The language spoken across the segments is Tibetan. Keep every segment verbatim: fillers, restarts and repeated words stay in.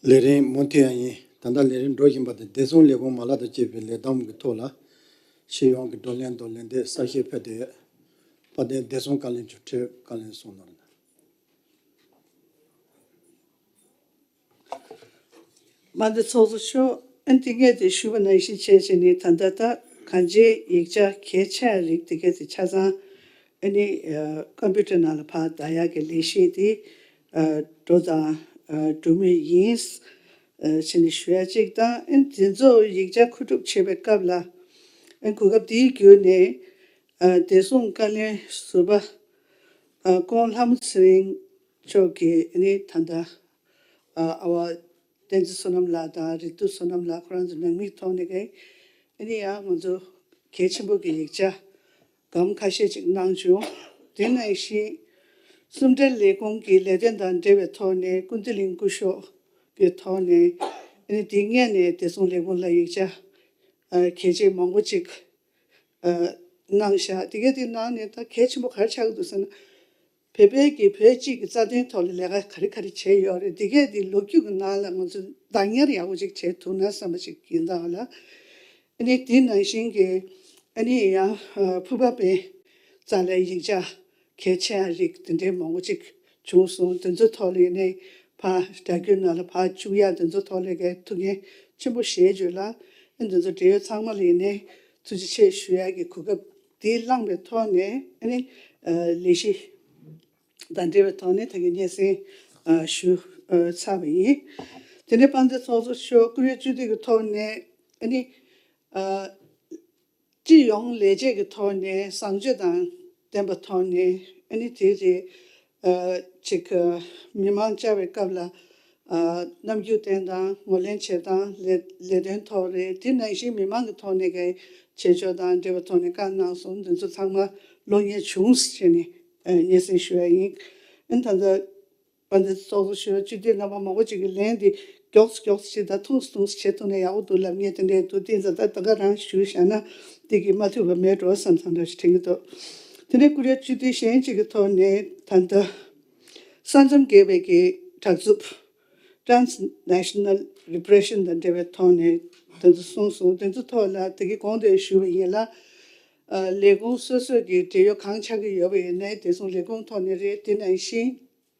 ལས་རིམ་མུ་མཐུད་ཡང་ཡིན། ད་ལྟ་ལས་རིམ་འགྲོ་བཞིན་པ་དེ་བདེ་སྲུང་ལས་ཁུངས་མ་ལག་དང་བཅས་པའི་ལས་བསྡོམས་ཀྱི་ཐོག་ལ། སྤྱི་ཡོངས་ཀྱི་བགྲོ་གླེང་དང་ལན་འདེབས་གསལ་བཤད་ཕེབས་ཏེ་ཡོད། དཔལ་ལྡན་བདེ་སྲུང་བཀའ་བློན་མཆོག་འཕྲོས་བཀའ་ལན་གསུང་གནང་རོགས་གནང་། དཔལ་ལྡན་ཚོགས་གཙོ་མཆོག་ཨ་ནི་དེ་སྔས་དེ་ཞུས་པ་ནང་བཞིན་བྱས་བྱས་ནས། ད་ལྟ་ད་གང་ཅིའི་ཡིག་ཆ་གལ་ཆེ་བའི་རིགས་དེ་གས་དེ་ཆ་ཚང་ཨ་ནི་ཀམ་པུ་ཊར་ནང་ལ་ཕར་བདག་ཡག་གི་ལས་གཞི་དེ་འགྲོ་དང་འགྲོ་མུས་ཡིན་བྱས་ནས་ཞུ་ཡ་གཅིག་དང་། ཨ་ནི་དེ་ཚོ་ཡིག་ཆ་མཁོ་སྒྲུབ་བྱེད་པའི་སྐབས་ལ་ཨ་ནི་གོ་སྐབས་དེའི་བརྒྱུད་ནས་བདེ་སྲུང་བཀའ་བློན་ཟུར་པ་ཨ་ཀོང་ལྷ་མོ་ཚེ་རིང་མཆོག་གིས་ཨ་ནི་ད་ལྟ་ཨ་ཨ་བ་བསྟན་འཛིན་བསོད་ནམས་ལགས་དང་རིག་ཐུབ་བསོད་ནམས་ལགས་ཁོ་རང་ཚོ་ནང་མིའི་ཐོག་ནས་ཀྱི་ཨ་ནི་ཡང་ང་ཚོ་གལ་ཆེན་པོ་གི་ཡིག་ཆ་སྒམ་ཁ་ཤས་ཅིག་གནང་བྱུང་། དེ་ནང་བཞིན་གསུམ་སྒྲིལ་ལས་ཁུངས་ཀྱི་ལས་དོན་དང་འབྲེལ་བའི་ཐོག་ནས་ཀུན་བདེ་གླིང་སྐུ་ཞབས་ཀྱི་ཐོག་ནས་ཨ་ནི་དེ་སྔས་ནས་བདེ་སྲུང་ལས་ཁུངས་ལ་ཡིག་ཆ་ཨ་གལ་ཆེ་མང་པོ་ཅིག་ཨ་གནང་བཞག་དེ་གས་དེ་ནང་ནས་ད་གལ་ཆེན་པོ་ག་རེ་ཆགས་ཀྱི་འདུག་ཟེར་ན། བོད་པའི་གི་བོད་སྤྱི་གི་རྩ་དོན་ཐོག་ལ་ལས་ཀ་ག་རེ་ག་རེ་བྱས་ཡོད་རེད། དེ་གས་དེ་ལོ་རྒྱུས་ཀྱི་ནང་ལ་ང་ཚོ་བདག་ཉར་ཡག་པོ་ཅིག་བྱས་ཐུབ་ན་བསམ་པ་ཅིག་ཡིན་ད་ལ། ཨ་ནི་དེ་ནང་བཞིན་གྱི་ཨ་ནི་ཡང་ཕུར་པ་པའི་རྩ་ལའི་ཡིག་ཆ་གལ་ཆེ་བ་རིགས་དེ་འདྲའི་མང་པོ་ཅིག་བྱུང་སོང་། དེ་ཚོ་ཐོག་ལ་ཡིན་ནའི་ཕར་སྒྲ་བསྒྱུར་ནང་ལ་ཕར་བཅུག་ཡ་དེ་ཚོ་ཐོག་ལ་གའི་ཐུགས་འགན་ཆེན་པོ་བཞེས་བརྗོད་ལ། ཨ་ནི་དེ་ཚོ་འབྲེལ་ཡོད་ཚང་མ་ལ་ཡིན་ནའི་ཐུགས་རྗེ་ཆེ་ཞུ་ཡ་གི་གོ་སྐབས་དེ་བླངས་པའི་ཐོག་ནས་ཨ་ནི་ལས་གཞི་དང་འབྲེལ་བའི་ཐོག་ནས་ད་གིན་སྙན་སེང་ཞུ་ཚར་བ་ཡིན། དེ་ནས་དཔལ་ལྡན་ཚོགས་གཙོ་མཆོག་བཀུར་འོས་སྤྱི་འཐུས་ཀྱི་ཐོག་ནས་ཨ་ནི་སྤྱི་ཡོངས་ལས་བྱེད་ཀྱི་ཐོག་ནས་བཟང་སྤྱོད་དང་ལྡན་པའི་ཐོག་ནས་ཨ་ནི་དེ་རེད། ཅིག་མི་མང་བཅར་བའི་སྐབས་ལ་རྣམ་འགྱུར་བསྟན་སྟངས་ངོས་ལེན་བྱེད་སྟངས་ལས་ལས་དོན་ཐོག་རེད། དེ་ནང་བཞིན་མི་མང་གི་ཐོག་ནས་ཀྱི་བྱེད་ཕྱོགས་དང་འབྲེལ་བའི་ཐོག་ནས་བཀའ་གནང་སོང་། འདི་ཚོ་ཚང་མ་ལོ་ཉེར་བྱུང་ཟེར་ནས་སྙན་སེང་ཞུ་ཡ་ཡིན། ཨ་ནི་ད་ལྟ་དཔལ་ལྡན་ཚོགས་གཙོ་མཆོག་སྤྱི་འཐུས་རྣམ་པ་མང་པོ་ཅིག་གིས་ལན་འདི་མགྱོགས་སུ་མགྱོགས་སུ་བྱེད་དང་ཐུང་སུ་ཐུང་སུ་བྱེད་ཐུབ་ན་ཡག་པོ་འདུག་ལབ་མཁན་དེ་འདྲས་འདུག་དེ་ཚོ་ད་ད་ག་རང་ཞུས་བཞག་ན་དེ་གི་མ་ཐུབ་པ་མེད་འགྲོ་བསམ་བསམ་འདྲ་ཞིག་དྲན་གྱི་འདུག་དེ་ནས་བཀུར་འོས་སྤྱི་འཐུས་གཞན་ཅིག་གི་ཐོག་ནས་ད་ལྟ་ས་མཚམས་བརྒལ་བའི་གི་དྲག་རྩུབ་Transnational Repression དང་འབྲེལ་བའི་ཐོག་ནས་དེ་ཚོ་གསུངས་སོང་། དེ་ཚོ་ཐོག་ལ་དེ་གི་གོང་དུ་ཞུས་པ་ཡིན་ལ། ལས་ཁུངས་སོ་སོ་གི་འབྲེལ་ཡོད་གང་ཆགས་ཀྱི་ཡོད་པ་ཡིན་ནའི་བདེ་སྲུང་ལས་ཁུངས་ཐོག་ནས་རེད། དེ་ནང་བཞིན་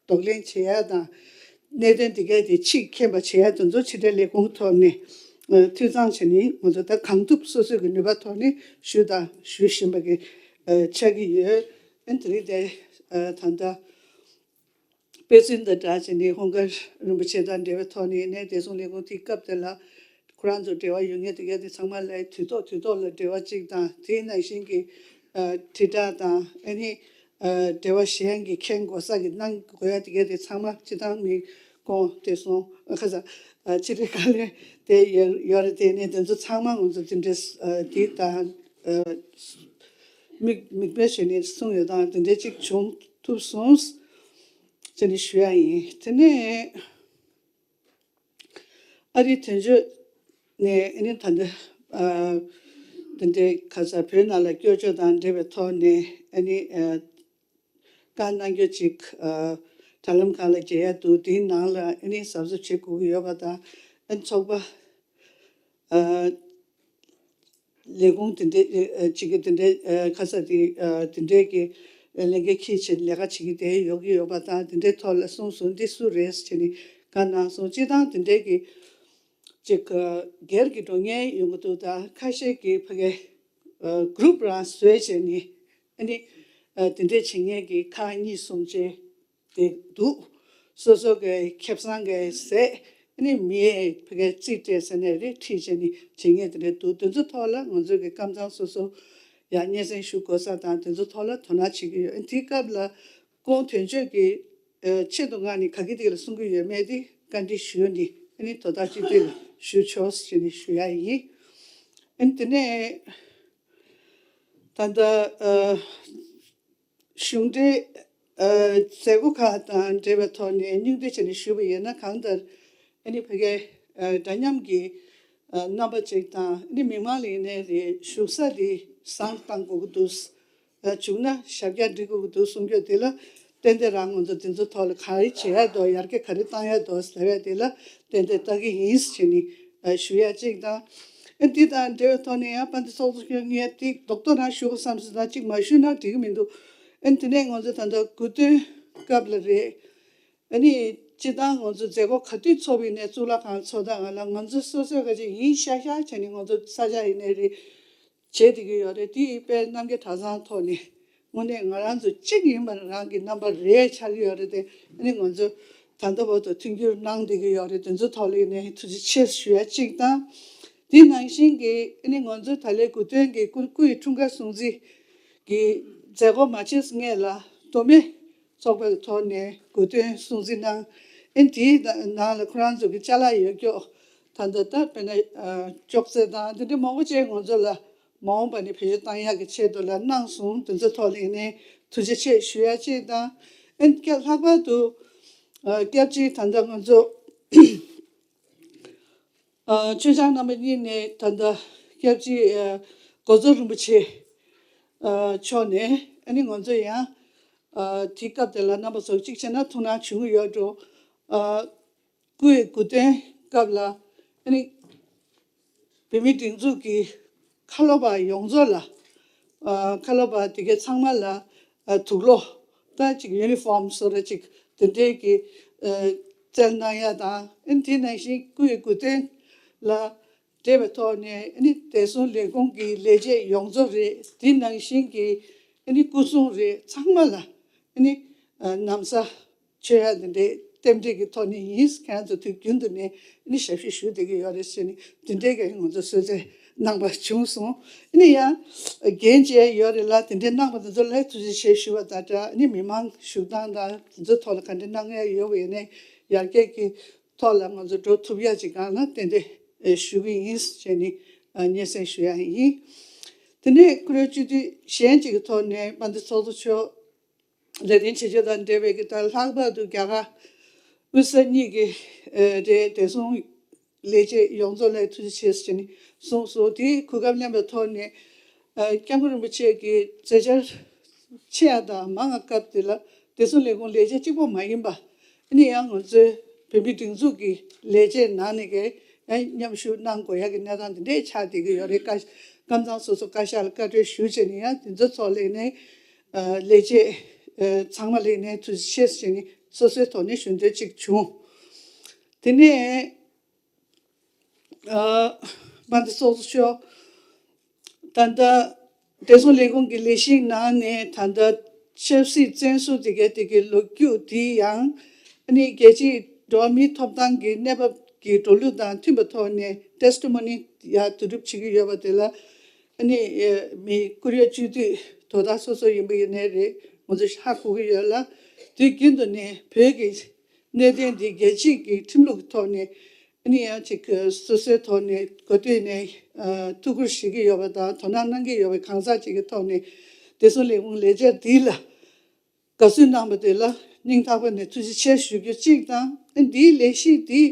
གདོང་ལེན་བྱེད་ཡ་དང་གནད་དོན་དེ་གས་དེ་ཕྱིར་འཁྱེར་བ་བྱེད་ཡ་དེ་ཚོ་ཕྱི་དྲིལ་ལས་ཁུངས་ཐོག་ནས་འཐུས་ཚང་བྱས་ནས་ང་ཚོ་ད་གང་ཐུབ་སོ་སོ་གི་ནུས་པ་ཐོག་ནས་ཞུ་དང་ཞུ་བཞིན་པ་གི་ཆགས་ཀྱི་ཡོད། ཨ་ནི་དེ་རིང་དེ་ད་ལྟ་དཔེ་མཚོན་དང་སྦྲགས་བྱས་ནས་ཧུང་དཀར་རིན་པོ་ཆེ་དང་འབྲེལ་བའི་ཐོག་ནས་ནས་བདེ་སྲུང་ལས་ཁུངས་དེའི་སྐབས་དེ་ལ་ཁོ་རང་ཚོ་འབྲེལ་བ་ཡོད་མཁན་དེ་གས་དེ་ཚང་མ་ལ་དུས་ཐོག་དུས་ཐོག་ལ་འབྲེལ་བ་གཅིག་དང་། དེའི་ནང་བཞིན་གྱི་ཨ་དྲིལ་བསྒྲགས་དང་ཨ་ནི་ཨ་འབྲེལ་བ་གཞན་གྱི་མཁན་གོ་ས་གི་གནང་དགོས་ཡ་དེ་གས་དེ་ཚང་མ་སྤྱི་བཏང་མི་ཁོང་བདེ་སྲུང་ཨ་ཁ་ས་ཨ་ཕྱི་དྲིལ་བཀའ་བློན་དེ་ཡོད་ཡོད་རེད། དེ་ནས་དེ་ཚོ་ཚང་མ་ང་ཚོ་དེ་འདྲས་ཨ་དེ་དང་ཨ་མིག་མིག་དཔེ་བྱས་ནས་གསུངས་ཡོད་དང་དེ་འདྲས་གཅིག་བྱུང་ཐུབ་སོང་ཟེར་ནས་ཞུ་ཡ་ཡིན། དེ་ནས་ཨ་རིའི་དོན་གཅོད་ནས་ཨ་ནི་ད་ལྟ་ཨ་དེ་འདྲའི་ཁ་ས་བོད་ནང་ལ་སྐྱོད་ཕྱོགས་དང་འབྲེལ་བའི་ཐོག་ནས་ཨ་ནི་ཨ་བཀའ་གནང་རྒྱུ་ཅིག་ཨ་དྲ་ལམ་ཁག་ལ་མཇལ་ཡ་འདུག་དེའི་ནང་ལ་ཨ་ནི་གཟབ་གཟབ་བྱེད་དགོས་ཀྱི་ཡོད་པ་དང་། ཨ་ནི་ཚོགས་པ་ཨ་ལས་ཁུངས་དེ་འདྲའི་ཨ་ཅིག་གི་དེ་འདྲའི་ཨ་ཁ་ས་དེ་ཨ་དེ་འདྲའི་གི་ལས་འགན་འཁྱེར་བྱས་ལས་ཀ་བྱེད་ཀྱི་དེ་ཡོད་ཀྱི་ཡོད་པ་དང་། དེ་འདྲའི་ཐོག་ལ་གསུངས་སོང་། འདི་སུ་རེད་ཟེར་ནས་བཀའ་གནང་སོང་། སྤྱིར་བཏང་དེ་འདྲའི་གི་ཅིག་སྒེར་གྱི་འགྲོ་མཁན་ཡོང་གི་འདུག་ད་ཁ་ཤས་ཀྱིས་ཕ་གི་group རང་བཟོས་བྱས་ནས་ཨ་ནི་དེ་འདྲས་བྱེད་མཁན་གྱི་ཁག་གཉིས་གསུམ་ཅིག་དེ་འདུག་སོ་སོ་གི་ཁེ་བཟང་གི་ཟས་ཨ་ནི་མིའི་ཕ་གི་རྩིས་སྤྲད་ཟེར་ནས་རེད་ཁྲིད་བྱས་ནས་བྱེད་མཁན་དེ་འདྲས་འདུག་དེ་ཚོ་ཐོག་ལ་ང་ཚོ་གི་ཀམ་ཚང་སོ་སོ་ཡང་སྙན་སེང་ཞུ་དགོས་ས་དང་དེ་ཚོ་ཐོག་ལ་དོ་སྣང་བྱེད་ཀྱི་ཡོད། དེའི་སྐབས་ལ་ཁོང་དོན་གཅོད་ཀྱིས་ཆེད་དུ་མངགས་ནས་ག་གི་ཐད་ལ་གསུང་གི་ཡོད་མེད་དེ་བཀའ་འདྲི་ཞུས་ནས་ཨ་ནི་དོ་བདག་སྤྱི་འཐུས་ལ་ཞུ་ཆོག་ཟེར་ནས་ཞུ་ཡ་ཡིན། ཨ་ནི་དེ་ནས་ད་ལྟ་གཞུང་འབྲེལ་མཛད་སྒོ་ཁག་དང་འབྲེལ་བའི་ཐོག་ནས་སྙིང་བསྡུས་བྱས་ནས་ཞུས་པ་ཡིན་ན། གང་ལྟར་ཨ་ནི་ཕ་གིའི་འདྲ་མཉམ་གྱི་རྣམ་པ་ཅིག་དང་། ཨ་ནི་མི་མང་ལ་ཡིན་ནའི་རེད། བཞུགས་ས་དེ་བཟང་བཏང་དགོས་ཀྱི་འདུག་བྱུང་ན་ཞབས་བཀྱག་སྒྲིག་དགོས་ཀྱི་འདུག་གསུང་རྒྱུ་དེ་ལ་ ཏན་ཏན་རང་ང་ཚོ་དེ་ཚོ་ཐོག་ལ་ག་རེ་བྱེད་ཡ་འདུག་ཡར་རྒྱས་ག་རེ་བཏང་ཡ་འདུག་ཟེར་བ་དེ་ལ་ཏན་ཏན་ལྟ་གི་ཡིན་ཟེར་ནས་ཞུ་ཡ་གཅིག་དང་། ཨ་འདི་དང་འབྲེལ་བའི་ཐོག་ནས་ཡང་དཔལ་ལྡན་ཚོགས་གཙོ་མཆོག་ངས་དེ་རྡོག་རྡོག་རང་ཞུ་དགོས་བསམ་སོང་ཙང་གཅིག་མ་ཞུས་ན་འགྲིག་གི་མི་འདུག་ཨ་དེ་ནས་ང་ཚོ་ད་ལྟ་དགུ་སྟོན་སྐབས་ལ་རེད། ཨ་ནི་སྤྱིར་བཏང་ང་ཚོ་མཛད་སྒོ་ག་དུས་ཚོགས་པ་ཡིན་ནའི་གཙུག་ལག་ཁང་ཚོགས་སྟངས་ལ་ང་ཚོ་སོ་སོའི་ག་ཅིག་ཡིན་ཤག་ཤག་བྱས་ནས་ང་ཚོ་ས་ཆ་ཡིན་ནའི་རེད། བྱེད་བསྡད་ཀྱི་ཡོད་རེད། དེ་དཔེ་རྣམ་རྒྱལ་གྲྭ་ཚང་ཐོག་ནས་དངོས་གནས་ང་རང་ཚོ་གཅིག་ཡིན་པ་རང་གི་རྣམ་པ་རེད་ཆགས་ཀྱི་ཡོད་རེད་དེ། ཨ་ནི་ང་ཚོ་ད་ལྟ་བར་དུ་མཐུན་འགྱུར་གནང་བསྡད་ཀྱི་ཡོད་རེད། དེ་ཚོ་ཐོག་ལ་ཡིན་ནའི་ཐུགས་རྗེ་ཆེ་ཞུ་ཡ་གཅིག་དང་། དེ་ནང་བཞིན་གྱི་ཨ་ནི་ང་ཚོ་ད་ལོའི་དགུ་སྟོན་གྱི་སྐུ་སྐུ་ཡི་འཁྲུངས་སྐར་སྲུང་བརྩི་གི་མཛད་སྒོ་མ་བྱས་སྔོན་ལ་མདོ་སྨད་ཚོགས་པའི་ཐོག་ནས་དགུ་སྟོན་སྲུང་བརྩི་གནང་། ཨེ་དེའི་ནང་ལ་ཁོ་རང་ཚོ་གི་ཅ་ལག་ཡོད་སྐྱོ་ད་ལྟ་ད་དཔེར་ན་ཅོག་ཙེ་དང་དེ་འདྲ་མང་པོ་ཅིག་ང་ཚོ་ལ་མ་འོངས་པ་ནས་བེད་སྤྱོད་བཏང་ཡག་གི་ཆེད་དུ་ལ་གནང་སོང་། དེ་ཚོ་ཐོག་ལ་ཡིན་ནའི་ཐུགས་རྗེ་ཆེ་ཞུ་ཡ་གཅིག་དང་། ཨེ་ལྷག་པར་དུ་སྐྱབས་རྗེ་ད་ལྟ་ང་ཚོ་ཆོས་སྐྱོང་རྣམ་པ་གཉིས་ནས་ད་ལྟ་སྐྱབས་རྗེ་གོ་མཚོ་རིན་པོ་ཆེ་མཆོག་ནས་ཨ་ནི་ང་ཚོ་ཡང་དེའི་སྐབས་དེ་ལ་རྣམ་པ་ཚོ་གཅིག་བྱས་ན་ཐུགས་སྣང་བྱུང་གི་ཡོད་འགྲོ། སྐུའི་དགུ་སྟོན་སྐབས་ལ་ཨ་ནི་བོད་མིའི་སྒྲིག་འཛུགས་ཀྱི་ཁ་ལོ་བ་ཡོངས་རྫོགས་ལ་ཁ་ལོ་བ་དེ་གའི་ཚང་མ་ལ་དུག་ལོག་ད་ཅིག་ཡུ་ནི་ཕོམ་བཟོ་འདྲ་ཅིག་དེ་འདྲའི་གི་བསྩལ་གནང་ཡ་དང་། ཨ་ནི་དེ་ནང་བཞིན་སྐུའི་དགུ་སྟོན་ལ་འབྲེལ་བའི་ཐོག་ནས་ཨ་ནི་བདེ་སྲུང་ལས་ཁུངས་ཀྱི་ལས་བྱེད་ཡོངས་རྫོགས་རེད། དེ་ནང་བཞིན་གྱི་ཨ་ནི་སྐུ་སྲུང་རེད། ཚང་མ་ལ་ཨ་ནི་ན་བཟའ་མཆོད་ཡ་འདི་འདྲའི་རྟེན་འབྲེལ་གྱི་ཐོག་ནས་ཡིན། ཁྱེད་རང་ཚོ་དུས་རྒྱུན་དུ་ནས་ཨ་ནི་ཞབས་ཕྱི་ཞུ་བསྡད་ཀྱི་ཡོད་རེད་ཟེར་ནས་འདི་འདྲའི་གི་ང་ཚོ་གསོལ་སྩལ་གནང་པ་བྱུང་སོང་། ཨ་ནི་ཡང་འགན་བཅས་ཡོད་རེད་ལ་དེ་འདྲའི་གནང་པ་དེ་ཚོ་ལ་ཐུགས་རྗེ་ཆེ་ཞུ་བ་དང་སྦྲགས། ཨ་ནི་མི་མང་བཞུགས་སྟངས་དང་དེ་ཚོའི་ཐོག་ལ་ག་འདྲ་གནང་ཡ་ཡོད་པ་ཡིན་ནའི་ཡར་རྒྱས་ཀྱི་ཐོག་ལ་ང་ཚོ་འགྲོ་ཐུབ་ཡ་ཅིག་གང་ལ་ཏན་ཏན་ཞུ་གི་ཡིན་ཟེར་ནས་སྙན་སེང་ཞུ་ཡ་ཡིན། དེ་ནས་ཁོ་རའི་སྤྱི་འཐུས་གཞན་ཅིག་གི་ཐོག་ནས་དཔལ་ལྡན་ཚོགས་གཙོ་མཆོག་ལས་དོན་བྱེད་ཕྱོགས་དང་འབྲེལ་བའི་གི་ད་ལྷག་པར་དུ་རྒྱ་གར་དབུས་ས་གཉིས་ཀྱི་ཨ་རེད་བདེ་སྲུང་ལས་བྱེད་ཡོངས་རྫོགས་ལ་ཐུགས་རྗེ་ཆེ་ཟེར་ནས་གསུངས་སོང་། དེའི་གོ་སྐབས་ལེན་པའི་ཐོག་ནས་ཨ་སྐྱབས་མགོན་རིན་པོ་ཆེ་གི་མཛད་འཆར་ཆེ་ཡ་དང་མང་བ་སྐབས་དེ་ལ་བདེ་སྲུང་ལས་ཁུངས་ལས་བྱེད་གཅིག་པོ་མ་ཡིན་པ། ཨ་ནི་ཡང་ང་ཚོའི་བོད་མིའི་སྒྲིག་འཛུགས་ཀྱི་ལས་བྱེད་ནང་ནས་ཀྱི་ཡང་མཉམ་ཞུགས་གནང་དགོས་ཡ་གི་གནས་སྟངས་དེ་འདྲས་ཆགས་བསྡད་ཀྱི་ཡོད་རེད། བཀའ་ཁམས་ཚང་སོ་སོ་བཀའ་ཤག་ལ་བཀའ་འཁྲོལ་ཞུས་བྱས་ནས་ཡང་དེ་ཚོ་ཚོགས་ལས་ནས་ལས་བྱེད་ཚང་མ་ལས་ནས་ཐུགས་རྗེ་ཆེ་ཟེར་ནས་སོ་སོའི་ཐོག་ནས་ཞུ་འདོད་ཅིག་བྱུང་། དེ་ནས་དཔལ་ལྡན་ཚོགས་གཙོ་མཆོག་ད་ལྟ་བདེ་སྲུང་ལས་ཁུངས་ཀྱི་ལས་གཞིའི་ནང་ནས་ད་ལྟ་ཆབ་སྲིད་བཙོན་ཟུར་དེ་གའི་དེ་གའི་ལོ་རྒྱུས་དེ་ཡང་ཨ་ནི་རྒྱལ་སྤྱིའི་འགྲོ་བ་མིའི་ཐོབ་ཐང་གི་གནས་བབ་ཀྱི་འགྲོ་ལུགས་དང་མཐུན་པའི་ཐོག་ནས་ཊེ་སི་ཊི་མོ་ནི་ཡ་བསྡུ་རུབ་བྱེད་ཀྱི་ཡོད་པ་དེ་ལ་ཨ་ནི་མི་བཀུར་འོས་སྤྱི་འཐུས་དོ་བདག་སོ་སོ་ཡིན་པ་ཡིན་ནའི་རེད། ང་ཚོ་ཧ་གོ་གི་ཡོད་ལ། དུས་རྒྱུན་དུ་ནས་བོད་ཀྱི་གནད་དོན་འདི་རྒྱལ་སྤྱིའི་གི་ཁྲིམས་ལུགས་ཀྱི་ཐོག་ནས་ཨ་ནི་ཡང་ཅིག་སོ་སོའི་ཐོག་ནས་གོ་ཐོས་ནས་ཐུགས་ཁུར་བཞེས་ཀྱི་ཡོད་པ་དང་དོ་སྣང་གནང་གི་ཡོད་པའི་གང་ཟག་ཅིག་གི་ཐོག་ནས་བདེ་སྲུང་ལས་ཁུངས་ལས་བྱེད་འདི་ལ་དགའ་བསུ་གནང་བ་དེ་ལ་སྙིང་ཐག་པ་ནས་ཐུགས་རྗེ་ཆེ་ཞུ་རྒྱུ་གཅིག་དང་། ཨ་འདིའི་ལས་གཞི་འདི་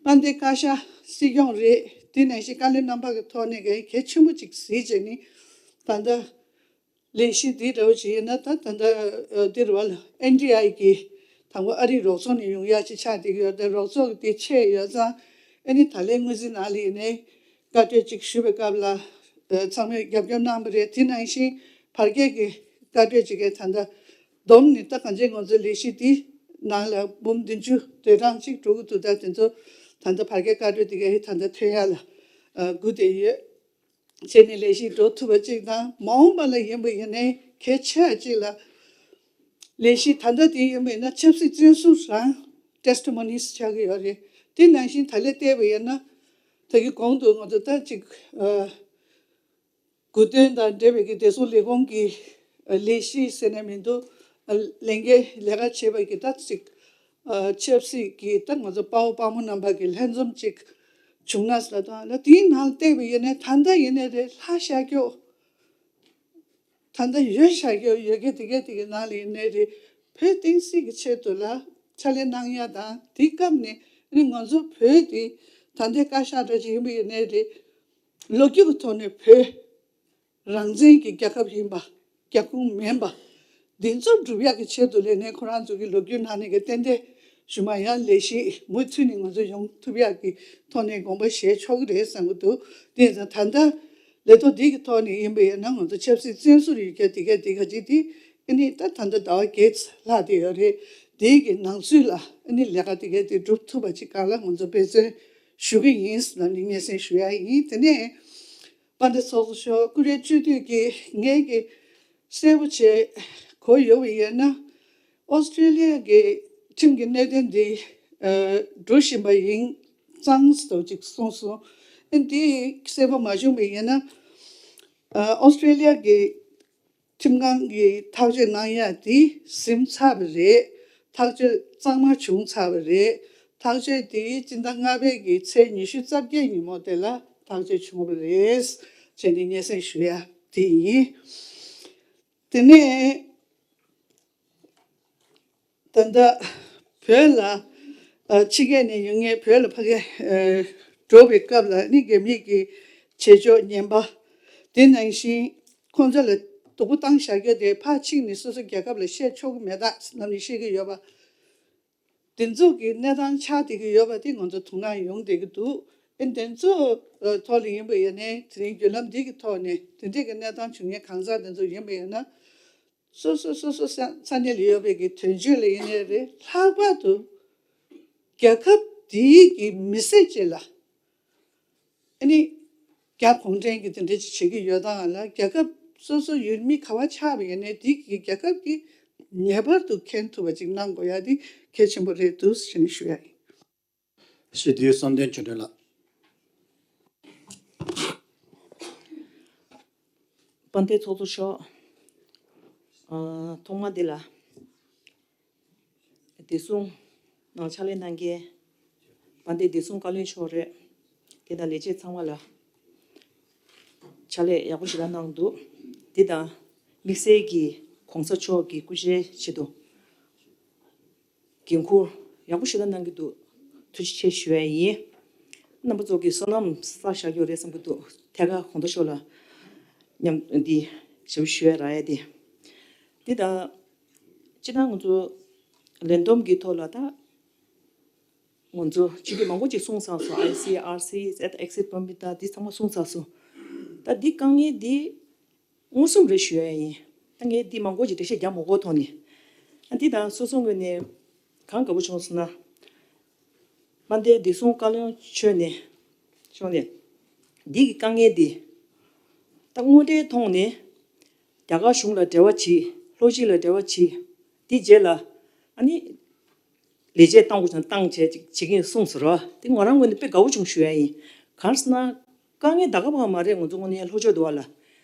དཔལ་ལྡན་བཀའ་ཤག་སྲིད་སྐྱོང་རེད། དེ་ནང་བཞིན་བཀའ་བློན་རྣམ་པ་གི་ཐོག་ནས་གལ་གལ་ཆེན་པོ་ཅིག་གཟིགས་བྱས་ནས་ད་ལྟ་ལས་གཞི་འདི་འདྲ་བོ་ཅིག་ཡིན་ན་ད་ད་ལྟ་འདིར་བ་ལ་ཨེན་ཌི་ཨའི་གི་དང་པོ་ཨ་རིའི་རོགས་ཚོགས་ནས་ཡོང་ཡག་ཅིག་ཆགས་བསྡད་ཀྱི་ཡོད་རེད། རོགས་ཚོགས་ཀྱི་དེ་ཆད་ཡོད་ཙང་ཨ་ནི་ད་ལན་དངུལ་རྩིས་ནང་ལ་ཡིན་ནའི་བཀའ་འཁྲོལ་ཅིག་ཞུ་བའི་སྐབས་ལ་ཚང་མས་རྒྱབ་སྐྱོར་གནང་བ་རེད། དེ་ནང་བཞིན་བར་བརྒལ་གྱི་བཀའ་འཁྲོལ་ཅིག་གི་ད་ལྟ་བསྡོམས་ནས་ད་གང་ཅི་ང་ཚོའི་ལས་གཞི་འདི་ནང་ལ་འབུམ་བདུན་ཅུ་དོན་གྲངས་ཅིག་འགྲོ་གི་འདུག་ད་དེ་ཚོ་ད་ལྟ་བར་བརྒལ་བཀའ་འཁྲོལ་དེ་གའི་ད་ལྟ་ཐོན་ཡ་ལ་སྒུག་བསྡད་ཡོད། བྱས་ནས་ལས་གཞི་འགྲོ་ཐུབ་པ་གཅིག་དང་། མ་འོངས་པ་ལ་ཡིན་པ་ཡིན་ནའི་གལ་ཆེ་བ་གཅིག་ལ་ལས་གཞི་ད་ལྟ་དེ་ཡིན་པ་ཡིན་ན་ཆབ་སྲིད་བཙོན་ཟུར་རང་ཊེ་སི་ཊི་མོ་ནིས་ཆགས་ཀྱི་ཡོད་རེད། དེ་ནང་བཞིན་ད་ལས་བལྟས་པ་ཡིན་ན་ད་གི་གོང་དུ་ང་ཚོ་ད་ཅིག་དགུ་སྟོན་དང་འབྲེལ་བའི་གི་བདེ་སྲུང་ལས་ཁུངས་ཀྱི་ལས་གཞི་ཟེར་ནས་མི་འདུག་ལས་འགན་ལས་ཀ་བྱེད་པ་གི་ད་ཅིག་ཆབ་སྲིད་ཀྱི་ད་ང་ཚོ་དཔའ་བོ་དཔའ་མོ་རྣམ་པ་གི་ལྷན་འཛོམས་ཅིག་བྱུང་ན་ཟེར་དང་ལ། དེའི་ནང་བལྟས་པ་ཡིན་ནའི་ད་ལྟ་ཡིན་ནའི་རེད། ལྷ་ཤར་ཀྱོག་ད་ལྟ་ཡོད་ཤར་ཀྱོག་ཡོད་མཁན་དེ་གའི་དེ་གའི་ནང་ལ་ཡིན་ནའི་རེད། བོད་བསྟན་སྲིད་ཀྱི་ཆེད་དུ་ལ་ཕྱག་ལས་གནང་ཡ་དང་། དེའི་སྐབས་ནས་ཨ་ནི་ང་ཚོ་བོད་དེ་ད་ལྟའི་བཀའ་ཤག་འདྲ་ཅིག་ཡིན་པ་ཡིན་ནའི་རེད། ལོ་རྒྱུས་ཀྱི་ཐོག་ནས་བོད་རང་བཙན་གྱི་རྒྱལ་ཁབ་ཡིན་པ། རྒྱ་ཁོངས་མིན་པ། འདི་ཚོ་སྒྲུབ་ཡག་གི་ཆེད་དུ་ལས་ནས་ཁོ་རང་ཚོ་གི་ལོ་རྒྱུས་ནང་ནས་གི་ཏན་ཏན་ཞུ་མ་ཡང་ལས་གཞི་མུ་མཐུད་ནས་ང་ཚོ་ཡོང་ཐུབ་ཡག་གི་ཐོག་ནས་དགོངས་པ་བཞེས་ཆོག་གི་རེད་བསམ་གི་འདུག་དེ་ཙང་ད་ལྟ་ལས་ཐོག་འདི་གི་ཐོག་ནས་ཡིན་པ་ཡིན་ན་ང་ཚོ་ཆབ་སྲིད་བཙན་ཟུར་ཡོད་མཁན་དེ་ག་དེ་ག་ཅིག་དེ་ཨ་ནི་ད་ད་ལྟ་ཟླ་བ་བརྒྱད་ལྷག་དེ་ཡོད་རེད། དེའི་གི་ནང་ཚུད་ལ་ཨ་ནི་ལས་ཀ་དེ་ག་དེ་སྒྲུབ་ཐུབ་པ་ཅིག་གང་ལ་ང་ཚོ་འབད་བརྩོན་ཞུ་གི་ཡིན་ཟེར་ནས་སྙན་སེང་ཞུ་ཡ་ཡིན། དེ་ནས་དཔལ་ལྡན་ཚོགས་གཙོ་མཆོག་སྐུ་ཕྲེང་བཅུ་དུས་ཀྱི་ངས་ཀྱི་གསལ་པོ་བྱས་གོ་ཡོད་པ་ཡིན་ན། ཨོ་སི་ཀྲི་ལི་ཡ་གི་ཁྲིམས་ཀྱི་གནད་དོན་འདི་ཨ་འགྲོ་བཞིན་པ་ཡིན་ཙང་ཟེར་ཅིག་གསུངས་སོང་། ཨ་འདི་གསལ་པོ་མ་བྱུང་བ་ཡིན་ན། ཨ་ཨོ་སི་ཀྲི་ལི་ཡ་གི་ཁྲིམས་ཁང་གིས་ཐག་གཅོད་གནང་ཡ་དེ་ཟིན་ཚར་བ་རེད། ཐག་གཅོད་གཙང་མ་བྱུང་ཚར་བ་རེད། ཐག་གཅོད་དེ་སྤྱི་ཟླ་ལྔ་པའི་གི་ཚེས་ཉི་ཤུ་རྩ་བརྒྱད་ཉིན་མོ་དེ་ལ་ཐག་གཅོད་བྱུང་བ་རེད་ཅེས་ནས་སྙན་སེང་ཞུ་ཡ་དེ་ཡིན། དེ་ནས་ད་ལྟ་བོད་ལ་ཨ་ཕྱི་རྒྱལ་ནས་ཡོང་མཁན་བོད་ལ་ཕ་གི་ཨ་འགྲོ་བའི་སྐབས་ལ་ནི་རྒྱ་མིའི་གི་བྱེད་ཕྱོགས་ངན་པ་དེ་ནང་བཞིན་ཁོང་ཚོ་ལ་སྡུག་པོ་བཏང་བཞག་རྒྱུ་དེ་ཕར་ཕྱིན་ནས་སོ་སོ་རྒྱལ་ཁབ་ལ་བཤད་ཆོག་གི་མེད་ད་ལབ་ནས་བཤད་ཀྱི་ཡོད་པ། དེ་ཚོ་གི་གནས་སྟངས་ཆགས་བསྡད་ཀྱི་ཡོད་པ་དེ་ང་ཚོ་དོ་སྣང་ཡོང་བསྡད་ཀྱི་འདུག་ཨེ་དེ་ཚོ་ཐོག་ལ་ཡིན་པ་ཡིན་ནའི་དེ་རིང་བརྒྱུད་ལམ་འདི་གི་ཐོག་ནས་དེ་འདྲས་ཀྱི་གནས་སྟངས་བྱུང་མཁན་གང་ཟག་དེ་ཚོ་ཡིན་པ་ཡིན་ན། སོ་སོ་སོ་སོ་ས་ས་གནས་ལ་ཡོད་པའི་གི་དོན་གཅོད་ལ་ཡིན་ནའི་རེད། ལྷག་པར་དུ་རྒྱལ་ཁབ་འདིའི་གི་མི་སེར་བཅས་ལ་ཨ་ནི་རྒྱ་གུང་ཁྲན་གྱི་དེ་འདྲ་ཅིག་བྱེད་ཀྱི་ཡོད་སྟངས་ལ་རྒྱལ་ཁབ་སོ་སོ་ཡུལ་མི་ག་བ་ཆགས་པ་ཡིན་ནའི་འདི་གི་རྒྱལ་ཁབ་ཀྱིས་ངེས་པར་དུ་མཁྱེན་ཐུབ་པ་ཅིག་གནང་དགོས་ཡ་འདི་གལ་ཆེན་པོ་རེད་འདུག་ཟེར་ནས་ཞུ་ཡ་ཡིན། སྤྱི་འཐུས་བསམ་གཏན་ཆོས་སྒྲོན་ལགས། དཔལ་ལྡན་ཚོགས་གཙོ་མཆོག་ཨ་ཐོག་མ་འདི་ལ་བདེ་སྲུང་ནང་ཕྱག་ལས་གནང་མཁན་དཔལ་ལྡན་བདེ་སྲུང་བཀའ་བློན་མཆོག་རེད། དེ་དང་ལས་བྱེད་ཚང་མ་ལ་ཕྱག་ལས་ཡག་པོ་ཞེ་དྲག་གནང་འདུག་དེ་དང་དམིགས་བསལ་གྱི་གོང་ས་མཆོག་གི་སྐུ་ཕྱྭའི་ཆེད་དུ། འགན་འཁུར་ཡག་པོ་ཞེ་དྲག་གནང་གི་འདུག་ཐུགས་རྗེ་ཆེ་ཞུ་ཡ་ཡིན། རྣམ་པ་ཚོ་གི་བསོད་ནམས་བསགས་བཞག་ཡོད་རེད་བསམ་གི་འདུག་ཐད་ཀར་གོང་ས་མཆོག་ལ་མཉམ་འདི་ཞབས་ཞུ་ཡ་རག་ཡ་དེ། འདི་ད་སྤྱིར་བཏང་ང་ཚོ་ལས་བསྡོམས་ཀྱི་ཐོག་ལ་ད་ང་ཚོ་སྤྱི་འཐུས་མང་པོ་ཅིག་གསུངས་ཚར་སོང་། ཨའི་སི་ཨར་སི་ཨེག་སིཊ་པར་མིཊ་ད་འདི་ཚང་མ་གསུངས་ཚར་སོང་། ད་འདི་དཀའ་ངལ་འདི་མངོན་སུམ་རེད་ཞུ་ཡ་ཡིན། ད་ངས་འདི་མང་པོ་ཅིག་འགྲེལ་བཤད་རྒྱག་མ་དགོས་ཐོག་ནས། ཨ་འདི་དང་སོ་སོ་ངོས་ནས་གང་དགའ་པོ་བྱུང་སོང་ན། དཔལ་ལྡན་བདེ་སྲུང་བཀའ་བློན་མཆོག་ནས་ཕྱོགས་ནས་འདི་གི་དཀའ་ངལ་འདི་ད་དངོས་འབྲེལ་ཐོག་ནས་རྒྱ་གར་གཞུང་ལ་འབྲེལ་བ་བྱེད། ལྷོ་སྤྱི་ལ་འབྲེལ་བ་བྱེད། འདི་རྗེས་ལ་ཨ་ནི། ལས་བྱེད་བཏང་དགོས་ཀྱང་བཏང་བྱས་ཅིག་བྱེད་ཀྱིན་གསུངས་སོང་ར། དེ་ང་རང་ངོས་ནས་དཔེ་དགའ་བོ་བྱུང་ཞུ་ཡ་ཡིན། གང་ཟེར་ན། དཀའ་ངལ་ད་ག་བ་མ་རེད། ང་ཚོ་དངོས་གནས་ལྷོ་ཕྱོགས་དུ་བ་ལ།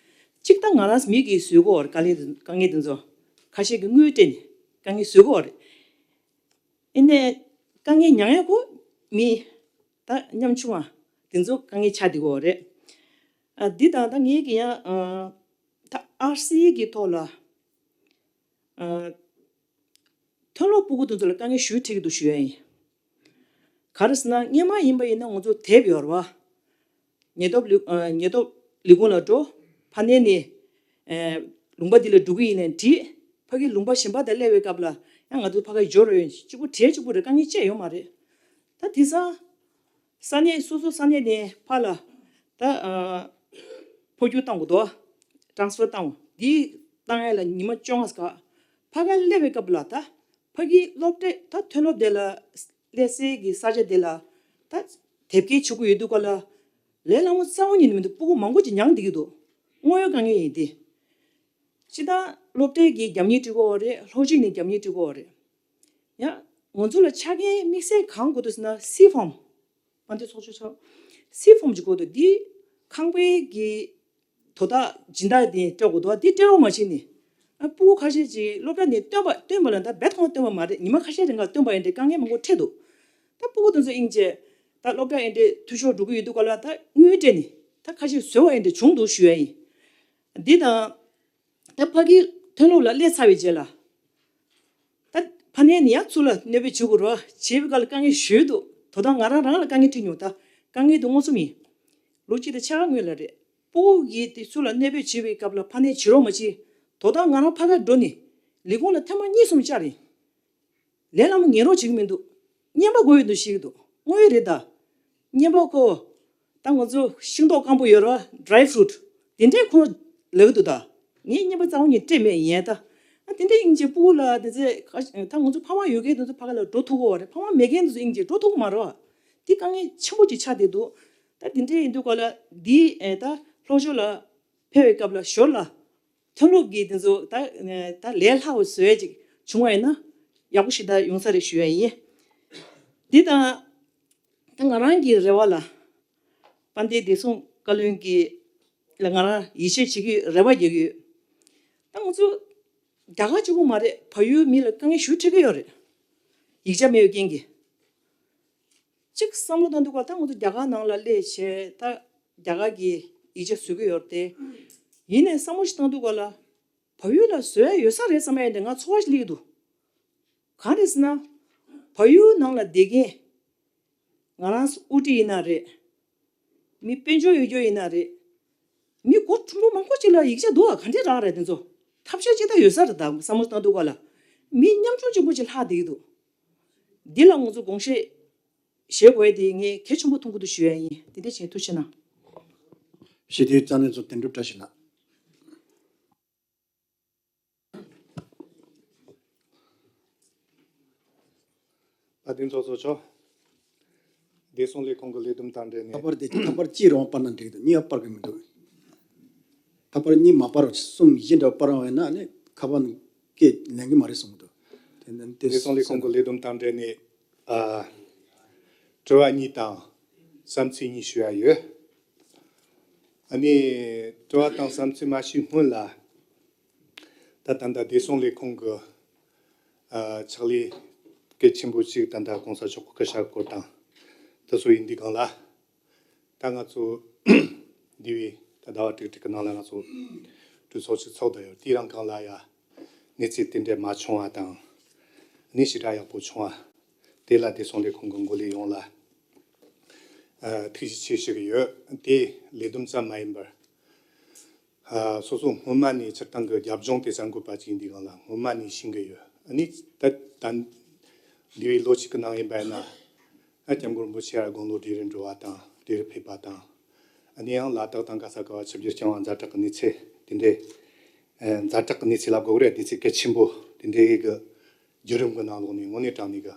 གཅིག་ད་ང་རང་མི་གིས་བཟོས་གོ་བ་རེད། དཀའ་ངལ་དེ་དཀའ་ངལ་དེ་ཚོ་ཁ་ཤས་ཀྱིས་དངུལ་སྤྲད་ནས་དཀའ་ངལ་བཟོས་གོ་བ་རེད། ཡིན་ནའི་དཀའ་ངལ་མྱངས་ཡ་གོ་མི་ད་ཉམ་ཆུང་བ་དེ་ཚོ་དཀའ་ངལ་ཆགས་བསྡད་གོ་བ་རེད། ཨ་འདི་དང་ད་ངེད་ཀྱི་ཡང་ཨ་ད་ཨར་སི་གི་ཐོག་ལ་ཨ། མཐོ་སློབ་སྤུ་གུ་དེ་ཚོ་ལ་དཀའ་ངལ་ཞེ་པོ་འཕྲད་ཀྱི་འདུག་ཞུ་ཡ་ཡིན། ག་རེ་ཟེར་ན་སྔོན་མ་ཡིན་པ་ཡིན་ན་ང་ཚོ་དེབ་ཡོད་རེད་བ། ཉེན་རྟོག་ལས་ཨ་ཉེན་རྟོག་ལས་ཁུངས་ལ་འགྲོ། ཕ་ནས་ནས་ཨ་ལུང་པ་འདི་ལ་འགྲོ་གི་ཡིན་ལབ་དྲིས། ཕ་གི་ལུང་པ་གཞན་པ་དང་སླེབས་པའི་སྐབས་ལ་ཡང་ང་ཚོ་ཕ་ག་འབྱོར་རོགས་ཡོད། གཅིག་པུ་གྲས་གཅིག་པུ་རེད། དཀའ་ངལ་ཅི་ཡང་ཡོད་མ་རེད། ད་དེང་སང་ས་གནས་སོ་སོ་ས་གནས་ནས་ཕར་ལ་ད་ཨ་འཕོ་འགྱུར་བཏང་དགོས་འདུག་ཊ་རན་སི་ཕར་བཏང་དགོས། འདི་བཏང་ཡ་ལ་ཉི་མ་བཅོ་ལྔ་ཙམ། ཕ་ག་སླེབས་པའི་སྐབས་ལ་ད་ཕ་གི་སློབ་གྲྭ་ད་མཐོ་སློབ་དེ་ལ་སླེབས་སའི་གི་ས་ཆ་དེ་ལ་ད་དེབ་སྐྱེལ་བྱེད་དགོས་ཡོད་དུས་སྐབས་ལ་ལས་སླ་མོ་རྩ་བ་ཉིད་ནས་མི་འདུག་སྤུ་གུ་མང་པོ་ཅིག་མྱངས་བསྡད་ཀྱི་འདུག་དངོས་ཡོད་དཀའ་ངལ་ཡིན་ཏེ། སྤྱིར་བཏང་སློབ་གྲྭའི་གི་རྒྱབ་གཉེར་སྤྲད་དགོས་པ་རེད། ལྷོ་སྤྱི་ནས་རྒྱབ་གཉེར་སྤྲད་དགོས་པ་རེད། ཡང་ང་ཚོ་ལ་ཆ་རྐྱེན་དམིགས་བསལ་གང་དགོས་འདུག་ཟེར་ན་སིག་ཕོམ། དཔལ་ལྡན་ཚོགས་གཙོ་མཆོག་སིག་ཕོམ་ཅིག་དགོས་འདུག་འདི་ཁང་པའི་གི་དོ་བདག་སྦྱིན་བདག་དེ་སྤྲད་དགོས་འདུག་འདི་སྤྲད་རོགས་མ་བྱེད་ནི། ཨ་སྤུ་གུ་ཁ་ཤས་ཅིག་སློབ་གྲྭ་ནས་བཏོན་པ་བཏོན་པ་ལ་ད་རྦད་ཐོག་བཏོན་པ་མ་རེད། ཉི་མ་ཁ་ཤས་རིང་ག་བཏོན་པ་ཡིན་དེ་དཀའ་ངལ་མང་པོ་འཕྲད་འདུག་ད་སྤུ་གུ་དེ་ཚོ་ཨིན་ཅེ་ད་སློབ་གྲྭ་ཨེ་འདྲས་འཐུས་ཤོར་འགྲོ་གི་ཡོད་དུས་ག་ལ་ད་དངུལ་སྤྲད་ནི་ད་ཁ་ཤས་བཟོས་པ་ཨེ་འདྲས་བྱུང་འདུག་ཞུ་ཡ་ཡིན། འདི་དང་། ད་ཕ་གི་མཐོ་སློབ་ལ་སླེབས་ཚར་བའི་རྗེས་ལ། ད་ཕ་ནས་ནི་ཡང་ཚུར་ལ་གནོད་པའི་བྱེད་དགོས་རོགས་བྱེད་པའི་སྐབས་ལ་དཀའ་ངལ་ཞེ་པོ་འདུག་དོ་བདག་ང་རང་རང་ལ་དཀའ་ངལ་འཕྲད་མྱོང་། ད་དཀའ་ངལ་འདི་མངོན་སུམ་ཡིན། ལོ་གཅིག་དང་ཕྱེད་ཀ་སྔོན་ལ་རེད། སྤུ་གུ་གིས་དེ་ཚུར་ལ་གནོད་པའི་བྱེད་པའི་སྐབས་ལ་ཕ་ནས་བྱེད་རོགས་མ་བྱེད། དོ་བདག་ང་རང་ཕ་གར་འགྲོ་ནས་ ལས་ཁུངས་ལ་ཐེངས་མ་གཉིས་གསུམ་བཅར་ཡིན། ལས་སླ་མོ་ཉན་རོགས་བྱེད་ཀྱི་མི་འདུག། རྔན་པ་དགོས་ཡོད་འདུག་ཤེས་ཀྱི་འདུག། དངོས་ཡོད་རེད་ད། རྔན་པ་ཁོ། ད་ང་ཚོ་ཤིང་ཏོག་སྐམ་པོ་ཡོད་ར། dry fruit། དེ་འདྲས་ཁོ་ལབ་ཀྱི་འདུག་ད། ངས་རྔན་པ་རྩ་བ་ཉིད་སྤྲད་མེད་ཡིན་ད། ཨ་དེ་འདྲས་ཨིན་ཇི་སྤུ་གུ་ལ་དེ་ཚེ་ད་ང་ཚོ་ཕ་མ་ཡོད་མཁན་དེ་ཚོ་ཕ་ག་ལ་འགྲོ་ཐུབ་ཀྱི་ཡོད་རེད། ཕ་མ་མེད་མཁན་དེ་ཚོ་ཨིན་ཇི་འགྲོ་ཐུབ་ཀྱི་མ་རེད་བ། དེ་དཀའ་ངལ་ཆེན་པོ་ཅིག་ཆགས་བསྡད་འདུག། ད་དེ་འདྲས་ཡིན་དུས་ག་ལ་འདི་ད་ལྷོ་ཕྱོགས་ལ་ཕེབས་པའི་སྐབས་ལ་ཞོར་ལ། མཐོ་སློབ་ཀྱི་དེ་ཚོ་ད་ད་ལས་སླ་བོ་བཟོས་ཅིག་བྱུང་བ་ཡིན་ན་ཡག་པོ་ཞིག་ད་ཡོང་ས་རེད་ཞུ་ཡ་ཡིན། འདི་དང་ད་ང་རང་གི་རེ་བ་ལ་དཔལ་ལྡན་བདེ་སྲུང་བཀའ་བློན་གྱི་ལ་ང་རང་ཡིད་ཆེས་བྱེད་ཀྱི་ཡོད། རེ་བ་རྒྱག་གི་ཡོད། ད་ང་ཚོ་རྒྱ་གར་གཅིག་པུ་མ་རེད། བལ་ཡུལ་མི་ལ་དཀའ་ངལ་ཞེ་པོ་འཕྲད་ཀྱི་ཡོད་རེད། ཡིག་ཆ་མེད་པའི་རྐྱེན་གྱིས། གཅིག་བསམ་བློ་བཏང་དུས་ག་ད་ང་ཚོ་རྒྱ་གར་ནང་ལ་སླེབས་བྱས་ད་རྒྱ་གར་གྱི་ཡིག་ཆ་བཟོ་གི་ཡོད་རེད་དེ། ཡིན་ནའི་བསམ་བློ་ཞིག་བཏང་དུས་ག་ལ་བལ་ཡུལ་ལ་བཟོ་ཡ་ཡོད་ས་རེད་བསམ་ཡ་དེ་ང་ཚོར་བ་ཞིག་སླེབས་ཀྱི་འདུག། གང་རེད་ཟེར་ན། བལ་ཡུལ་ནང་ལ་བསྡད་མཁན་ང་རང་ཚོ་དབུ་ཁྲིད་ཡིན་ན་རེད། མི་དཔལ་འབྱོར་ཡོད་རྒྱུ་ཡིན་ན་རེད། མི་སྒོར་ཁྲི་འབུམ་མང་པོ་ཅིག་ལ་ཡིག་ཆ་འདུག་ཨ། ག་འདྲས་རག་རེད་དེ་ཚོ། ཐབས་ཤེས་ཅི་ལྟར་ཡོད་ས་རེད་ད་བསམ་བློ་བཏང་དུས་ག་ལ། མི་ཉམ་ཆུང་གཅིག་པུ་ཅིག་ལྷག་བསྡད་ཀྱི་འདུག། འདི་ལ་ང་ཚོ་དགོངས་བཞེས་བཞེས་དགོས་དེ་ངས་གལ་ཆེན་པོ་མཐོང་གི་འདུག་ཞུ་ཡ་ཡིན། དེ་འདྲས་བྱས་ཐུགས་རྗེ་གནང་། ཞི་བདེའི་རྩ་ནས་ཚོ་དོན་གྲུབ་བཀྲ་ཤིས་ལགས། བཀའ་དྲིན་ཚོགས་གཙོ་མཆོག། བདེ་སྲུང་ལས་ཁུངས་ཀྱི་ལས་བསྡོམས་དང་འབྲེལ་ནས། ཁ་པར་དེ་ཁ་པར་གཅིག་རང་སྤར་ན་འགྲིག་འདུག། གཉིས་པ་སྤར་གི་མི་འདུག། ཁ་པར་གཉིས་མ་སྤར་བར་གསུམ་བཞི་འདྲ་སྤར་བ་ཡིན་ན་ནི་ཁ་པར་ནི་སྐད་ལེན་གི་མ་རེད་གསུངས་འདུག། དེ་ནི་དེ། བདེ་སྲུང་ལས་ཁུངས་ཀྱི་ལས་བསྡོམས་དང་འབྲེལ་ནས། ཨ། དྲི་བ་གཉིས་དང་བསམ་ཚུལ་གཉིས་ཞུ་ཡ་ཡོད། ཨ་ནི་དྲི་བ་དང་བསམ་ཚུལ་མ་ཞུས་སྔོན་ལ། ད་ད་ལྟ་བདེ་སྲུང་ལས་ཁུངས་ཀྱི་ཨ་ཕྱག་ལས་གལ་ཆེན་པོ་ཞིག་ད་ལྟ་གོང་ས་མཆོག་གི་སྐུ་ཞབས་སྐོར་དང་དེ་ཚོ་ཡིན་དུས་སྒང་ལ། ད་ང་ཚོ་འདས་པའི་ད་ཟླ་བ་དྲུག་དྲུག་གི་ནང་ལ་ང་ཚོ་གྲོས་ཚོགས་ཤིག་ཚོགས་བསྡད་ཡོད། དེའི་རིང་གང་ལ་ཡ་གནས་ཚུལ་དེ་འདྲ་མ་བྱུང་བ་དང་། གནས་ཞེ་དྲག་ཡག་པོ་བྱུང་བ། དེ་ལ་བདེ་སྲུང་ལས་ཁུངས་ཀྱི་འགོ་ལས་ཡོངས་ལ་ཨ་ཐུགས་རྗེ་ཆེ་ཞུ་གི་ཡོད། དེ་ལས་བསྡོམས་ཙམ་མ་ཡིན་པར། ཨ་སོ་སོ་སྔོན་མ་ནས་སྤྱིར་བཏང་གི་རྒྱབ་ལྗོངས་དེ་གསར་འགོད་པ་ཅིག་ཡིན་དུས་སྒང་ལ་སྔོན་མ་ནས་ཤེས་ཀྱི་ཡོད། ཨ་ནི་ད་ད་འདས་པའི་ལོ་གཅིག་གི་ནང་ཡིན་པ་ཡིན་ན། ཨ་སྐྱབས་མགོན་རིན་པོ་ཆེ་ཡར་དགུང་ལོ་བགྲེས་རུ་འགྲོ་བ་དང་བགྲེས་རུ་ཕེབས་པ་དང་། ཨ་ནི་ཡང་ལ་དྭགས་དང་ག་ས་ག་བ་ཆིབས་བསྒྱུར་བསྐྱངས་པ་ཛ་དྲག་གི་གནས་ཚུལ་དེ་འདྲའི། ཨ་ཛ་དྲག་གི་གནས་ཚུལ་ལབ་དགོས་རེད། གནས་ཚུལ་གལ་ཆེན་པོ་དེ་འདྲའི་གི་བརྒྱུད་རིམ་གི་ནང་ལོགས་ནས་དངོས་གནས་དྲང་གནས་གི་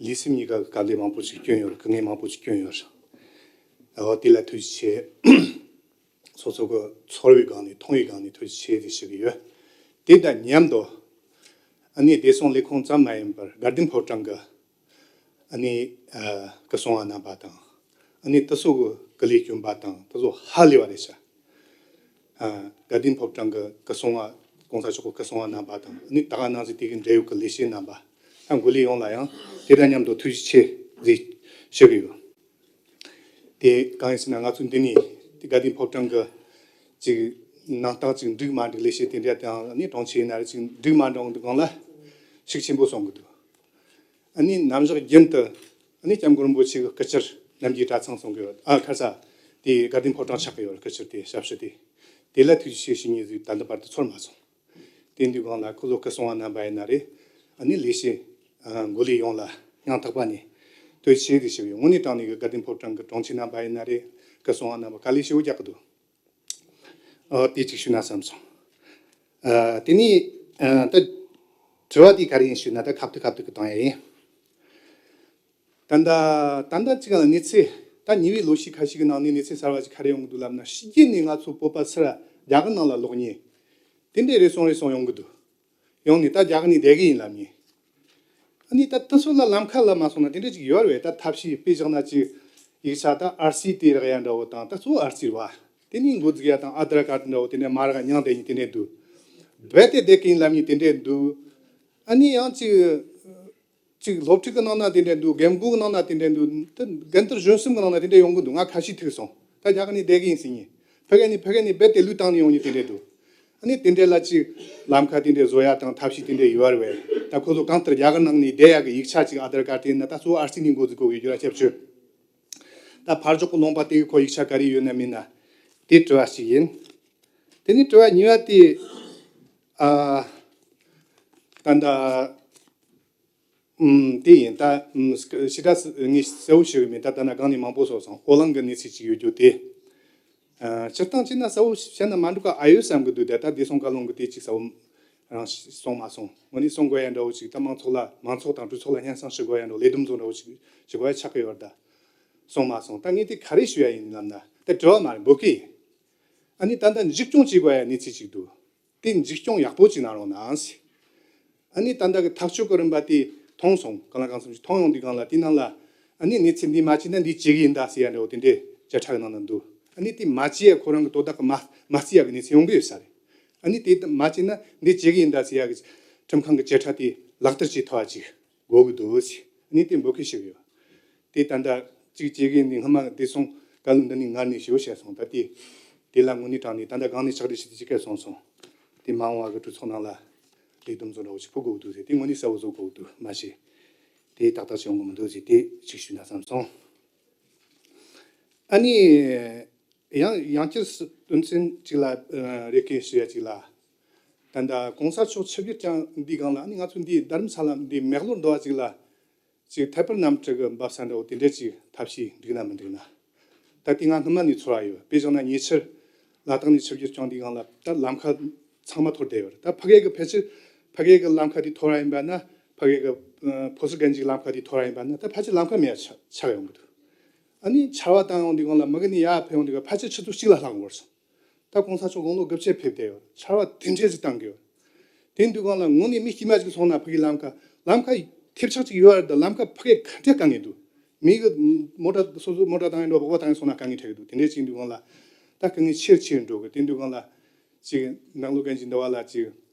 ལུས་སེམས་གཉིས་ཀ་གི་དཀའ་ལས་མང་པོ་ཞིག་བསྐྱོན་ཡོད་རེད། སྐུ་ངལ་མང་པོ་ཞིག་བསྐྱོན་ཡོད་རེད། འོ་དེ་ལ་ཐུགས་རྗེ་ཆེ། སོ་སོ་གི་ཚོར་བའི་སྒང་ནས་མཐོང་བའི་སྒང་ནས་ཐུགས་རྗེ་ཆེ་ཞེས་ཞུ་གི་ཡོད། དེ་དང་མཉམ་དུ་ཨ་ནི་བདེ་སྲུང་ལས་ཁུངས་ཙམ་མ་ཡིན་པར་དགའ་ལྡན་ཕོ་བྲང་གི་ཨ་ནི་ཨ་སྐུ་སྲུང་བ་རྣམ་པ་དང་། ཨ་ནི་དེ་ཚོ་གི་སྐུ་ལས་བསྐྱོན་པ་དང་དེ་ཚོ་ཧ་ལས་པ་རེད་ཤག། ཨ་དགའ་ལྡན་ཕོ་བྲང་གི་སྐུ་སྲུང་བ་གོང་ས་མཆོག་གི་སྐུ་སྲུང་བ་རྣམ་པ་དང་ཨ་ནི་ད་ག་ནང་བཞིན་དེ་གི་འབྲེལ་ཡོད་ཀྱི་ལས་བྱེད་རྣམ་པ་དང་འགོ་ལས་ཡོངས་ལ་ཡང་དེ་དང་མཉམ་དུ་ཐུགས་རྗེ་ཆེ་ཟེར་ཞུ་གི་ཡོད། དེ་གང་ཡིན་ཟེར་ན་ང་ཚོ་འདི་ནས་དེ་དགའ་ལྡན་ཕོ་བྲང་གི་ཅིག་ནང་སྟངས་ཅིག་འགྲིག་མ་འགྲིག་ལས་བྱེད་དེ་འདྲ་དང་ནི་གྲོང་ཁྱེར་ཡིན་ན་རེ་ཅིག་འགྲིག་མ་འགྲིག་འདུག་གང་ལ་ཤུགས་ཆེན་པོ་གསུང་གི་འདུག། ཨ་ནི་ནམ་ཞག་རྒྱུན་དུ་ཨ་ནི་སྐྱབས་མགོན་རིན་པོ་ཆེ་གི་སྐུ་ཕྱིར་རྣམ་རྒྱལ་གྲྭ་ཚང་གསུང་གི་ཡོད། ཨ་ཁ་ས་དེ་དགའ་ལྡན་ཕོ་བྲང་ཆགས་ཀྱི་ཡོད། སྐུ་ཕྱིར་དེ་ཞབས་ཞུ་དེ་དེ་ལ་ཐུགས་རྗེ་ཆེ་ཞུ་མཁན་ཟིག་ད་ལྟ་བར་དུ་ཚོར་མ་སོང་། དེ་འདུག་གང་ལ་ཁོ་ཚོ་སྐུ་སྲུང་བ་རྣམ་པ་ཡིན་ན་རེད། ཨ་ནི་ལས་བྱེད་ཨ་འགོ་ལས་ཡོངས་ལ་སྙིང་ཐག་པ་ནས་ཐུགས་རྗེ་ཆེ་ཞུ་གི་ཡོད། དངོས་གནས་དྲང་གནས་ཀྱི་དགའ་ལྡན་ཕོ་བྲང་གི་དྲུང་ཆེ་རྣམ་པ་ཡིན་ན་རེད། སྐུ་སྲུང་བ་རྣམ་པ་དཀའ་ལས་ཞེ་པོ་རྒྱག་གི་འདུག། ཨ་དེ་གཅིག་ཞུས་ན་བསམ་སོང་། ཨ་དེ་ནས་ཨ་ད་དྲི་བ་དེ་ག་རེ་ཡིན་ཞུས་ན་ད་ཁ་ཐུག་ཁ་ཐུག་གི་བཏང་ཡ་ཡིན། ད་ལྟ་ད་ལྟ་གཅིག་ལ་གནས་ཚུལ་ད་ཉེ་བའི་ལོ་ཤས་ཁ་ཤས་ཀྱི་ནང་ནས་གནས་ཚུལ་གསར་བ་ཅིག་ག་རེ་ཡོང་གི་འདུག་ལབ་ན། ཕྱི་རྒྱལ་ནས་ང་ཚོ་བོད་པ་ཚུར་རྒྱ་གར་ནང་ལ་ལོག་མཁན་དེ་འདྲའི་རེ་ཟུང་རེ་ཟུང་ཡོང་གི་འདུག། ཡོང་ནས་ད་རྒྱ་གར་ནས་བསྡད་གི་ཡིན་ལབ་མཁན། ཨ་ནི་ད་དེ་ཚོ་ལ་ལམ་ཁ་ལ་མ་སོང་ན་དེ་འདྲ་ཅིག་ཡོད་རེད་པས། ད་ཐབས་ཤེས་དཔེ་བཞག་ན་ཅིག་ཡིག་ཆ་ད་ཨར་སི་དེ་རག་ཡ་འདྲ་བོ་དང་། ད་གཙོ་བོ་ཨར་སི་རེད་པ། དེ་ནས་འགོ་འཛུགས་ཡ་དང་ཨ་དྷར་ཀར་འདྲ་བོ་དེ་འདྲ་མ་རག་མྱངས་བསྡད་མཁན་དེ་འདྲ་འདུག། རྦད་དེ་བསྡད་གི་ཡིན་ལབ་མཁན་དེ་འདྲ་འདུག། ཨ་ནི་ཡང་ཅིག་ཅིག་སློབ་ཕྲུག་གི་ནང་ན་དེ་འདྲ་འདུག། རྒན་རྒོན་གི་ནང་ན་དེ་འདྲ་འདུག། ད་རྒན་དར་གཞོན་གསུམ་གི་ནང་ན་དེ་འདྲ་ཡོང་གི་འདུག། ང་ཁ་ཤས་ཐུག་སོང་། ད་རྒྱ་གར་ནས་བསྡད་གི་ཡིན་ཟེར་མཁན། ཕ་གི་ནས་ཕ་གི་ནས་རྦད་དེ་ལུས་བཏང་ནས་ཡོང་མཁན་དེ་འདྲ་འདུག། ཨ་ནི་དེ་འདྲ་ལ་ཅིག་ལམ་ཁ་དེ་འདྲ་བཟོ་ཡ་དང་ཐབས་ཤེས་དེ་འདྲ་ཡོད་རེད་པས། ད་ཁོ་ཚོ་གང་ལྟར་རྒྱ་གར་ནང་ནས་བསྡད་ཡ་གི་ཡིག་ཆ་ཅིག་ཨ་དྷར་ཀར་དེ་ཡིན་ན་ད་གཙོ་བོ་ཨར་སི་ནས་འགོ་འཛུགས་དགོས་ཀྱི་རྒྱུ་ར་ཁྱབ་ཆོས། ད་ཕར་ཕྱོགས་གི་ལུང་པ་དེ་གི་ཁོ་ཡིག་ཆ་ག་རེ་ཡོད་ན་མེད་ན་དེ་དྲི་བ་ཞིག་ཡིན། དེ་ནས་དྲི་བ་གཉིས་པ་དེ། ཨ། ད་ལྟ་ཨུམ། དེ་ཡིན་ད། ཨུམ། ཞེ་དྲག་ངས་གསལ་བོ་ཞུ་གི་མེད། ད་ལྟ་ན་གང་ནས་མང་པོ་སོང་སོང་། ཨོ་གླིང་གི་གནས་ཚུལ་ཅིག་ཡོད་རྒྱུ་དེ། ཨ། སྤྱིར་བཏང་བྱས་ན་གསལ་བོ་བཤད་ན་མ་འགྲིག་ག་ཨ་ཡོད་བསམ་གི་འདུག་ད་ལྟ་བདེ་སྲུང་བཀའ་བློན་གི་དེ་ཅིག་གསལ་བོ་རང་གསུངས་མ་སོང་། དངོས་གནས་གསུང་དགོས་ཡ་འདྲ་བོ་ཅིག་ད་མང་ཚོགས་ལ་མང་ཚོགས་དང་གྲོས་ཚོགས་ལ་སྙན་སེང་ཞུ་དགོས་ཡ་འདྲ་བོ། ལས་བསྡོམས་བཟོ་འདྲ་བོ་ཅིག་ཞུ་དགོས་ཡ་ཆགས་ཀྱི་ཡོད་རེད། ད་གསུངས་མ་སོང་། ད་ངས་དེ་ག་རེ་ཞུ་ཡ་ཡིན་ལབ་ན། ད་དྲི་བ་མ་རེད། འབོད་སྐུལ་ཡིན། ཨ་ནི་ད་ལྟ་འཛིན་སྐྱོང་བྱེད་དགོས་ཡ་གནས་ཚུལ་ཅིག་འདུག་དེ་འཛིན་སྐྱོང་ཡག་པོ་ཅིག་གནང་རོགས་གནང་ཟེར། ཨ་ནི་ད་ལྟ་གི་ཐག་གཅོད་ཀྱི་རིམ་པ་དེ་མཐོང་སོང་། གང་ལ་གང་འཚམ་ཞིག་མཐོང་ཡོང་དུས་སྒང་ལ། དེ་ནང་ལ་ཨ་ནི་གནས་ཚུལ་འདི་མ་བྱས་ན་འདི་བྱེད་ཀྱི་ཡིན་ད་ཟེར་ཡ་འདྲ་བོ་དེ་འདྲའི་བཅད་ཁྲ་གི་ནང་ན་འདུག་ཨ་ནི་དེ་མ་བྱས་ཡ་ཁོ་རང་གི་དོ་བདག་གི་མ་མ་བརྩི་ཡ་གི་གནས་ཚུལ་ཡོང་གི་ཡོད་ས་རེད། ཨ་ནི་དེ་མ་བྱས་ན་འདི་བྱེད་ཀྱི་ཡིན་ད་ཟེར་ཡ་གི་ཁྲིམས་ཁང་གི་བཅད་ཁྲ་དེ་ལག་བསྟར་བྱེད་ཐུབ་པ་ཅིག་དགོས་ཀྱི་འདུག་ཟེར། ཨ་ནི་དེ་འབོད་སྐུལ་ཞུ་གི་ཡོད། དེ་ད་ལྟ་གཅིག་བྱེད་ཀྱི་ཡིན། སྔོན་མ་བདེ་སྲུང་བཀའ་བློན་འདི་ནས་སྔར་ནས་ཞུ་བཤད་སོང་། ད་དེ་དེ་ལ་དངོས་གནས་དྲང་ནས་ད་ལྟ་གང་ནས་ཕྱག་བྲིས་ཞུས་ཏེ་ཅིག་སྐད་སོང་སོང་། དེ་མ་འོངས་བ་གི་གྲོས་ཚོགས་ནང་ལ་ལས་བསྡོམས་བཟོ་འདྲ་བོ་ཞིག་ཕུལ་དགོས་འདུག་ཟེར། དེ་དངོས་གནས་གསལ་བོ་བཟོ་དགོས་འདུག་མ་གཞི་དེ་ཏག་ཏག་ཅིག་ཡོང་གི་མི་འདུག་ཟེར། དེ་ཅིག་ཞུས་ན་བསམ་སོང་། ཨ་ནི་ཡང་ཡང་བསྐྱར་དོན་ཚན་ཅིག་ལ་རེ་སྐུལ་ཞུ་ཡ་ཅིག་ལ། ད་ལྟ་གོང་ས་མཆོག་ཆིབས་བསྒྱུར་བསྐྱངས་འདི་སྒང་ལ། ཨ་ནི་ང་ཚོ་འདི་རྡ་རམ་ས་ལ་འདི་མེག་ལོར་འདུ་བ་ཅིག་ལ་ཅིག་ཐད་པར་གནམ་གྲུ་གི་འབབ་ས་འདྲ་བོ་དེ་འདྲ་ཅིག་ཐབས་ཤེས་འགྲིག་ན་མི་འགྲིག་ན། ད་དེ་ང་སྔོན་མ་ནས་ཚོར་བ་ཡོད། དཔེ་བཞག་ན་ཉེ་ཆར་ལ་དྭགས་ནས་ཆིབས་བསྒྱུར་བསྐྱངས་དུས་སྒང་ལ་ད་ལམ་ཁ་ཚང་མ་འཐོར་བསྡད་ཡོད་རེད། ད་ཕ་གི་གི་ཕལ་ཆེར་ཕ་གི་གི་ལམ་ཁ་དེ་འཐོར་བ་ཡིན་པ་ན། ཕ་གི་གི་ཨ་ཕོ་སི་གན་ཇིའི་ལམ་ཁ་དེ་འཐོར་བ་ཡིན་པ་ན། ད་ཕལ་ཆེར་ལམ་ཁ་མེད་ཡ་ཆགས་ཆགས་ཡོང་གི་འདུག་ཨ་ནི་ཆར་པ་བཏང་ཡོང་དུས་སྒང་ལ་མ་གི་ནས་ཡར་ཕེབས་ཡོང་དུས་སྒང་ཕལ་ཆེར་ཆུ་ཚོད་གཅིག་ལ་ལྷག་འགོར་སོང་། ད་གོང་ས་མཆོག་དགུང་ལོ་དགུ་བཅུ་ཕེབས་བསྡད་ཡོད། ཆར་པ་དེ་འདྲས་ཅིག་བཏང་གི་ཡོད། དེ་དུས་སྒང་ལ་དངོས་གནས་མི་དཀྱུས་མ་ཅིག་སོང་ན་ཕ་གིའི་ལམ་ཁ་ལམ་ཁ་ཐེབས་ཆག་ཅིག་ཡོད་རེད། ད་ལམ་ཁ་ཕ་གིར་ག་འདྲས་དཀའ་ངལ་འདུག་མི་གི་མོ་ཊ་སོ་སོ་མོ་ཊ་བཏང་ཡིན་འགྲོ། སྦག་སྦག་བཏང་ཡིན་སོང་ན་དཀའ་ངལ་འཕྲད་ཀྱི་འདུག་དེ་འདྲས་ཅིག་དུས་སྒང་ལ་ད་དཀའ་ངལ་ཆེ་རུ་ཆེ་རུ་འགྲོ་གི། དེ་དུས་སྒང་ལ་ཅིག་མེག་ལོར་གན་ཇི་འདི་བ་ལ་ཅིག་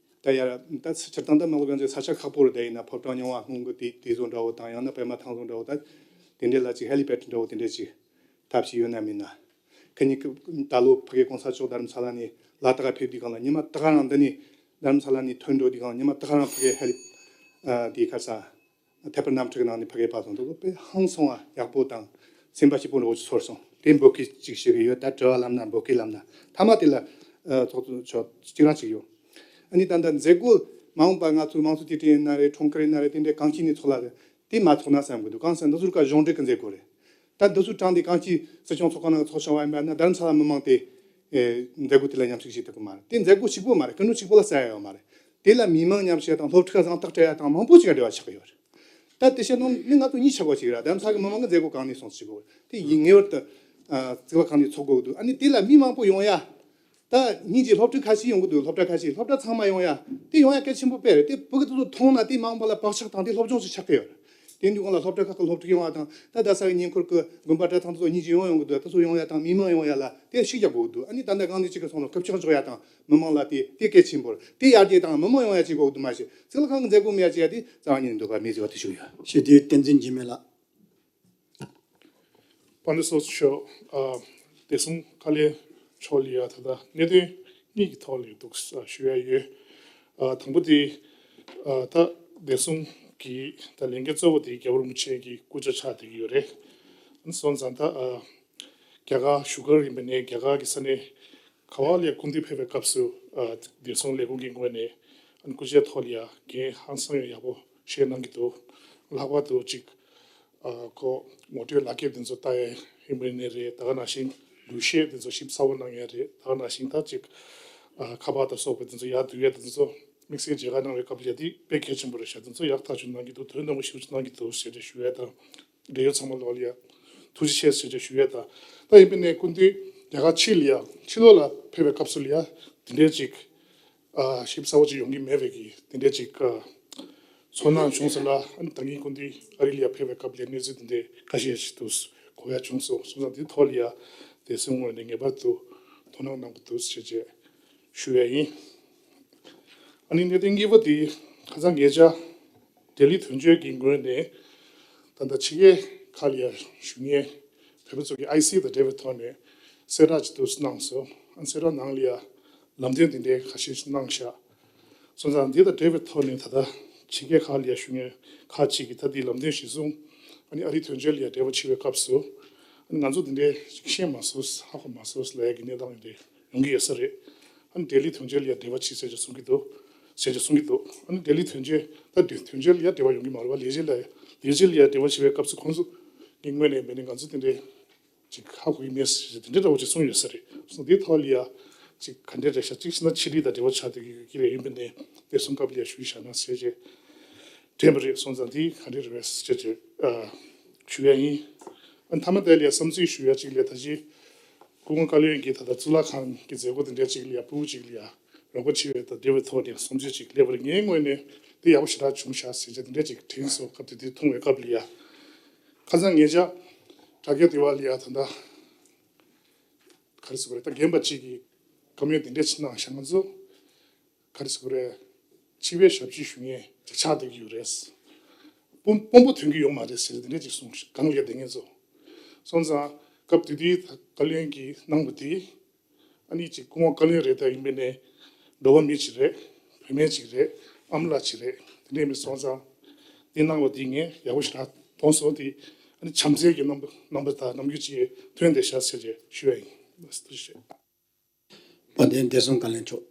ད་ཡར་ད་སྤྱིར་བཏང་ད་མེག་ལོར་གན་ཇི་ས་ཆ་ཁག་པོ་རེད། ད་ཡིན་ན་ཕོ་བྲང་རྙིང་བ་སྔོན་གི་དེ་དེ་བཟོ་འདྲ་བོ་དང་། ཡང་ན་པད་མ་ཐང་བཟོ་འདྲ་བོ། ད་དེ་འདྲས་ལ་ཅིག་ཧེ་ལི་པེཌ་འདྲ་བོ་དེ་འདྲས་ཅིག་ཐབས་ཤེས་ཡོད་ན་མིན་ན། ཁ་ཉིན་གི་ད་ལོ་ཕ་གི་གོང་ས་མཆོག་རྡ་རམ་ས་ལ་ནས་ལ་དྭགས་ཕེབས་དུས་སྒང་ལ་ཉི་མ་ད་ག་རང་འདི་ནས་རྡ་རམ་ས་ལ་ནས་ཐོན་འགྲོ་དུས་སྒང་ལ་ཉི་མ་ད་ག་རང་ཕ་གི་ཧེ་ལི་ཨ་དེ་ཁ་ས་ཐད་པར་གནམ་གྲུ་གི་ནང་ནས་ཕ་གི་ཕར་སོང་འདུག་དཔེ་ཧང་སང་བ་ཡག་པོ་དང་སེམས་པ་སྐྱིད་པོ་འདྲ་བོ་ཅིག་ཚོར་སོང་། དེ་འབོད་སྐུལ་ཅིག་ཞུ་གི་ཡོད། ད་དྲི་བ་ལབ་ན་འབོད་སྐུལ་ལབ་ན་མཐའ་མ་དེ་ལ་ཨ་ཚོགས་གཙོ་མཆོག་གཅིག་རང་ཅིག་ཡོད། ཨ་ནི་ད་ལྟ་མཛད་སྒོ་མ་འོངས་པ་ང་ཚོའི་དམངས་གཙོ་དུས་དྲན་ཡིན་ན་རེད། འཁྲུངས་སྐར་ཡིན་ན་རེད། དེ་འདྲའི་གང་ཅི་ནས་ཚོགས་ལ་རེད། དེ་མ་ཚོགས་ན་བསམ་གི་འདུག་གང་ཟེར་ན་འདི་ཚོ་ཀ་གཞུང་འབྲེལ་གྱི་མཛད་སྒོ་རེད། ད་འདི་ཚོ་དྲངས་ཏེ་གང་ཅི་སྲིད་སྐྱོང་ཚོགས་ཁང་ནང་ཚོགས་བྱུང་བ་ཡིན་པ་ན་རྡ་རམ་ས་ལ་མི་མང་དེ་ཨེ་མཛད་སྒོ་དེ་ལ་མཉམ་ཞུགས་བྱེད་ཐུབ་ཀྱི་མ་རེད། དེ་མཛད་སྒོ་གཅིག་པོ་མ་རེད། སྐུ་མགྲོན་གཅིག་པོ་ལ་ཟེར་ཡ་ཡོད་མ་རེད། དེ་ལ་མི་མང་མཉམ་ཞུགས་དང་སློབ་ཕྲུག་གཟེངས་རྟགས་སྤྲད་ཡ་དང་མང་པོ་ཅིག་འབྲེལ་བ་ཆགས་ཀྱི་ཡོད་རེད། ད་དེ་བཤད་ན་མི་ང་ཚོ་གཉིས་ཆགས་པ་ཅིག་རེད། རྡ་རམ་ས་གི་མི་མང་གི་མཛད་སྒོ་གང་ནས་སོང་ཞིག་དགོས། དེ་ཡིན་ངེས་པར་དུ་ཨ་རྩིས་པ་ཁང་ནས་ཚོགས་དགོས་ཀྱི་འདུག་ཨ་ནི་དེ་ལ་མི་མང་པོ་ཡོང་ཡ། ད་སྙིང་རྗེ། སློབ་ཕྲུག་ཁ་ཤས་ཡོང་གི་འདུག་སློབ་གྲྭ་ཁ་ཤས། སློབ་གྲྭ་ཚང་མ་ཡོང་ཡ་དེ་ཡོང་ཡ་གལ་ཆེན་པོ་དཔེ་རེད། དེ་ཕྲུ་གུ་དེ་ཚོ་མཐོང་ན་དེ་མ་འོངས་པ་ལ་བག་ཆགས་དང་དེ་སློབ་སྦྱོང་ཞིག་ཆགས་ཀྱི་ཡོད་རེད། དེ་འདུག་གང་ལ་སློབ་གྲྭ་ཁག་གི་སློབ་ཕྲུག་ཡོང་བ་དང་། ད་རྡ་ས་གི་ཉེ་འཁོར་གྱི་དགོན་པ་གྲྭ་ཚང་དེ་ཚོ་སྙིང་རྗེ་ཡོང་ཡོང་གི་འདུག་དེ་ཚོ་ཡོང་ཡ་དང་མི་མང་ཡོང་ཡ་ལ་དེ་ཤུགས་རྒྱག་དགོས་ཀྱི་འདུག་ཨ་ནི་ད་ལྟ་གང་ནས་ཅིག་གི་སོང་ལ་སྐུ་ཕྱག་འཇོག་ཡ་དང་མི་མང་ལ་དེ་དེ་གལ་ཆེན་པོ་རེད། དེ་ཡར་རྒྱས་དང་མི་མང་ཡོང་ཡ་བྱེད་དགོས་ཀྱི་འདུག་མ་གཞི་རྩིས་པ་ཁང་གི་མཛད་སྒོ་མེད་ཡ་བྱེད་ཡ་དེ་རྩ་བ་ཉིད་ནས་འདོད་པ་མེད་ཟེར་བ་དེ་ཞུ་ཡོད། ཞི་བདེའི་བསྟན་འཛིན་འཇིགས་མེད་ལགས། དཔལ་ལྡན་ཚོགས་གཙོ་མཆོག་ཨ་བདེ་སྲུང་བཀའ་བློན་མཆོག་ལ་ཡ་ད་ལྟ་གནད་དོན་གཉིས་ཀྱི་ཐོག་ལ་འདུག་ཨ་ཞུ་ཡ་ཡོད། ཨ་དང་པོ་དེ་ཨ་ད་བདེ་སྲུང་གི་ད་ལས་འགན་གཙོ་བོ་དེ་རྒྱལ་བ་རིན་པོ་ཆེ་གི་སྐུ་ཕྱྭ་ཆགས་བསྡད་ཀྱི་ཡོད་རེད། ཨ་ནི་སོང་ཙང་ད་ཨ་རྒྱ་གར་བཞུགས་སྒར་ཡིན་པ་ནས་རྒྱ་གར་གྱི་ས་གནས་ག་བ་ལ་ཡ་སྐུ་མདུན་ཕེབས་པའི་སྐབས་སུ་ཨ་བདེ་སྲུང་ལས་ཁུངས་ཀྱི་ངོས་ནས་ཨ་ནི་སྐུ་ཕྱྭའི་ཐོག་ལ་ཡ་འགན་ཧང་སང་ཡང་ཡག་པོ་བཞེས་གནང་གི་འདུག་ལྷག་པར་དུ་ཅིག་ཨ་ཁོ་ངོ་སྤྲོད་ལག་ཁྱེར་དེ་ཚོ་ལྟ་ཡ་ཡིན་པ་ནས་རེད། ད་ག་ནང་བཞིན་ལུས་ཤེད་དེ་ཚོ་ཞིབ་ཚགས་པོ་གནང་ཡ་རེད། ད་ག་ནང་བཞིན་ད་ཅིག་ཨ་ཁ་པར་དང་སོགས་པ་དེ་ཚོ་ཡར་བསྡུ་ཡ་དེ་ཚོ་དམིགས་བསལ་མཇལ་ཁ་གནང་བའི་སྐབས་ལ་དེ་དཔེ་གལ་ཆེན་པོ་རེད་ཤག་དེ་ཚོ་ཡག་ཐག་ཆོད་གནང་གི་འདུག་དོན་དང་པོ་ཞེ་པོ་ཅིག་གནང་གི་འདུག་ཞེས་བྱས་ཞུ་ཡ་དང་། འབྲེལ་ཡོད་ཚང་མ་ལོག་ལ་ཡ་ཐུགས་རྗེ་ཆེ་ཞེས་བྱས་ཞུ་ཡ་དང་། ད་ཡིན་པ་ནས་སྐུ་མདུན་རྒྱ་གར་ཕྱི་ལ་ཡ་ཕྱི་ལོགས་ལ་ཕེབས་པའི་སྐབས་སུ་ལ་ཡ་དེ་འདྲའི་ཅིག་ཨ་ཞིབ་ཚགས་པོ་ཅིག་ཡོང་གི་མེད་པའི་གི་དེ་འདྲའི་ཅིག་ཨ་ཚོར་སྣང་བྱུང་སོང་ལ། ཨ་ནི་ད་གིན་སྐུ་མདུན་ཨ་རི་ལ་ཡ་ཕེབས་པའི་སྐབས་ལ་གནས་ཚུལ་དེ་འདྲའི་ཁ་ཤས་ཤིག་ཏུ་གོ་ཡ་བྱུང་སོང་། སོང་ཙང་དེའི་ཐོག་ལ་ཡ་བདེ་སྲུང་ངོས་ནས་ངེས་པར་དུ་དོ་སྣང་གནང་དགོས་འདུག་ཞེས་བྱས་ཞུ་ཡ་ཡིན། ཨ་ནི་གནད་དོན་གཉིས་པ་དེ་ཁ་སང་ཉེ་ཆར་ལྡི་ལི་དོན་གཅོད་ཀྱི་ངོས་ནས་ད་ལྟ་ཕྱི་རྒྱལ་ཁག་ལ་ཡ་བཞུགས་མཁན་བོད་པ་ཚོ་གི་ཨའི་སི་དང་འབྲེལ་བའི་ཐོག་ནས་གསལ་བསྒྲགས་ཅིག་ཏུ་གནང་སོང་། ཨ་ནི་གསལ་བསྒྲགས་ནང་ལ་ཡ་ལམ་སྟོན་དེ་འདྲའི་ཁ་ཤས་ཤིག་གནང་ཤག་སོང་ཙང་འདི་དང་འབྲེལ་བའི་ཐོག་ནས་ད་ལྟ་ཕྱི་རྒྱལ་ཁག་ལ་ཡ་བཞུགས་མཁན་ཁག་ཅིག་གིས་ད་འདི་ལམ་སྟོན་གཞིར་བཟུང་ཨ་ནི་ཨ་རིའི་དོན་གཅོད་ལ་ཡ་འབྲེལ་བ་བྱེད་པའི་སྐབས་སུ་ཨ་ནི་ང་ཚོ་འདི་འདྲའི་ཤེས་མ་སོང་ཧ་གོ་མ་སོང་ལབ་ཡ་གི་གནས་སྟངས་འདི་ཡོང་གི་ཡོད་ས་རེད། ཨ་ནི་ལྡི་ལི་དོན་གཅོད་ལ་ཡ་འབྲེལ་བ་བྱེད་ཟེར་ཅིག་གསུང་གི་འདུག་ཟེར་ཅིག་གསུང་གི་འདུག་ཨ་ནི་ལྡི་ལི་དོན་གཅོད་ད་དོན་དོན་གཅོད་ལ་ཡ་འབྲེལ་བ་ཡོང་གི་མ་རེད་པ། ལས་བྱེད་ལ་ལས་བྱེད་ལ་ཡ་འབྲེལ་བ་བྱེད་པའི་སྐབས་སུ་ཁོང་ཚོ་གི་ངོས་ནས་མེད་ནས་ང་ཚོ་དེ་འདྲའི་ཅིག་ཧ་གོ་གི་མེད་ཟེར་དེ་འདྲའི་འདྲ་བོ་ཅིག་གསུངས་ཡོད་ས་རེད། སོང་དེའི་ཐོག་ལ་ཡ་ཅིག་ག་འདྲ་རེད་ཤག་ཅིག་བྱས་ན་ཕྱི་ལི་དང་འབྲེལ་བ་ཆགས་བསྡད་ཀྱི་ཡོད་ཀྱི་རེད། ཡིན་པ་ནས་དེ་གསུང་སྐབས་ལ་ཡ་ཞུས་བཞག་ན་ཟེར་བྱས་དྲན་པ་རེད། སོང་ཙང་དེ་ག་འདྲ་རེད་པས་ཟེར་བྱས་ཨ་ཞུ་ཡ་ཡིན། ཨ་མཐའ་མ་དེ་ལ་ཡ་བསམ་ཚུལ་ཞུ་ཡ་ཅིག་ལ་ད་ཅི་སྐུ་ངོ་བཀའ་བློན་གྱིས་ད་ལྟ་གཙུག་ལག་ཁང་གི་མཛད་སྒོ་དེ་འདྲ་ཅིག་ལ་ཡ་ཕྲུ་གུ་ཅིག་ལ་ཡ་རོགས་པ་བྱེད་པའི་དང་འབྲེལ་བའི་ཐོག་ནས་བསམ་ཚུལ་ཅིག་སླེབས་པ་རེད། ངའི་ངོས་ནས་འདི་ཡག་པོ་ཞེ་དྲག་བྱུང་ཤག་ཟེར་བྱས་དེ་འདྲ་ཅིག་དྲན་སོང་། སྐབས་དེ་དུས་མཐོང་བའི་སྐབས་ལ་ཡ། ཁ་སང་ཉེ་ཆར་དྲ་རྒྱ་དེ་བ་ལ་ཡ་ད་ལྟ་ག་རེ་ཟེར་དགོས་རེད། ད་རྒན་པ་གཅིག་གིས་བཀའ་མོལ་དེ་འདྲ་ཅིག་གནང་ཤག་ང་ཚོ་ག་རེ་ཟེར་དགོས་རེད། སྤྱི་པའི་ཞབས་ཕྱི་ཞུ་མཁན་དེ་ཆགས་བསྡད་ཀྱི་ཡོད་རེད། དཔོན་དཔོན་པོ་ཐོན་གྱི་ཡོད་མ་རེད་ཟེར་དེ་འདྲ་ཅིག་གསུངས་ཤག་སྒང་ལ་ཡ་བསྡད་མཁན་ཚོ། སོང་ཙང་སྐབས་དེ་དུས་བཀའ་བློན་གྱིས་གནང་བ་དེ། ཨ་ནི་ཅིག་སྐུ་ངོ་བཀའ་བློན་རེད། ད་ཡིན་པས་ནས་འགྲོ་བ་མི་ཅིག་རེད། བུད་མེད་ཅིག་རེད། ཨ་མ་ལགས་ཅིག་རེད། དེ་འདྲས་མི་སོང་ཙང་འདི་གནང་བ་འདི་ངས་ཡག་པོ་ཞེ་དྲག་མཐོང་སོང་། དེ་ཨ་ནི་བྱམས་བརྩེ་གི་རྣམ་པ་རྣམ་པ་དང་རྣམ་འགྱུར་ཅིག་ཐོན་བསྡད་ཤག་ཟེར་བྱས་ཞུ་ཡ་ཡིན། ཐུགས་རྗེ་ཆེ། དཔལ་ལྡན་བདེ་སྲུང་བཀའ་བློན་མཆོག་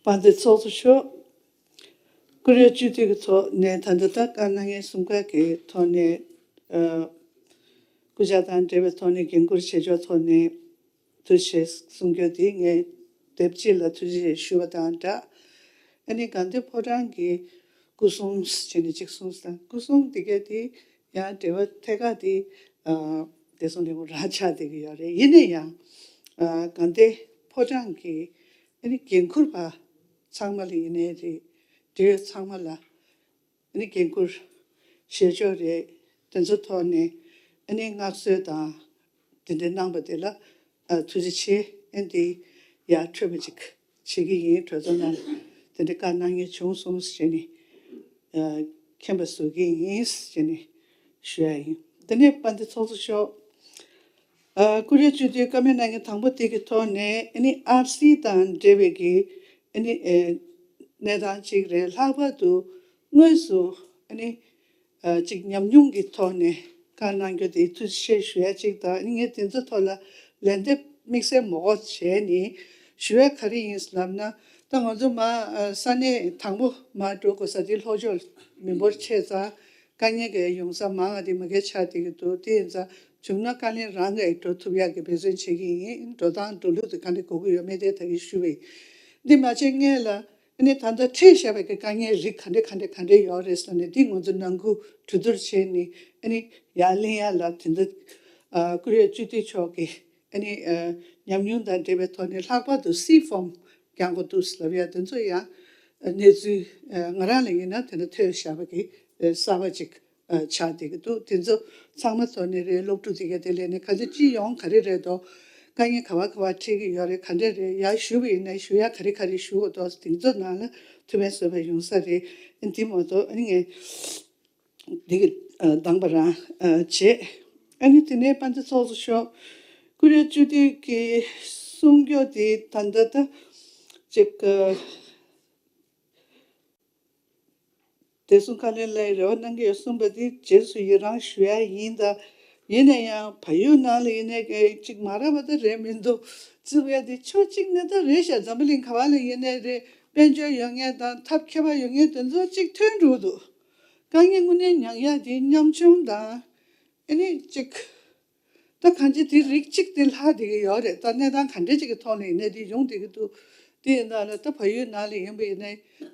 དཔལ་ལྡན་ཚོགས་གཙོ་མཆོག་བཀུར་འོས་སྤྱི་འཐུས་ཀྱི་ཐོག་ནས་ད་ལྟ་ད་བཀའ་གནང་མཁན་གསུམ་ཀ་གི་ཐོག་ནས་ཨ་སྐུ་ཕྱྭ་དང་འབྲེལ་བའི་ཐོག་ནས་འགན་འཁུར་བྱེད་ཕྱོགས་ཐོག་ནས་ཐུགས་རྗེ་ཆེ་གསུང་རྒྱུ་དེ་ངས་དེབ་ཅིག་ལ་ཐུགས་རྗེ་ཆེ་ཞུ་བ་དང་སྦྲགས། ཨ་ནི་དགའ་ལྡན་ཕོ་བྲང་གི་སྐུ་སྲུང་ཟེར་ནས་གཅིག་གསུངས་སོང་། སྐུ་སྲུང་དེ་ག་དེ་ཡང་འབྲེལ་བ་ཐད་ཀར་དེ་ཨ་བདེ་སྲུང་ལས་ཁུངས་རང་ཆགས་བསྡད་ཀྱི་ཡོད་རེད། ཡིན་ན་ཡང་ཨ་དགའ་ལྡན་ཕོ་བྲང་གི་ཨ་ནི་འགན་འཁུར་བ་ཚང་མ་ལ་ཡིན་ནའི་རེད། འབྲེལ་ཡོད་ཚང་མ་ལ་ཨ་ནི་འགན་འཁུར་བཞེས་ཕྱོགས་རེད། དེ་ཚོ་ཐོག་ནས་ཨ་ནི་མངའ་གསོལ་དང་དེ་འདྲ་གནང་བ་དེ་ལ་ཨ་ཐུགས་རྗེ་ཆེ། ཨ་ནི་དེ་ཡར་འཕྲོད་པ་ཅིག་བྱེད་ཀྱི་ཡིན། གྲོས་ཚོགས་ནང་དེ་འདྲ་བཀའ་གནང་མཁན་བྱུང་སོང་ཟེར་ནས་ཨ་མཁྱེན་པ་བཟོ་གི་ཡིན་ཟེར་ནས་ཞུ་ཡ་ཡིན། དེ་ནས་དཔལ་ལྡན་ཚོགས་གཙོ་མཆོག་ཨ་བཀུར་འོས་སྤྱི་འཐུས་བཀའ་མོལ་གནང་མཁན་དང་པོ་དེ་གི་ཐོག་ནས་ཨ་ནི་ཨར་སི་དང་འབྲེལ་བའི་གི་ཨ་ནི་ཨེ་གནས་སྟངས་གཅིག་རེད། ལྷག་པར་དུ་དངོས་སུ་ཨ་ནི་ཨ་གཅིག་ཉམས་མྱོང་གི་ཐོག་ནས་བཀའ་གནང་རྒྱུ་དེ་ཐུགས་རྗེ་ཆེ་ཞུ་ཡ་གཅིག་དང་། ཨ་ནི་ངས་དེ་ཚོ་ཐོག་ལ་ལན་འདེབས་དམིགས་བསལ་མ་དགོས་བྱས་ནས་ཞུ་ཡ་ག་རེ་ཡིན་ལབ་ན། ད་ང་ཚོ་མ་ཨ་ས་གནས་དང་པོ་མར་འགྲོ་དགོས་ས་དེ་ལྷོ་ཕྱོགས་མི་འབོར་ཆེ་ཙང་། དཀའ་ངལ་གྱི་ཡོང་ས་མང་བ་དེ་མ་གལ་ཆགས་བསྡད་ཀྱི་འདུག་དེ་ཡིན་ཙང་བྱུང་ན་བཀའ་བློན་རང་གིས་འགྲོ་ཐུབ་ཡག་གི་འབད་བརྩོན་བྱེད་ཀྱི་ཡིན། འགྲོ་སྟངས་འགྲོ་ལུགས་དེ་ག་འདྲ་དགོས་ཀྱི་ཡོད་མེད་དེ་ད་གིན་ཞུས་པ་ཡིན། འདི་མ་བྱས་སྔོན་ལ་ཨ་ནི་ད་ལྟ་འཕྲད་བཞག་པའི་གི་དཀའ་ངལ་རིགས་ག་འདྲ་ག་འདྲ་ག་འདྲ་ཡོད་རེད་ཟེར་ནས་འདི་ང་ཚོ་ནང་ཁུལ་གྲོས་བསྡུར་བྱས་ནས་ཨ་ནི་ཡར་ལེན་ཡ་ལ་དེ་འདྲ་ཨ་བཀུར་འོས་སྤྱི་འཐུས་མཆོག་གི་ཨ་ནི་ཨ་ཉམས་མྱོང་དང་འབྲེལ་བའི་ཐོག་ནས་ལྷག་པར་དུ་སི་ཕོམ་རྒྱག་དགོས་འདུག་ལབ་ཡ་དེ་ཚོ་ཡང་གནས་ཚུལ་ང་རང་ལ་ཡིན་ན་དེ་འདྲ་ཐོས་བཞག་པ་གི་གསར་པ་ཅིག་ཆགས་བསྡད་ཀྱི་འདུག་དེ་ཚོ་ཚང་མ་ཐོག་ནས་རེད། སློབ་ཕྲུག་དེ་ག་དེ་ལས་ནས་ག་ཚོད་ཅི་ཡོང་ག་རེ་རེད་དོ། དཀའ་ངལ་ག་བ་ག་བ་འཕྲད་ཀྱི་ཡོད་རེད། ག་འདྲ་རེད། ཡར་ཞུ་བ་ཡིན་ན་ཞུ་ཡ་ག་རེ་ག་རེ་ཞུ་དགོས་འདུག་དེ་ཚོ་ནང་ལ་ཐུགས་ཕན་གསོས་པ་ཡོང་ས་རེད། འདི་མ་གཏོགས་ཨ་ནི་ངས་འདི་གི་ཨ་གདམས་པ་རང་ཨ་བྱེད། ཨ་ནི་དེ་ནས་དཔལ་ལྡན་ཚོགས་གཙོ་མཆོག་བཀུར་འོས་སྤྱི་འཐུས་ཀྱི་གསུང་རྒྱུ་དེ་ད་ལྟ་ད་ཅིག་ཨ་བདེ་སྲུང་བཀའ་བློན་ལ་རེ་བ་གནང་གི་ཡོད་གསུངས་པ་དེ་རྗེས་སུ་ཡི་རང་ཞུ་ཡ་ཡིན། ད་ཡིན་ན་ཡང་བལ་ཡུལ་ནང་ལ་ཡིན་ནའི་གི་ཅིག་མ་རབས་པ་ད་རེད་མི་འདུག་རྩིས་པའི་དེ་ཕྱོགས་གཅིག་ནས་ད་རེད་ཤག་འཛམ་བུ་གླིང་ག་བ་ལ་ཡིན་ནའི་རེད། དཔལ་འབྱོར་ཡོད་མཁན་དང་ཐབས་མཁས་པ་ཡོད་མཁན་དེ་ཚོ་གཅིག་ཐོན་འགྲོ་གི་འདུག་དཀའ་ངལ་དངོས་གནས་མྱངས་ཡ་དེ་ཉམ་ཆུང་དང་ཨ་ནི་གཅིག་ད་གང་ཅི་དེ་རིགས་གཅིག་དེ་ལྷག་བསྡད་ཀྱི་ཡོད་རེད། ད་གནས་སྟངས་ག་འདྲ་ཅིག་གི་ཐོག་ནས་ཡིན་ནའི་དེ་ཡོང་བསྡད་ཀྱི་འདུག་དེ་ཡིན་ན་ལ་ད་བལ་ཡུལ་ནང་ལ་ཡིན་པ་ཡིན་ནའི་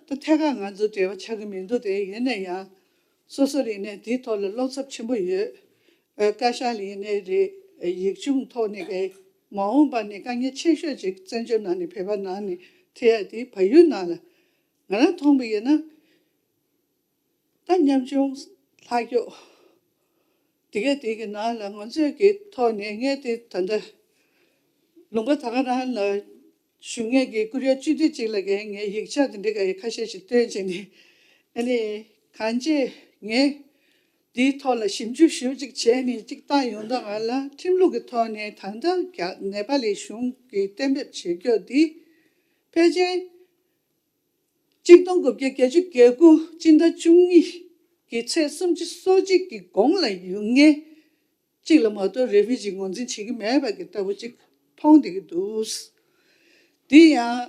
ད་ཐད་ཀར་ང་ཚོ་འབྲེལ་བ་ཆགས་ཀྱི་མི་འདུག་དེ་ཡིན་ན་ཡང་སོ་སོ་ལ་ཡིན་ནའི་དེའི་ཐོག་ལ་བློ་འཚབ་ཆེན་པོ་ཡོད། ཨ་བཀའ་ཤག་ལ་ཡིན་ནའི་རེད། ཡིག་ཆུང་ཐོག་ནས་གི་མ་འོངས་པ་ནས་དཀའ་ངལ་ཆེ་ཤོས་ཅིག་བཙན་བྱོལ་ནང་ནས་བོད་པ་ནང་ནས་འཕྲད་ཡ་དེ་བལ་ཡུལ་ནང་ལ་ང་རང་མཐོང་བ་ཡིན་ན། ད་ཉམ་ཆུང་ལྷག་ཀྱོག་དེ་ག་དེ་གི་ནང་ལ་ང་ཚོས་ཀྱི་ཐོག་ནས་ངས་དེ་ད་ལྟ་ལུང་པ་ད་ག་རང་ལ་ཞུ་མཁན་གྱི་བཀུར་འོས་སྤྱི་འཐུས་གཅིག་ལ་གས་ངས་ཡིག་ཆ་དེ་འདྲ་ག་ཡི་ཁ་ཤས་ཤིག་བཏོན་བྱས་ནས་ཨ་ནི་གང་ཅི་ངས་དེའི་ཐོག་ལ་ཞིབ་འཇུག་ཞིབ་ཅིག་བྱས་ནས་ཅིག་བཏང་ཡོང་དུས་ང་ལ་ཁྲིམས་ལུགས་ཀྱི་ཐོག་ནས་ད་ལྟ་རྒྱ་ནེ་པ་ལི་གཞུང་གིས་གཏན་འབེབས་བྱེད་རྒྱུ་འདི་ཕལ་ཆེར། གཅིག་སྟོང་དགུ་བརྒྱ་བརྒྱད་ཅུ་གྱ་དགུ་སྤྱི་ཟླ་བཅུ་གཉིས་ཀྱི་ཚེས་སུམ་ཅུ་སོ་གཅིག་གི་གོང་ལ་ཡོད་མཁན་གཅིག་ལ་མ་གཏོགས་རེ་ཕུ་ཇི་ངོས་འཛིན་བྱེད་ཀྱི་མེད་པ་གི་ལྟ་བུ་གཅིག་མཐོང་བསྡད་ཀྱི་འདུག། དེ་ཡང་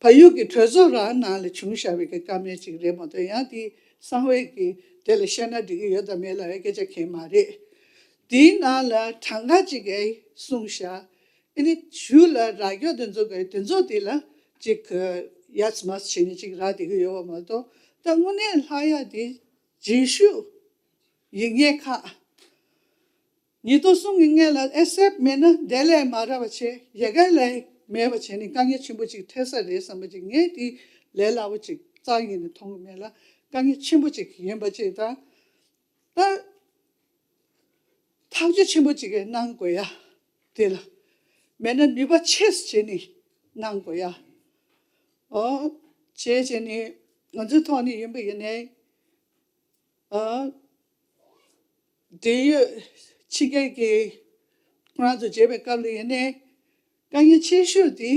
བལ་ཡུལ་གྱི་གྲོས་ཚོགས་རང་ནང་ལ་བྱུང་བཞག་པའི་གི་བཀའ་མོལ་གཅིག་རེད་མ་གཏོགས། ཡང་དེ་གསང་བའི་གི་དེ་ལ་བཤད་ན་འགྲིག་གི་ཡོད་དམ་མེད་ལབ་ཡ་སྐད་ཆ་གང་ཡང་མ་རེད། དེའི་ནང་ལ་གྲངས་ཀ་གཅིག་གིས་གསུངས་བཞག། ཨ་ནི་གཞུག་ལ་རག་ཡོད་དེ་ཚོ་གི་དེ་ཚོ་དེ་ལ་གཅིག་ཡ་ཙི་མ་ཙི་བྱས་ནས་གཅིག་རག་བསྡད་ཀྱི་ཡོད་པ་མ་གཏོགས། ད་དངོས་གནས་ལྷག་ཡ་དེ་རྗེས་ཤུལ་ཡིན་མཁན་ཁག། ཉིས་སྟོང་གསུམ་གྱི་སྔོན་ལ་ཨེ་སེབ་མེད་ན་དེ་ལས་མ་རག་པ་བྱས། ཡལ་ག་ལས་མེད་པ་བྱས་ནས་དཀའ་ངལ་ཆེན་པོ་ཅིག་འཕྲད་ས་རེད་བསམ་པ་ཅིག། ངས་དེ་ལས་སླ་པོ་ཅིག་རྩ་བ་ཉིད་ནས་མཐོང་གི་མེད་ལ། དཀའ་ངལ་ཆེན་པོ་ཅིག་ཡིན་པ་ཅིག་དང་། ད་ཐག་གཅོད་ཆེན་པོ་ཅིག་གནང་དགོས་ཡ། དེ་ལ་མེད་ན་ནུས་པ་ཆེ་ཙམ་བྱས་ནས་གནང་དགོས་ཡ། ཨོ། བྱས་བྱས་ནས་ང་ཚོའི་ཐོག་ནས་ཡིན་པ་ཡིན་ནའི། ཨ། འབྲེལ་ཡོད་ཕྱི་རྒྱལ་གྱི་ཁོ་རང་ཚོ་མཇལ་བའི་སྐབས་ལ་ཡིན་ནའི། དཀའ་ངལ་ཆེ་ཤོས་དེ་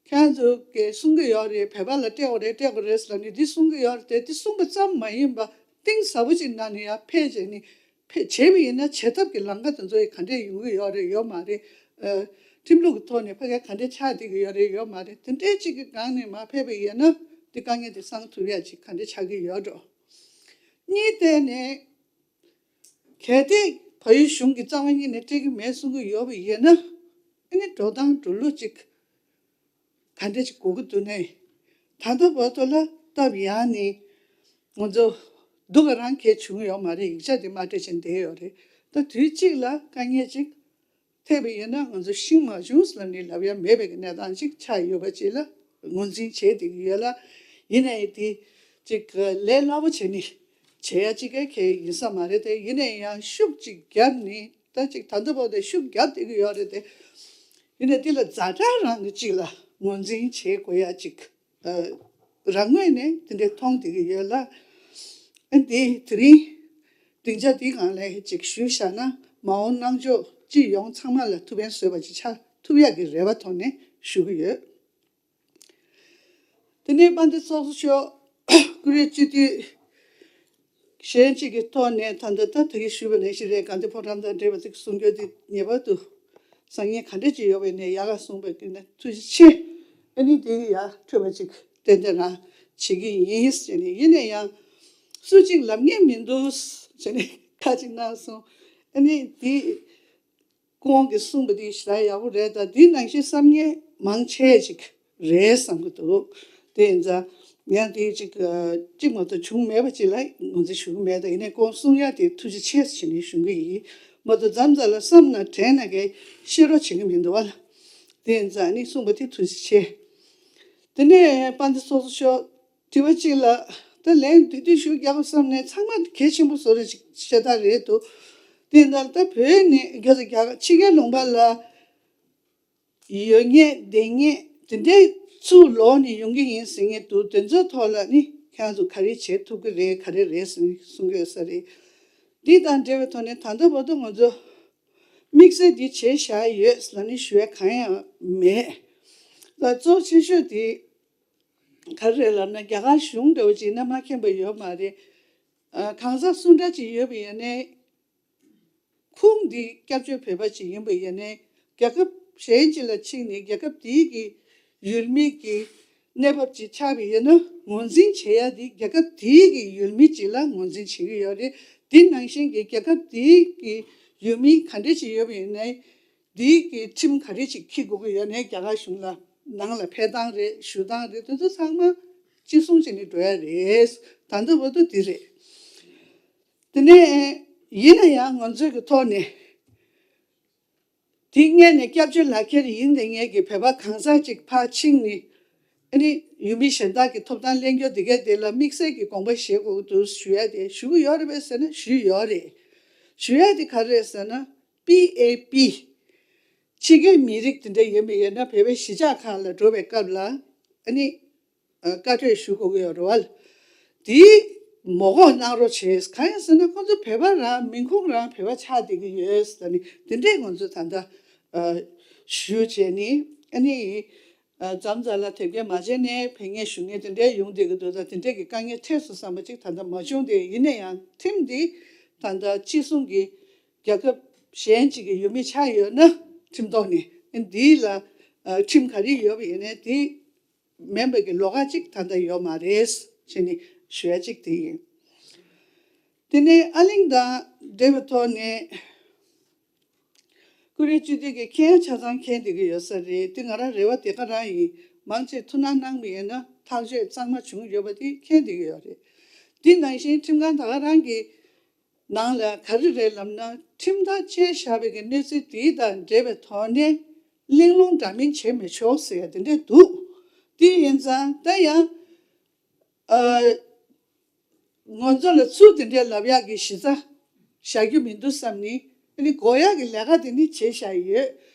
ཁྱེད་རང་ཚོ་གིས་གསུང་གི་ཡོད་རེད། བོད་པ་ལ་སྤྲད་དགོས་རེད། སྤྲད་དགོས་རེད་ཟེར་ནས་འདི་གསུང་གི་ཡོད་རེད་དེ། འདི་གསུང་པ་ཙམ་མ་ཡིན་པ་གཏིང་ཟབ་པོ་ཅིག་ནང་ནས་ཡར་ཕེབས་བྱས་ནས། ཕེབས་བྱས་པ་ཡིན་ན་བྱེད་ཐབས་ཀྱི་ལམ་ཁ་དེ་ཚོ་ཡི་ག་འདྲས་ཡོང་གི་ཡོད་རེད་ཡོད་མ་རེད། ཨ། ཁྲིམས་ལུགས་ཀྱི་ཐོག་ནས་ཕ་གིར་ག་འདྲས་ཆགས་བསྡད་ཀྱི་ཡོད་རེད་ཡོད་མ་རེད། དེ་འདྲས་ཅིག་གི་སྒང་ནས་མར་ཕེབས་པ་ཡིན་ན་དེ་དཀའ་ངལ་དེ་སངས་ཐུབ་ཡ་ཅིག་ག་འདྲས་ཆགས་ཀྱི་ཡོད་འགྲོ། གཉིས་ཐད་ནས། གལ་ཏེ་བལ་ཡུལ་གཞུང་གིས་རྩ་བ་ཉིད་ནས་སྤྲད་ཀྱི་མེད་གསུང་གི་ཡོད་པ་ཡིན་ན། ཨ་ནི་འགྲོ་སྟངས་འགྲོ་ལུགས་ཅིག་ག་འདྲ་ཅིག་དགོས་ཀྱི་འདུག་ནའི། ད་ལྟ་བར་དུ་ལ་སྟབས་ཡག་ནས་ང་ཚོ་སྡུག་ག་རང་གས་བྱུང་ཡོད་མ་རེད། ཡིག་ཆ་དེ་མ་སྤྲད་བཞིན་བསྡད་ཡོད་རེད། ད་དུས་གཅིག་ལ་དཀའ་ངལ་ཅིག་ཐེབས་པ་ཡིན་ན་ང་ཚོ་ཤི་མ་བྱུང་ཟེར་ནས་ལབ་ཡ་མེད་པའི་གནས་སྟངས་ཅིག་ཆགས་ཡོད་པ་ཅིག་ལ་ངོས་འཛིན་བྱས་བསྡད་ཀྱི་ཡོད་ལ། ཡིན་ནའི་དེ་ཅིག་ལས་སླ་པོ་བྱས་ནས་བྱེད་ཡ་ཅིག་ག་གལ་ཡིན་ས་མ་རེད་དེ། ཡིན་ནའི་ཡང་ཤུགས་ཅིག་བརྒྱབ་ནས། ད་ཅིག་ད་ལྟ་བར་དུ་ཤུགས་བརྒྱབ་བསྡད་ཀྱི་ཡོད་རེད་དེ། ཡིན་ནའི་དེ་ལ་ཛ་དྲག་རང་གི་ཅིག་ལ་ངོས་འཛིན་བྱེད་དགོས་ཡ་ཅིག་ཨ། རང་ངོས་ནས་དེ་འདྲའི་མཐོང་བསྡད་ཀྱི་ཡོད་ལ། ཨ། འདི་དེ་རིང་སྡིངས་ཆ་འདིའི་སྒང་ལ་ཅིག་ཞུས་བཞག་ན། མ་འོངས་གནང་ཕྱོགས་སྤྱི་ཡོངས་ཚང་མ་ལ་ཐུགས་ཕན་གསོས་པ་ཅིག་ཆགས་ཐུབ་ཡག་གི་རེ་བ་ཐོག་ནས་ཞུ་གི་ཡོད། དེ་ནས་དཔལ་ལྡན་ཚོགས་གཙོ་མཆོག་བཀུར་འོས་སྤྱི་འཐུས་གཞན་གཅིག་གི་ཐོག་ནས། ད་ལྟ་ད་ད་གིན་ཞུས་པ་ནང་བཞིན་རེད། དགའ་ལྡན་ཕོ་བྲང་དང་འབྲེལ་བ་ཅིག་གསུང་རྒྱུ་དེ་ངེས་པར་དུ་སང་ཉིན་ག་འདྲ་ཅིག་ཡོད་པ་ཡིན་ནའི་ཡག་ག་གསུངས་པ་ཡིན་ན་ཐུགས་རྗེ་ཆེ། ཨ་ནི་དེ་ཡར་འཕྲོས་པ་ཅིག་ཏན་ཏན་རང་བྱེད་ཀྱི་ཡིན་ཟེར་ནས། ཡིན་ན་ཡང་སུ་གཅིག་ལབ་མཁན་མི་འདུག་ཟེར་ནས་ཁ་ཅིག་གནང་སོང་། ཨ་ནི་དེ་སྐུ་ངོ་གིས་གསུངས་པ་དེ་ཞེ་དྲག་ཡག་པོ་རེད། ད་འདི་ནང་བཞིན་བསམ་མཁན་མང་ཆེ་ཅིག་རེད་བསམ་གྱི་འདུག། དེ་ཡིན་ཙང་ཡང་དེ་ཅིག་ཅིག་མ་གཏོགས་བྱུང་མེད་པ་ཅིག་ལ་ངོས་འཛིན་ཞུ་གི་མེད། ད་ཡིན་ནའི་ཁོང་གསུང་ཡ་དེ་ཐུགས་རྗེ་ཆེ་ཟེར་ནས་ཞུ་གི་ཡིན། མ་གཏོགས་མཚམས་མཚམས་ལ་བསམ་ན་དྲན་ན་གི་ཤེས་རོགས་བྱེད་ཀྱི་མི་འདུག་བ་ལ། དེ་ཡིན་ཙང་ནི་གསུངས་པ་དེ་ཐུགས་རྗེ་ཆེ། དེ་ནས་དཔལ་ལྡན་ཚོགས་གཙོ་མཆོག་དྲི་བ་གཅིག་ལ་ད་ལན་དེ་དུས་ཞུ་རྒྱག་དགོས་བསམ་ནས་ཚང་མ་གལ་ཆེན་པོ་བཟོ་འདྲ་ཅིག་ཤ་སྟག་རེད་འདུག། དེ་ཡིན་ཙང་ད་བོད་ནས་རྒྱ་ཚ་རྒྱ་གར་ཕྱི་རྒྱལ་ལུང་པ་ལ་ཡོད་མཁན་བསྡད་མཁན་དེ་འདྲའི་ཚུར་ལོག་ནས་ཡོང་གི་ཡིན་ཟེར་མཁན་འདུག། དེ་ཚོའི་ཐོག་ལ་ནི་ཁྱེད་རང་ཚོ་ག་རེ་བྱེད་ཐུབ་ཀྱི་རེད། ག་རེ་རེད་ཟེར་ནས་གསུང་གི་ཡོད་ས་རེད། འདི་དང་འབྲེལ་བའི་ཐོག་ནས་ད་ལྟ་བར་དུ་ང་ཚོ་དམིགས་བསལ་འདི་བྱས་བཞག་ཡོད་ཟེར་ནས་ཞུ་ཡ་གང་ཡང་མེད། ད་གཙོ་ཆེ་ཤོས་དེ་ག་རེ་རེད་ལབ་ན། རྒྱ་གར་གཞུང་འདྲ་བོ་ཅིག་ན་མ་མཁྱེན་པ་ཡོད་མ་རེད། ཨ། གང་ཟག་སུ་འདྲ་ཅིག་ཡོད་པ་ཡིན་ནའི། ཁུངས་འདི་སྐྱབས་བཅོལ་བོད་པ་ཅིག་ཡིན་པ་ཡིན་ནའི། རྒྱལ་ཁབ་གཞན་ཅིག་ལ་ཕྱིན་ནས་རྒྱལ་ཁབ་དེའི་གི་ཡུལ་མི་གི་གནས་བབ་ཅིག་ཆགས་པ་ཡིན་ན། ངོས་འཛིན་བྱེད་ཡ་དེ་རྒྱལ་ཁབ་དེའི་གི་ཡུལ་མི་ཅིག་ལ་ངོས་འཛིན་བྱེད་ཀྱི་ཡོད་རེད། དེ་ནང་བཞིན་གྱི་རྒྱལ་ཁབ་དེའི་གི་ཡུལ་མི་ག་འདྲ་ཅིག་ཡོད་པ་ཡིན་ནའི། འདིའི་གི་ཁྲིམས་ག་རེ་ཅིག་འཁྱེར་དགོས་ཀྱི་ཡོད་ནའི། རྒྱ་གར་གཞུང་ལ་ནང་ལ་ཕེབས་སྟངས་རེད། བཞུགས་སྟངས་རེད། དེ་ཚོ་ཚང་མ་གཅིག་མཚུངས་བྱས་ནས་འགྲོ་ཡ་རེད། ད་ལྟ་བར་དུ་འདི་རེད། དེ་ནས་ཡིན་ན་ཡང་ང་ཚོའི་གི་ཐོག་ནས་དེ་སྔོན་ནས་སྐྱབས་བཅོལ་ལག་ཁྱེར་ཡིན་བསྡད་མཁན་གྱི་བོད་པ་གང་ཟག་ཅིག་ཕར་ཕྱིན་ནས། ཨ་ནི་ཡུལ་མི་གཞན་དག་གི་ཐོབ་ཐང་གླེང་རྒྱུ་དེ་ག་དེ་ལ་དམིགས་བསལ་གྱི་དགོངས་པ་བཞེས་དགོས་ཀྱི་འདུག་ཞུ་ཡ་དེ་ཞུ་གི་ཡོད་རེད་པས་ཟེར་ན་ཞུས་ཡོད་རེད། ཞུ་ཡ་དེ་ག་རེ་རེད་ཟེར་ན། པི་ཨེ་པི། ཕྱི་རྒྱལ་མི་རིགས་དེ་འདྲ་ཡིན་པ་ཡིན་ན་བོད་པའི་གཞིས་ཆགས་ཁག་ལ་འགྲོ་བའི་སྐབས་ལ་ཨ་ནི་ཨ་བཀའ་འཁྲོལ་ཞུ་དགོས་ཀྱི་ཡོད་རེད་བ། དེ་མ་དགོས་གནང་རོགས་བྱེད། གང་ཡིན་ཟེར་ན་ཁོང་ཚོ་བོད་པ་རང་མིང་ཁུངས་རང་བོད་པ་ཆགས་བསྡད་ཀྱི་ཡོད་ཟེར་ནས་དེ་འདྲས་ང་ཚོ་ད་ལྟ་ཨ་ཞུ་བྱས་ནས་ཨ་ནི། མཚམས་མཚམས་ལ་དེབ་སྐྱེལ་མ་བྱས་ནས་ཕེབས་མཁན་བཞུགས་མཁན་དེ་འདྲའི་ཡོང་བསྡད་ཀྱི་འདུག་ད་དེ་འདྲའི་གི་དཀའ་ངལ་འཕྲད་སོང་བསམ་པ་ཅིག་ད་ལྟ་མ་བྱུང་སྟེ། ཡིན་ན་ཡང་ཁྲིམས་འདི་ད་ལྟ་ཕྱི་སྲུང་གི་རྒྱལ་ཁབ་གཞན་ཅིག་གི་ཡུལ་མི་ཆགས་ཡོད་ན་ཁྲིམས་ཐོག་ནས་འདི་ལ་ཁྲིམས་ག་རེ་ཡོད་པ་ཡིན་ནའི་དེ་མིན་པའི་གི་ལོགས་ཀ་གཅིག་ད་ལྟ་ཡོད་མ་རེད་ཅེས་ནི་ཞུ་ཡ་གཅིག་དེ་ཡིན། དེ་ནས་ཨ་གླིང་དང་འབྲེལ་བའི་ཐོག་ནས་ཀུ་རེ་སྤྱི་འཐུས་ཀྱི་མཁྱེན་ཡ་ཆ་ཚང་མཁྱེན་བསྡད་ཀྱི་ཡོད་ས་རེད། དེ་ང་རང་རེ་བ་དེ་ག་རང་ཡིན། མང་ཆེ་ཐུགས་སྣང་གནང་བ་ཡིན་ན་ཐག་གཅོད་གཙང་མ་བྱུང་ཡོད་པ་དེ་མཁྱེན་བསྡད་ཀྱི་ཡོད་རེད། དེ་ནང་བཞིན་ཁྲིམས་ཁང་ད་ག་རང་གི་ནང་ལ་ག་རེ་རེད་ལབ་ན། ཁྲིམས་ཐག་བཅད་བཞག་པའི་གི་གནས་ཚུལ་དེ་དང་འབྲེལ་བའི་ཐོག་ནས་གླེང་སློང་འདྲ་མིན་བྱེད་མི་ཆོག་ཟེར་ཡ་དེ་འདྲས་འདུག་དེ་ཡིན་ཙང་ད་ཡང་ཨ་ང་ཚོ་ལ་ཚུར་དེ་འདྲས་ལབ་ཡག་གི་གཞི་རྩ་བཞག་རྒྱུ་མི་འདུག་བསམ་ནི། ཨ་ནི་དགོས་ཡག་གི་ལས་ཀ་དེ་ནི་བྱེད་བཞག་ཡོད།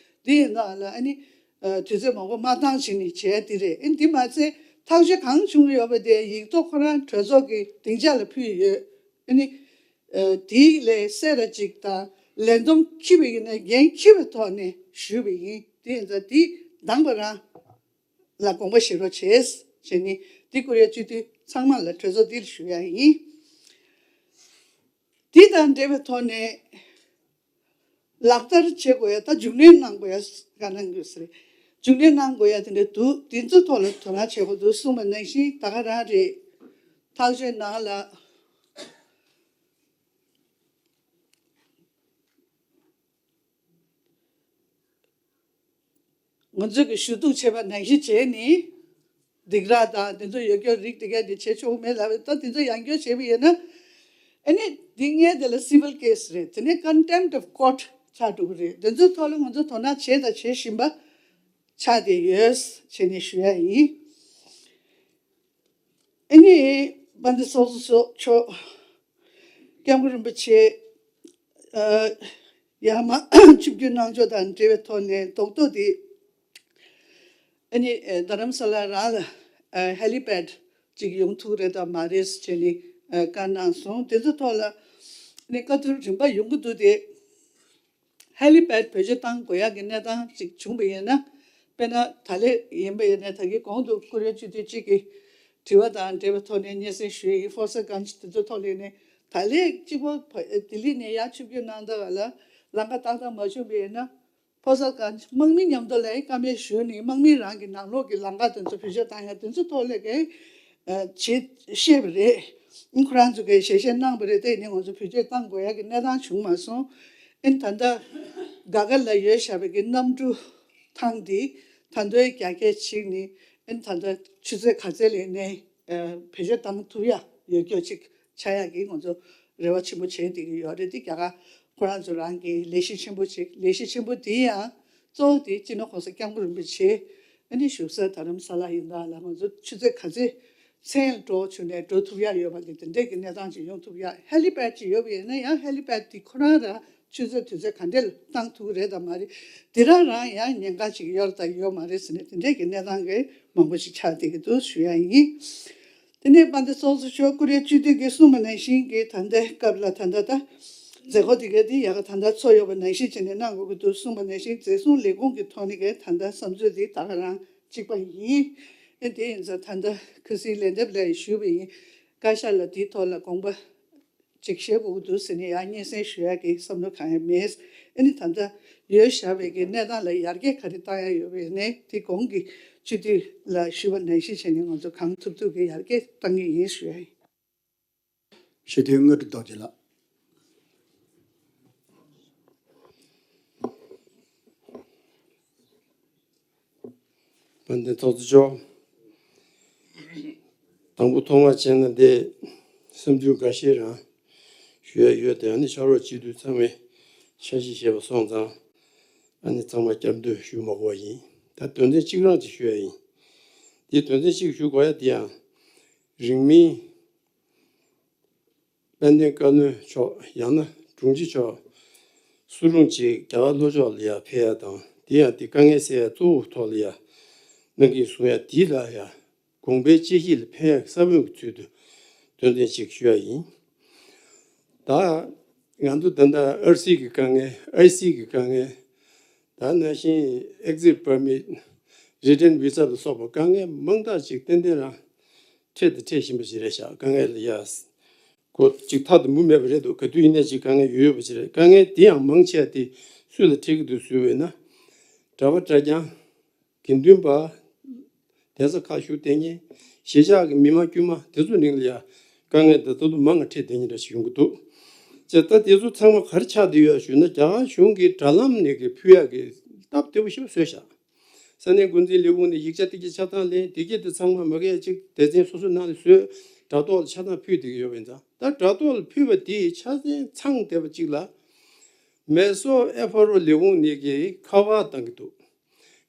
དེ་ཡིན་ནའང་ལ་ཨ་ནི་ཨ་དུས་ཚོད་མང་པོ་མ་བཏང་བྱས་ནས་བྱས་དེ་རེད། ཨ་ནི་དེ་མ་ཚད་ཐག་གཅོད་གང་བྱུང་ཡོད་པ་དེ་ཡིག་ཐོག་ཁོ་རང་གྲོས་ཚོགས་ཀྱི་སྡིངས་ཆ་ལ་ཕུལ་ཡོད། ཨ་ནི་ཨ་དེའི་ལས་གསལ་ར་ཅིག་དང་ལས་བསྡོམས་འཁྱེར་བ་ཡིན་ན་འགན་འཁྱེར་བའི་ཐོག་ནས་ཞུས་པ་ཡིན། དེ་ཡིན་ཙང་དེ་དང་པ་རང་ལ་དགོངས་པ་བཞེས་རོགས་བྱས་བྱས་ནི་འདི་ཀུ་རེ་སྤྱི་འཐུས་ཚང་མ་ལ་གྲོས་ཚོགས་འདི་ལ་ཞུ་ཡ་ཡིན། འདི་དང་འབྲེལ་བའི་ཐོག་ནས་ལག་བསྟར་བྱེད་དགོས་ཡ་ད་རྒྱུགས་ལེན་གནང་དགོས་ཡ་ག་གནང་དགོས་ས་རེད། རྒྱུགས་ལེན་གནང་དགོས་ཡ་དེ་འདྲ་འདུག་དེ་ཚོའི་ཐོག་ལ་དོ་སྣང་བྱེད་དགོས་འདུག་གསུངས་པ་ནང་བཞིན་ད་ག་རང་རེད། ཐག་གཅོད་ནང་ལ། ང་ཚོས་ཀྱི་ཞུ་གཏུག་བྱས་པ་ནང་བཞིན་བྱས་ནས་སྡིགས་ར་དང་དེ་ཚོ་ཡོད་སྐྱོ་རིགས་དེ་གས་དེ་བྱེད་ཆོག་མེད་ལབ་ད་དེ་ཚོ་ཡང་སྐྱོ་བྱས་པ་ཡིན་ན། ཨ་ནི་འདི་ངས་དེ་ལ་civil case་རེད། དེ་ནས་contempt of court་ཆགས་འགྲོ་གི་རེད། དེ་ཚོའི་ཐོག་ལ་ང་ཚོ་དོ་སྣང་བྱས་དང་བྱེད་བཞིན་པ་ཆགས་བསྡད་ཡོད་བྱས་ནས་ཞུ་ཡ་ཡིན། ཨ་ནི་དཔལ་ལྡན་ཚོགས་གཙོ་མཆོག་སྐྱབས་མགོན་རིན་པོ་ཆེ་ཨ་ཡར་མར་ཆིབས་བསྒྱུར་གནང་ཕྱོགས་དང་འབྲེལ་བའི་ཐོག་ནས་རྡོག་རྡོག་དེ་ཨ་ནི་ཨ་རྡ་རམ་ས་ལ་རང་ལ་ཨ་helipad་ཅིག་ཡོང་ཐུབ་རེད་དམ་མ་རེད་ཟེར་ནས་ཨ་བཀའ་གནང་སོང་། དེ་ཚོའི་ཐོག་ལ་ཨ་ནི་བཀའ་བསྡུར་རིམ་པ་ཡོང་གི་འདུག་སྟེ། helipad་བེད་སྤྱོད་གཏང་དགོས་ཡག་གི་གནས་སྟངས་ཅིག་བྱུང་བ་ཡིན་ན། དཔེར་ན་ད་ལན་ཡིན་པ་ཡིན་ན་ད་གིན་གོང་དུ་ཀུ་རེ་སྤྱི་འཐུས་གཅིག་གིས་དྲི་བ་དང་འབྲེལ་བའི་ཐོག་ནས་སྙན་སེང་ཞུས་ཡིན། ཧྥོ་སར་གྷན་ཇི་དེ་ཚོ་ཐོག་ལ་ནས་ད་ལན་གཅིག་པོ་ལྡི་ལི་ནས་ཡར་ཆིབས་བསྒྱུར་གནང་སྟངས་ལ་ལམ་ཁ་ཏག་ཏག་མ་བྱུང་བ་ཡིན་ན། ཧྥོ་སར་གྷན་ཇི་དམག་མི་མཉམ་དུ་ལ་བཀའ་མོལ་ཞུས་ནས་དམག་མི་རང་གི་ནང་ལོགས་ཀྱི་ལམ་ཁ་དེ་ཚོ་བེད་སྤྱོད་བཏང་ཡ་དེ་ཚོ་ཐོག་ལ་གི་བྱེད་ཤེས་པ་རེད། ཁོ་རང་ཚོ་གིས་ཞལ་བཞེས་གནང་བ་རེད། དེ་ནི་ང་ཚོ་བེད་སྤྱོད་གཏང་དགོས་ཡ་གི་གནས་སྟངས་བྱུང་མ་སོང་། ཨིན་ད་ལྟ་ག་ག་ལ་ཡོད་བཞག་པའི་གི་གནམ་གྲུ་ཐང་འདི་ད་དུང་རྒྱ་སྐྱེད་བྱས་ནས་ཨིན་ད་ལྟ་ཆུ་ཚོད་ག་ཚད་ལས་ནས་བེད་སྤྱོད་གཏང་ཐུབ་ཡ་ཡོད་སྐྱོ་ཅིག་ཆགས་ཡ་གི་ང་ཚོ་རེ་བ་ཆེན་པོ་བྱས་བསྡད་ཀྱི་ཡོད་རེད། དེ་རྒྱ་གར་ཁོ་རང་ཚོ་རང་གི་ལས་གཞི་ཆེན་པོ་ཅིག་ལས་གཞི་ཆེན་པོ་དེ་ཡང་གཙོ་བོ་དེ་སྤྱི་ནོར་༸གོང་ས་༸སྐྱབས་མགོན་རིན་པོ་ཆེ་ཨ་ནི་བཞུགས་ས་རྡ་རམ་ས་ལ་ཡིན་ད་ལ་ང་ཚོ་ཆུ་ཚོད་ག་ཚོད་མཚན་འགྲོ་བྱུང་ནས་འགྲོ་ཐུབ་ཡ་ཡོད་པ་གི་དེ་འདྲས་ཀྱི་གནས་སྟངས་ཅིག་ཡོང་ཐུབ་ཡ། helipad་ཅིག་ཡོད་པ་ཡིན་ན་ཡང་helipad་དེ་ཁོ་རང་རང་ཆུ་ཚོད་དུས་ཚོད་ག་འདྲས་ལ་བཏང་ཐུབ་ཀྱི་རེད་དམ་མ་རེད། དེ་རང་རང་ཡང་ཉེན་ཁ་ཅིག་ཡོད་རེད་དང་ཡོད་མ་རེད་ཟེར་ནས་དེ་འདྲས་ཀྱི་གནས་སྟངས་ཀྱི་མང་པོ་ཞིག་ཆགས་བསྡད་ཀྱི་འདུག་ཞུ་ཡ་ཡིན། དེ་ནས་དཔལ་ལྡན་ཚོགས་གཙོ་མཆོག་ཀུ་རེ་སྤྱི་འཐུས་ཀྱིས་གསུངས་པ་ནང་བཞིན་གྱི་ད་ལྟའི་སྐབས་ལ་ད་ལྟ་ད་མཛད་སྒོ་དེ་གའི་དེ་ཡག་ག་ད་ལྟ་ཚོགས་ཡོད་པ་ནང་བཞིན་བྱས་ནས་གནང་དགོས་ཀྱི་འདུག་གསུངས་པ་ནང་བཞིན་མཛད་སྲུང་ལས་ཁུངས་ཀྱི་ཐོག་ནས་གའི་ད་ལྟ་བསམ་ཚུལ་དེ་ད་ག་རང་གཅིག་པ་ཡིན། ཨེ་དེ་ཡིན་ཙང་ད་ལྟ་ཁ་སང་ལན་འདེབས་ལ་ཞུས་པ་ཡིན། བཀའ་ཤག་ལ་དེའི་ཐོག་ལ་དགོངས་པ་ཅིག་བཞེས་དགོས་ཀྱི་འདུག་ཟེར་ནས་ཡང་སྙན་སེང་ཞུ་ཡག་གི་བསམ་བློ་གང་ཡང་མེད། ཨ་ནི་ད་ལྟ་ཡོད་བཞག་པའི་གི་གནས་སྟངས་ལ་ཡར་རྒྱས་ག་རེ་བཏང་ཡག་ཡོད་པ་ཡིན་ནའི་དེ་གོང་གི་སྤྱི་འཐུས་ལ་ཞུས་པ་ནང་བཞིན་བྱས་ནས་ང་ཚོ་གང་ཐུབ་ཐུབ་ཀྱི་ཡར་རྒྱས་གཏང་གི་ཡིན་ཞུ་ཡ་ཡིན། སྤྱི་འཐུས་དངོས་གྲུབ་རྡོ་རྗེ་ལགས། དཔལ་ལྡན་ཚོགས་གཙོ་མཆོག་དང་པོ་ཐོག་མར་བྱས་ན་འདི་བསམ་ཚུལ་འགའ་ཤས་རང་ཞུ་ཡ་ཡོད་དེ། ཨ་ནི་ཕྱག་རོགས་སྤྱི་འཐུས་ཚང་མས་ཕྱག་བཞེས་བྱས་པ་སོང་ཙང་ཨ་ནི་ཚང་མ་བསྐྱར་ཟློས་ཞུ་མ་དགོས་པ་ཡིན། ད་དོན་ཚན་གཅིག་རང་ཅིག་ཞུ་ཡ་ཡིན། འདི་དོན་ཚན་གཅིག་ཞུ་དགོས་ཡ་འདི་ཡང་རིང་མིན། དཔལ་ལྡན་བཀའ་བློན་མཆོག་ཡང་ན་དྲུང་ཆེ་མཆོག་སུ་རུང་ཅིག་རྒྱ་གར་ལྷོ་ཕྱོགས་ལ་ཡར་ཕེབས་ཡ་དང་དེ་ཡང་དེ་དཀའ་ངལ་སེལ་ཡ་གཙོ་བོ་ཐོག་ལ་ཡར་གནང་གི་བཟུང་ཡ་དེ་ལ་ཡར་དགོངས་པའི་དཔྱད་གཞི་ལ་ཕན་ཡག་ས་བོན་གྱི་ཚུལ་དུ་དོན་ཚན་གཅིག་ཞུ་ཡ་ཡིན། ད་ང་ཚོ་ད་ལྟ་ཨར་སི་གི་དཀའ་ངལ་ཨའི་སི་གི་དཀའ་ངལ། ད་ནང་བཞིན་exit permit return visa ལ་སོགས་པ་དཀའ་ངལ་མང་དག་ཅིག་ཏན་ཏན་རང་འཕྲད་དང་འཕྲད་བཞིན་པ་ཞིག་རེད་ཤག་དཀའ་ངལ་ལ་ཡ་གོ་ཅིག་ཐག་ཏུ་མུ་མེད་པ་རེད་འདུག་ག་དུས་ཡིན་ན་ཅིག་དཀའ་ངལ་ཡོད་ཡོད་པ་ཞིག་རེད། དཀའ་ངལ་དེ་ཡང་མང་ཆེ་བ་དེ་སུ་ལ་འཕྲད་ཀྱི་འདུག་ཟེར་བས་ན། གྲྭ་པ་གྲྭ་རྐྱང་། དགེ་འདུན་པ། གདན་ས་ཁག་བཞུགས་བསྡད་མཁན། གཞིས་ཆགས་ཀྱི་མི་མང་དཀྱུས་མ་དེ་ཚོ་ནང་ལ་ཡ་དཀའ་ངལ་དེ་ཚོ་མང་ང་འཕྲད་བསྡད་མཁན་འདྲ་ཞིག་ཡོང་གི་འདུག་ཅེས་ད་དེ་ཚོ་ཚང་མ་ག་རེ་ཆགས་བསྡད་ཡོད་ཞུས་ན། རྒྱ་གར་གཞུང་གིས་དྲ་ལམ་ནས་ཀྱི་ཕུལ་ཡག་གི་སྟབས་བདེ་པོ་ཞིག་བཟོས་ཤག་ས་གནས་འགོ་འཛིན་ལས་ཁུངས་ནས་ཡིག་ཆ་དེ་གྱད་ཆ་ཚང་ལེན། དེ་གྱད་དེ་ཚང་མ་མ་གི་ཡ་གཅིག་སྡེ་ཚན་སོ་སོ་ནང་ནས་བཟོས་དྲ་ཐོག་ལ་ཆ་ཚང་ཕུལ་བསྡད་ཀྱི་ཡོད་པ་ཡིན་ཙང་། ད་དྲ་ཐོག་ལ་ཕུལ་བ་དེ་ཆ་ཚང་ཚང་བསྡད་པ་གཅིག་ལ་མེ་སོར་ཨེཕ་ཨར་ཨོ་ལས་ཁུངས་ནས་ཀྱི་ཁ་པར་བཏང་གི་འདུག་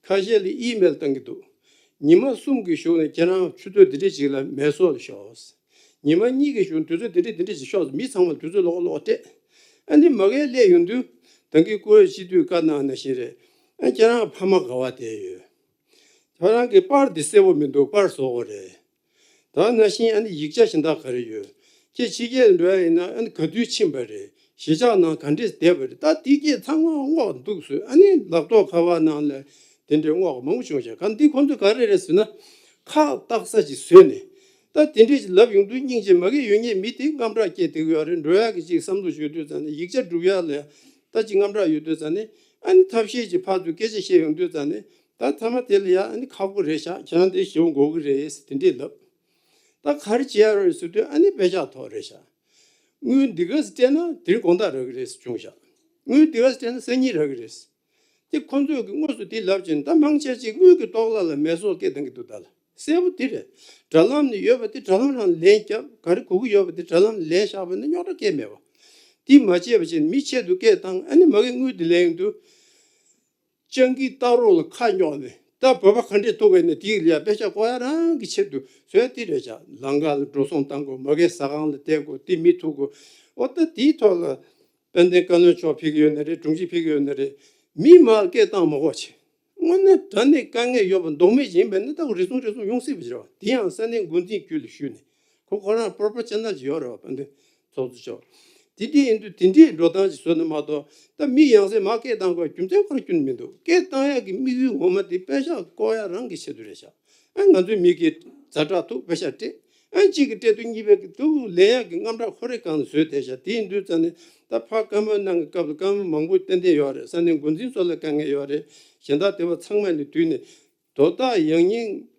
ཁ་ཤས་ལ་ཨི་མེལ་བཏང་གི་འདུག་ཉི་མ་གསུམ་གྱི་གཞུག་ནས་ཁྱེད་རང་ཆུ་ཚོད་འདི་འདྲ་ཅིག་ལ་མེ་སོར་ལ་ཤོག་ཉི་མ་གཉིས་ཀྱི་གཞུག་དུས་ཚོད་འདི་འདྲ་འདི་འདྲ་ཅིག་ཤོག་མི་ཚང་མ་དུས་ཚོད་ལོག་ལོག་སྤྲད། ཨ་ནི་མ་གིར་སླེབས་ཡོང་དུས་ད་གིན་སྐུ་ངོ་སྤྱི་འཐུས་བཀའ་གནང་ནང་བཞིན་རེད། ཨ་ཁྱེད་རང་ཕ་མ་ག་པར་བསྡད་ཡོད། ཁྱེད་རང་གི་པར་འདི་གསལ་པོ་མི་འདུག་པར་བཟོ་དགོས་རེད། ད་ནང་བཞིན་ཨ་ནི་ཡིག་ཆ་གཞན་དག་ག་རེ་ཡོད། ཁྱེད་ཕྱི་རྒྱལ་འགྲོ་ཡ་ཡིན་ན་ཨ་ནི་ག་དུས་ཕྱིན་པ་རེད། གཞིས་ཆགས་ནང་ག་འདྲས་བསྡད་པ་རེད། ད་དེ་གྱད་ཚང་མ་སྔོག་འདུག་ཟེར། ཨ་ནི་ལག་ཐོག་ཁ་པར་ནང་ལ་དེ་འདྲའི་སྔོག་མང་པོ་བྱུང་ཤག་ག་འདི་ཁོང་ཚོས་ག་རེ་རེད་ཟེར་ན། ཁག་བཏགས་ས་ཅིག་བཟོས་ནས་ད་དེ་འདྲས་ཅིག་ལབ་ཡོང་དུས་སྙིང་རྗེ། མ་གིར་ཡོད་མཁན་མི་དེ་དངངས་སྐྲག་སྐྱེས་བསྡད་ཀྱི་ཡོད་རེད། འགྲོ་ཡག་གི་ཅིག་བསམ་བློ་ཞིག་ཡོད་དུས་ཙང་ནས། ཡིག་ཆ་སྒྲུབ་ཡག་ལ་ད་ཅིག་དངངས་སྐྲག་ཡོད་དུས་ཙང་ནས། ཨ་ནི་ཐབས་ཤེས་ཅིག་ཕར་ཚུར་སྐད་ཆ་བཤད་ཡོང་དུས་ཙང་ནས། ད་མཐའ་མ་དེ་ལ་ཡ་ཨ་ནི་ཁག་པོ་རེད་ཤག་ཁྱེད་རང་དེ་ཞེ་པོ་དགོས་ཀྱི་རེད་ཟེར་དེ་འདྲས་ལབ། ད་ག་རེ་བྱེད་ཡ་རེད་ཟེར་དུས་ཨ་ནི་པེ་ཤག་ཐོག་རེད་ཤག་དངུལ་འདི་ག་ཙམ་སྤྲད་ན་དེ་རིང་དགོང་དག་རག་གི་རེད་ཟེར་བྱུང་ཤག་དངུལ་འདི་ག་ཙམ་སྤྲད་ན་སང་ཉིན་རག་གི་རེད་ཟེར། དེ་ཁོ་ཚོས་ཀྱི་དངོས་སུ་དེ་ལབ་བྱས་ནས། ད་མང་ཆེ་ཅིག་དངུལ་གྱི་ལྟོ་ལག་ལ་མེ་སོར་སྐད་བཏང་གི་འདུག་ད་ལ་གསལ་པོ་དེ་རེད། དྲ་ལམ་ནས་ཡོད་པ་དེ་དྲ་ལམ་རང་ལེན་རྒྱབ། ག་རེ་དགོས་ཀྱི་ཡོད་པ་དེ་དྲ་ལམ་ལེན་བཞག་པ་ན་རྙོག་དྲ་སྐད་མེད་པ། དེ་མ་བྱས་པ་བྱས་ནས་མི་ཆེད་དུ་སྐད་བཏང་། ཨ་ནི་མ་གིར་དངུལ་དེ་ལེན་ཡོང་དུས། སྤྱང་ཀིའི་རྟ་རོགས་ལ་ཁ་སྙོག་ནས། ད་བོད་པ་ག་འདྲས་ཐུག་གི་ནས་དེའི་ལ་ཡ་པེ་ཤག་བཀོག་ཡ་རང་གི་ཆེད་དུ་བཟོས་དེ་རེད་ཤག་ལམ་ཁ་ལ་འགྲོ་སོང་བཏང་དགོས། མ་གིར་ཟ་ཁང་ལ་བསྡད་དགོས། དེ་མི་ཐུག་དགོས། འོ་ད་དེའི་ཐོག་ལ་དཔལ་ལྡན་བཀའ་བློན་མཆོག་ཕེབས་ཀྱི་ཡོད་ན་རེད། དྲུང་ཆེ་ཕེབས་ཀྱི་ཡོད་ན་རེད། མི་མང་སྐད་བཏང་མ་དགོས་བྱས། དངོས་གནས་དྲང་གནས་དཀའ་ངལ་ཡོད་པ་ལྡོག་མེད་ཅིག་ཡིན་པ་ཡིན་ན། ད་རེ་ཟུང་རེ་ཟུང་ཡོང་སྲིད་པ་ཞིག་རེད་བ། དེ་ཡང་ས་གནས་འགོ་འཛིན་རྒྱུད་ལ་ཞུས་ནས། ཁོ་ཁོ་རང་པོ་རོ་ཕ་གན་ཌལ་ཅིག་ཡོད་རེད་བ། དཔལ་ལྡན་ཚོགས་གཙོ་མཆོག་དེ་འདྲ་ཡིན་དུས་དེ་འདྲའི་འགྲོ་སྟངས་ཅིག་བཟོས་ན་མ་གཏོགས། ད་མི་ཡང་སེ་མར་སྐད་བཏང་དགོས་རྒྱུ་མཚན་ཁོ་རང་ཁྱོན་ནས་མི་འདུག་སྐད་བཏང་ཡག་གི་དམིགས་ཡུལ་ངོ་མ་དེ་པེ་ཤག་བཀོག་ཡག་རང་གི་ཆེད་དུ་རེད་ཤག་ཨ་ང་ཚོའི་མི་གིས་ཛ་དྲག་ཐུག་པེ་ཤག་སྤྲད། ཨ་གཅིག་གིས་སྤྲད་དུས་གཉིས་པ་གིས་ཐུག་ལེན་ཡག་གི་དངངས་སྐྲག་ཁོ་རའི་སྒང་ལ་བཟོས་བསྡད་ཤག་དེ་ཡིན་དུས་ཙང་ནས། ད་ཕར་བཀའ་མོལ་གནང་གི་སྐབས་ལ་བཀའ་མོལ་མང་པོ་ཏན་ཏན་ཡོད་རེད། ས་གནས་འགོ་འཛིན་ཚོ་ལ་དཀའ་ངལ་ཡོད་རེད། གཞན་དག་དེ་བ་ཚང་མ་ནས་དུས་ནས་དོ་བདག་ཡང་སྙིང་།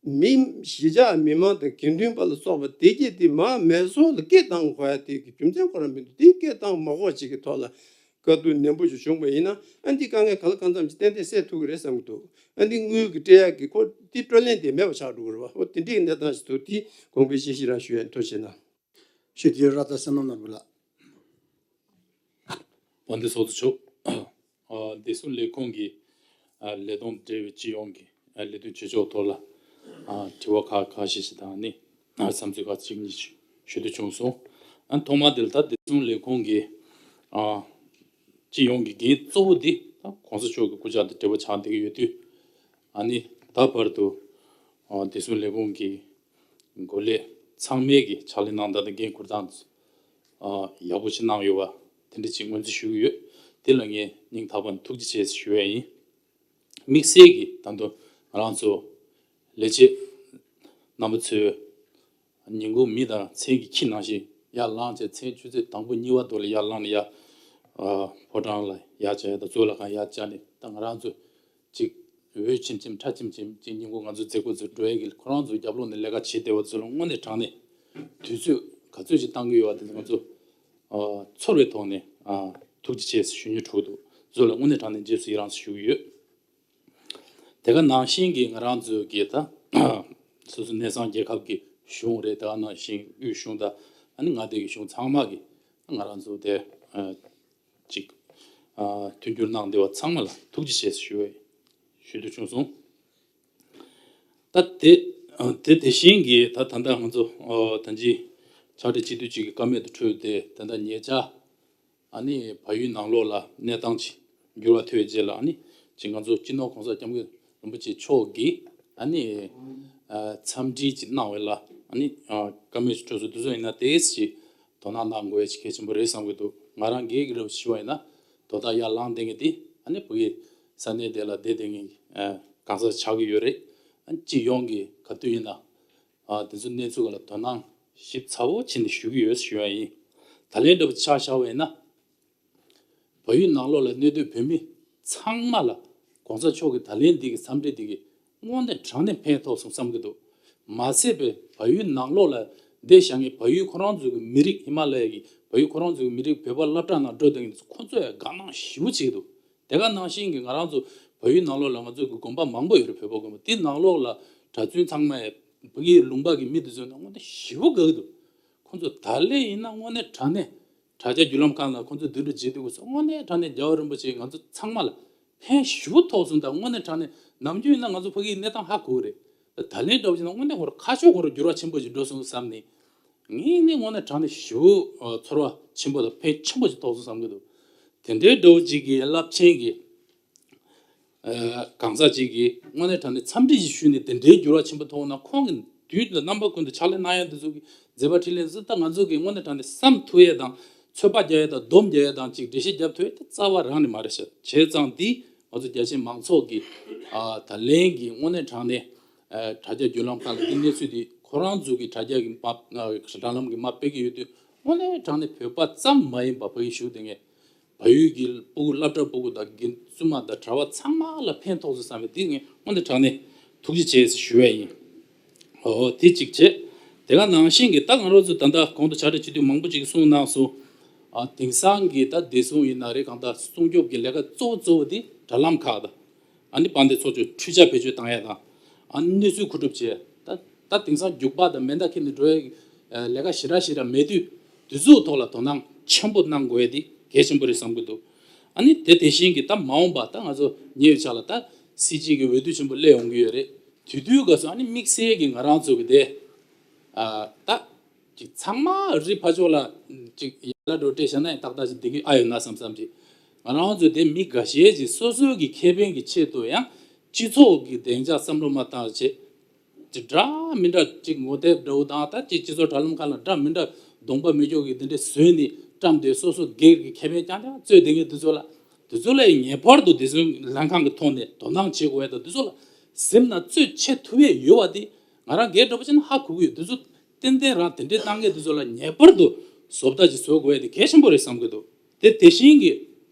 མི་གཞིས་ཆགས་མི་མང་དང་དགེ་འདུན་པ་ལ་སོགས་པ་དེ་གྱད་དེ་མར་མེ་སོར་ལ་སྐད་བཏང་དགོས་ཡ་དེ་གི་རྒྱུ་མཚན་ཁོ་རང་མི་འདུག་དེ་སྐད་བཏང་མ་དགོས་ཅིག་གི་ཐོག་ལ་དཀའ་སྡུག་ནན་པོ་ཞིག་བྱུང་པ་ཡིན་ན། ཨ་འདི་དཀའ་ངལ་ག་ལ་གང་འཚམ་ཅིག་ཏན་ཏན་སེལ་ཐུབ་ཀྱི་རེད་བསམ་གྱི་འདུག་ཨ་འདི་དངུལ་གྱི་སྤྲད་ཡག་གི་ཁོ་དེ་སྤྲོད་ལེན་དེ་མེད་པ་ཆགས་འགྲོ་གི་རེད་བ། འོ་དེ་འདྲའི་གནས་སྟངས་ཤིག་འདུག་དེ་དགོངས་པའི་དཔྱད་གཞི་རང་ཞུ་ཡ་ཡིན། ཐུགས་རྗེ་གནང་། ཞུ་དེ་ར་ད་བསོད་ནམས་ནོར་བུ་ལགས། དཔལ་ལྡན་ཚོགས་གཙོ་མཆོག་ཨ་བདེ་སྲུང་ལས་ཁུངས་ཀྱི་ཨ་ལས་དོན་འབྲེལ་བའི་སྤྱི་ཡོངས་ཀྱི་ཨ་ལས་དོན་བྱེད་ཕྱོགས་ཐོག་ལ་ཨ་དྲི་བ་ཁག་ཁག་ཤས་ཤིག་དང་ནི་ཨ་བསམ་ཚུལ་ཁག་ཅིག་གཉིས་ཞུ་འདོད་བྱུང་སོང་། ཨ་ཐོག་མ་དེ་ལ་ད་བདེ་སྲུང་ལས་ཁུངས་ཀྱི་ཨ་སྤྱི་ཡོངས་ཀྱི་འགན་གཙོ་བོ་འདི་ད་གོང་ས་མཆོག་གི་སྐུ་ཕྱག་དང་འབྲེལ་བ་ཆགས་བསྡད་ཀྱི་ཡོད་དུས། ཨ་ནི་ད་བར་དུ་ཨ་བདེ་སྲུང་ལས་ཁུངས་ཀྱི་འགོ་ལས་ཚང་མས་ཀྱི་ཕྱག་ལས་གནང་སྟངས་དང་འགན་འཁུར་སྟངས་ཨ་ཡག་པོ་ཞིག་གནང་ཡོད་པ་དེ་འདྲ་ཅིག་ངོས་འཛིན་ཞུ་གི་ཡོད། དེ་ལ་ངས་སྙིང་ཐག་པ་ནས་ཐུགས་རྗེ་ཆེ་ཞུ་ཡ་ཡིན། དམིགས་བསལ་གྱིས་ད་དུང་ང་རང་ཚོ་ལས་བྱེད་རྣམ་པ་ཚོས་ཉིན་གུང་མིད་དང་མཚན་གྱི་ཁྱི་ནང་བཞིན་ཡར་ལངས་བྱས། མཚན་ཆུ་ཚོད་དང་པོ་གཉིས་པ་དུ་ལ་ཡར་ལངས་ནས་ཡར་ཨ་ཕོ་བྲང་ལ་ཡར་བཅར་ཡ་དང་ཚོ་ལ་གང་ཡར་བཅར་ནས། ད་ང་རང་ཚོ་ཅིག་འོད་ཆེམ་ཆེམ་ཁྲ་ཆེམ་ཆེམ་ཅིག་ཉིན་གུང་ང་ཚོ་མཛད་སྒོ་ཚོ་འགྲོ་ཡས་ཀྱི་ཁོ་རང་ཚོ་རྒྱབ་ལོགས་ནས་ལས་ཀ་བྱེད་བསྡད་པ་ཚོ་ལ་དངོས་གནས་དྲང་གནས་དུས་ཚོད་ག་ཚོད་ཅིག་བཏང་གི་ཡོད་པ་དེ་ཚོ་ང་ཚོ་ཨ་ཚོར་བའི་ཐོག་ནས་ཨ་ཐུགས་རྗེ་ཆེ་ཞུ་སྙིང་བྲོ་འདུག་ཚོ་ལ་དངོས་གནས་དྲང་གནས་རྗེས་སུ་ཡི་རང་ཞུ་གི་ཡོད། དེ་ག་ནང་བཞིན་གྱི་ང་རང་ཚོ་གི་ད་སོ་སོ་གནས་ཚང་རྒྱལ་ཁབ་ཀྱི་གཞུང་རེད། དེ་ག་ནང་བཞིན་དབུས་གཞུང་དང་ཨ་ནི་མངའ་སྡེ་གི་གཞུང་ཚང་མ་གི་ང་རང་ཚོ་དེ་ཨ་ཅིག་ཨ་མཐུན་འགྱུར་གནང་བསྡད་པ་ཚང་མ་ལ་ཐུགས་རྗེ་ཆེ་ཞུ་བའི་ཞུ་འདོད་བྱུང་སོང་། ད་དེ་ཨ་དེ་དེ་བཞིན་གྱི་ད་ད་ལྟ་ང་ཚོ་ཨ་ད་ཅི་ཕྱག་སྦྲེལ་སྤྱི་འཐུས་གཅིག་གི་ཀ་མད་དུ་འཕྲོས་ཏེ་ད་ལྟ་ཉེ་ཆར་ཨ་ནི་བལ་ཡུལ་ནང་ལོགས་ལ་གནས་སྟངས་ཅིག་འགྱུར་བ་ཐེབས་པའི་རྗེས་ལ། ཨ་ནི་ཅིག་ང་ཚོ་སྤྱི་ནོར་༸གོང་ས་༸སྐྱབས་མགོན་རིན་པོ་ཆེ་མཆོག་གིས་ཨ་ནི་ཨ་འཚམས་འདྲི་ཅིག་གནང་བ་ལ། ཨ་ནི་ཨ་བཀའ་མོལ་ཅིག་འཕྲོད་སོང་། དེ་ཚོ་ཡིན་ན་ཏོག་ཙམ་ཅིག་དོ་སྣང་གནང་དགོས་ཡ་ཅིག་གལ་ཆེན་པོ་རེད་བསམ་གྱི་འདུག་ང་རང་སྒེར་གྱི་རེ་བ་ཞུ་བ་ཡིན་ན། དོ་བདག་ཡར་ལངས་བསྡད་མཁན་དེ་ཨ་ནི་བོད་ཀྱི་ས་གནས་དེ་ལ་བསྡད་བསྡད་མཁན་གྱི་ཨ་ གང་ཟག་ཆགས་ཀྱི་ཡོད་རེད། ཨ་སྤྱི་ཡོངས་ཀྱི་ག་དུས་ཡིན་ན་ཨ་དེ་ཚོ་གནས་ཚུལ་སྒང་ལ་དོ་སྣང་ཞིབ་ཚགས་པོ་བྱས་ནས་ཞུ་གི་ཡོད་ཞུ་ཡ་ཡིན། ད་ལན་འདྲ་པོ་ཆ་བཞག་པ་ཡིན་ན། བལ་ཡུལ་ནང་ལོགས་ལ་གནས་སྡོད་བོད་མི་ཚང་མ་ལ་གོང་ས་མཆོག་གི་ད་ལན་འདི་གི་འཚམས་འདྲི་འདི་གི་དངོས་གནས་དྲང་གནས་ཕན་ཐོགས་སོང་བསམ་གྱི་འདུག་མ་ཟད་པའི་བལ་ཡུལ་ནང་ལོགས་ལ་བསྡད་བཞག་མཁན་བལ་ཡུལ་ཁོ་རང་ཚོ་གི་མི་རིགས། ཧི་མ་ལ་ཡ་གི་བལ་ཡུལ་ཁོ་རང་ཚོ་གི་མི་རིགས་བོད་པ་སློབ་གྲྭ་ནང་འགྲོ་བསྡད་མཁན་ཚོ་ཁོ་ཚོ་ཡང་དགའ་སྣང་ཞེ་པོ་བྱེད་ཀྱི་འདུག་དེ་ག་ནང་བཞིན་གྱི་ང་རང་ཚོ་བལ་ཡུལ་ནང་ལོགས་ལ་ང་ཚོ་གི་དགོན་པ་མང་པོ་ཡོད་རེད། བོད་པ་དགོན་པ་དེ་ནང་ལོགས་ལ་གྲྭ་བཙུན་ཚང་མ་ཡང་ཕ་གིའི་ལུང་པ་གི་མི་དེ་ཚོ་ནང་དངོས་གནས་ཞེ་པོ་དགའ་གི་འདུག་ཁོ་ཚོ་ད་ལན་ཡིན་ན་དངོས་གནས་དྲང་གནས་དྲ་རྒྱ་བརྒྱུད་ལམ་ཁག་ནང་ཁོ་ཚོས་འདི་འདྲ་བྱེད་དུས་སྐབས་སུ་དངོས་གནས་དྲང་གནས་རྒྱལ་བ་རིན་པོ་ཆེ་ང་ཚོ་ཚང་མ་ལ་ཕན་ཞེ་པོ་ཐོགས་སོང་། ད་དངོས་གནས་དྲང་གནས་ནམ་རྒྱུན་ཡིན་ན་ང་ཚོ་ཕ་གིའི་གནས་སྟངས་ཧ་གོ་གི་རེད། ད་ད་ལན་འདྲ་བོ་བྱས་ན་དངོས་གནས་ཁོ་རང་ཁ་ཕྱོགས་ཁོ་རང་འགྱུར་བ་ཆེན་པོ་ཞིག་འགྲོ་སོང་བསམ་ནས། ངས་ནི་དངོས་གནས་དྲང་གནས་ཞེ་པོ་ཨ་ཚོར་བ་ཆེན་པོ་དང་ཕན་ཆེན་པོ་ཞིག་ཐོགས་སོང་བསམ་གྱི་འདུག་དེ་འདྲའི་འདྲ་བོ་ཅིག་གི་རླབས་ཆེན་གྱི་ཨ་གང་ཟག་ཅིག་གིས་དངོས་གནས་དྲང་གནས་འཚམས་འདྲི་ཞིག་ཞུས་ནས་དེ་འདྲའི་འགྱུར་བ་ཆེན་པོ་ཐོགས་ན། ཁོང་གི་དུས་ལ་རྣམ་པ་ཀུན་ཏུ་ཕྱག་ལས་གནང་ཡ་འདི་ཚོ་གི་མཛད་པ་འཕྲིན་ལས་ཚོ་ད་ང་ཚོ་གིས་དངོས་གནས་དྲང་གནས་བསམ་ཐུབ་ཡས་དང་། ཚོད་དཔག་རྒྱག་ཡས་དང་། སྡོམ་རྒྱག་ཡས་དང་། ཅིག་འགྲེལ་བཤད་རྒྱབ་ཐུབ་ཡས་དེ་རྩ་བ་རང་ནས་མ་རེད་ཤག་བྱས་ཙང་འདི་ང་ཚོ་རྒྱ་ཆེའི་མང་ཚོགས་ཀྱི་ཨ་ད་ལན་གྱི་དངོས་གནས་དྲང་གནས་ཨ་དྲ་རྒྱ་བརྒྱུད་ལམ་ཁག་ལ་འདི་གནས་ཚུལ་འདི་ཁོ་རང་ཚོ་གི་དྲ་རྒྱ་གི་མ་ཨ་དྲ་ལམ་གྱི་མ་སྤེལ་གྱི་ཡོད་དུས། དངོས་གནས་དྲང་གནས་བོད་པ་ཙམ་མ་ཡིན་པ་ཕ་གིར་བཞུགས་བསྡད་མཁན་བལ་ཡུལ་གྱི་སྤུ་གུ་སློབ་གྲྭ་སྤུ་གུ་དང་དགེ་བཙུན་མ་དང་གྲྭ་པ་ཚང་མ་ལ་ཕན་ཐོགས་སོང་བསམ་པའི་འདི་ངས་དངོས་གནས་དྲང་གནས་ཐུགས་རྗེ་ཆེ་ཞུ་ཡས་ཡིན། ཨོ་དེ་གཅིག་བྱས། དེ་ག་ནང་བཞིན་གྱི་ད་ང་རང་ཚོ་ད་ལྟ་གོང་དུ་ཕྱག་སྦྲེལ་སྤྱི་འཐུས་མང་པོ་ཅིག་གིས་གསུངས་གནང་སོང་། ཨ་དེང་སང་གི་ད་བདེ་སྲུང་ཡིན་ན་རེད། གང་ལྟར་སྲུང་སྐྱོབ་ཀྱི་ལས་ཀ་གཙོ་བོ་གཙོ་བོ་དེ་དྲ་ལམ་ཁག་དང་། ཨ་ནི་དཔལ་ལྡན་ཚོགས་གཙོས་འཕྲུལ་ཆས་བེད་སྤྱོད་བཏང་ཡ་དང་། ཨ་ནི་གནས་ཚུལ་མཁོ་སྒྲུབ་བྱས། ད་ད་དེང་སང་རྒྱུག་པ་དང་མེ་མདའ་ཁྱེར་ནས་འགྲོ་ཡ་ལས་ཀ་ཞེ་དྲག་ཞེ་དྲག་མེད་དུས། དེ་ཚོའི་ཐོག་ལ་དོ་སྣང་ཆེན་པོ་གནང་དགོས་ཡ་དེ་གལ་ཆེན་པོ་རེད་བསམ་གྱི་འདུག་ཨ་ནི་དེ་དེ་བཞིན་གྱི་ད་མ་འོངས་པ་ད་ང་ཚོ་ཉེ་བའི་ཆར་ལ་ད་སྲིད་སྤྱི་གི་འོས་བསྡུ་ཆེན་པོ་སླེབས་ཡོང་གི་ཡོད་རེད། དེ་དུས་སྐབས་སུ་ཨ་ནི་དམིགས་བསལ་གྱི་ང་རང་ཚོ་གི་དེ་ཨ་ད་ཅིག་ཚང་མ་རི་ཕར་ཕྱོགས་ལ་ཅིག་ཡར་ལ་འགྲོ་སྤྲད་བཞག་ན་ཡང་ཏག་ཏག་ཅིག་བསྡད་ཀྱི་ཨ་ཡོད་ན་བསམ་བསམ་ཅིག་ང་རང་ཚོ་དེ་མི་འགའ་ཤས་ཅིག་སོ་སོའི་གི་ཁེ་ཕན་གྱི་ཆེད་དུ་ཡང་སྤྱི་ཚོགས་ཀྱི་བདེ་འཇགས་བསམ་བློ་མ་བཏང་བྱས། ཅིག་འདྲ་མི་འདྲ་ཅིག་ངོ་དེབ་འདྲ་བོ་དང་། ད་ཅིག་སྤྱི་ཚོགས་དྲ་ལམ་ཁག་ལ་འདྲ་མི་འདྲ་གདོང་པ་མི་སྐྱོ་གི་དེ་འདྲ་བཟོས་ནས་བཀྲམ་སྟེ། སོ་སོ་སྒེར་གྱི་ཁེ་ཕན་རྐྱང་རྐྱང་རྩོད་བསྡད་མཁན་དེ་ཚོ་ལ། དེ་ཚོ་ལ་ངེས་པར་དུ་བདེ་སྲུང་ལྷན་ཁང་གི་ཐོག་ནས་དོ་སྣང་བྱེད་དགོས་ཡ་དང་། དེ་ཚོ་ལ་གཟིམ་ན་གཙོས་བྱེད་ཐུབ་ཡས་ཡོད་པ་དེ་ང་རང་སྒེར་འདྲ་པོ་བྱས་ན་ཧ་གོ་གི་ཡོད། དེ་ཚོ་ཏན་ཏན་རང་དེ་འདྲའི་གནང་མཁན་དེ་ཚོ་ལ་ངེས་པར་དུ་བཟོ་ལྟ་ཅིག་བཟོ་དགོས་ཡ་དེ་གལ་ཆེན་པོ་རེད་བསམ་གྱི་འདུག་དེ་དེ་བཞིན་གྱི་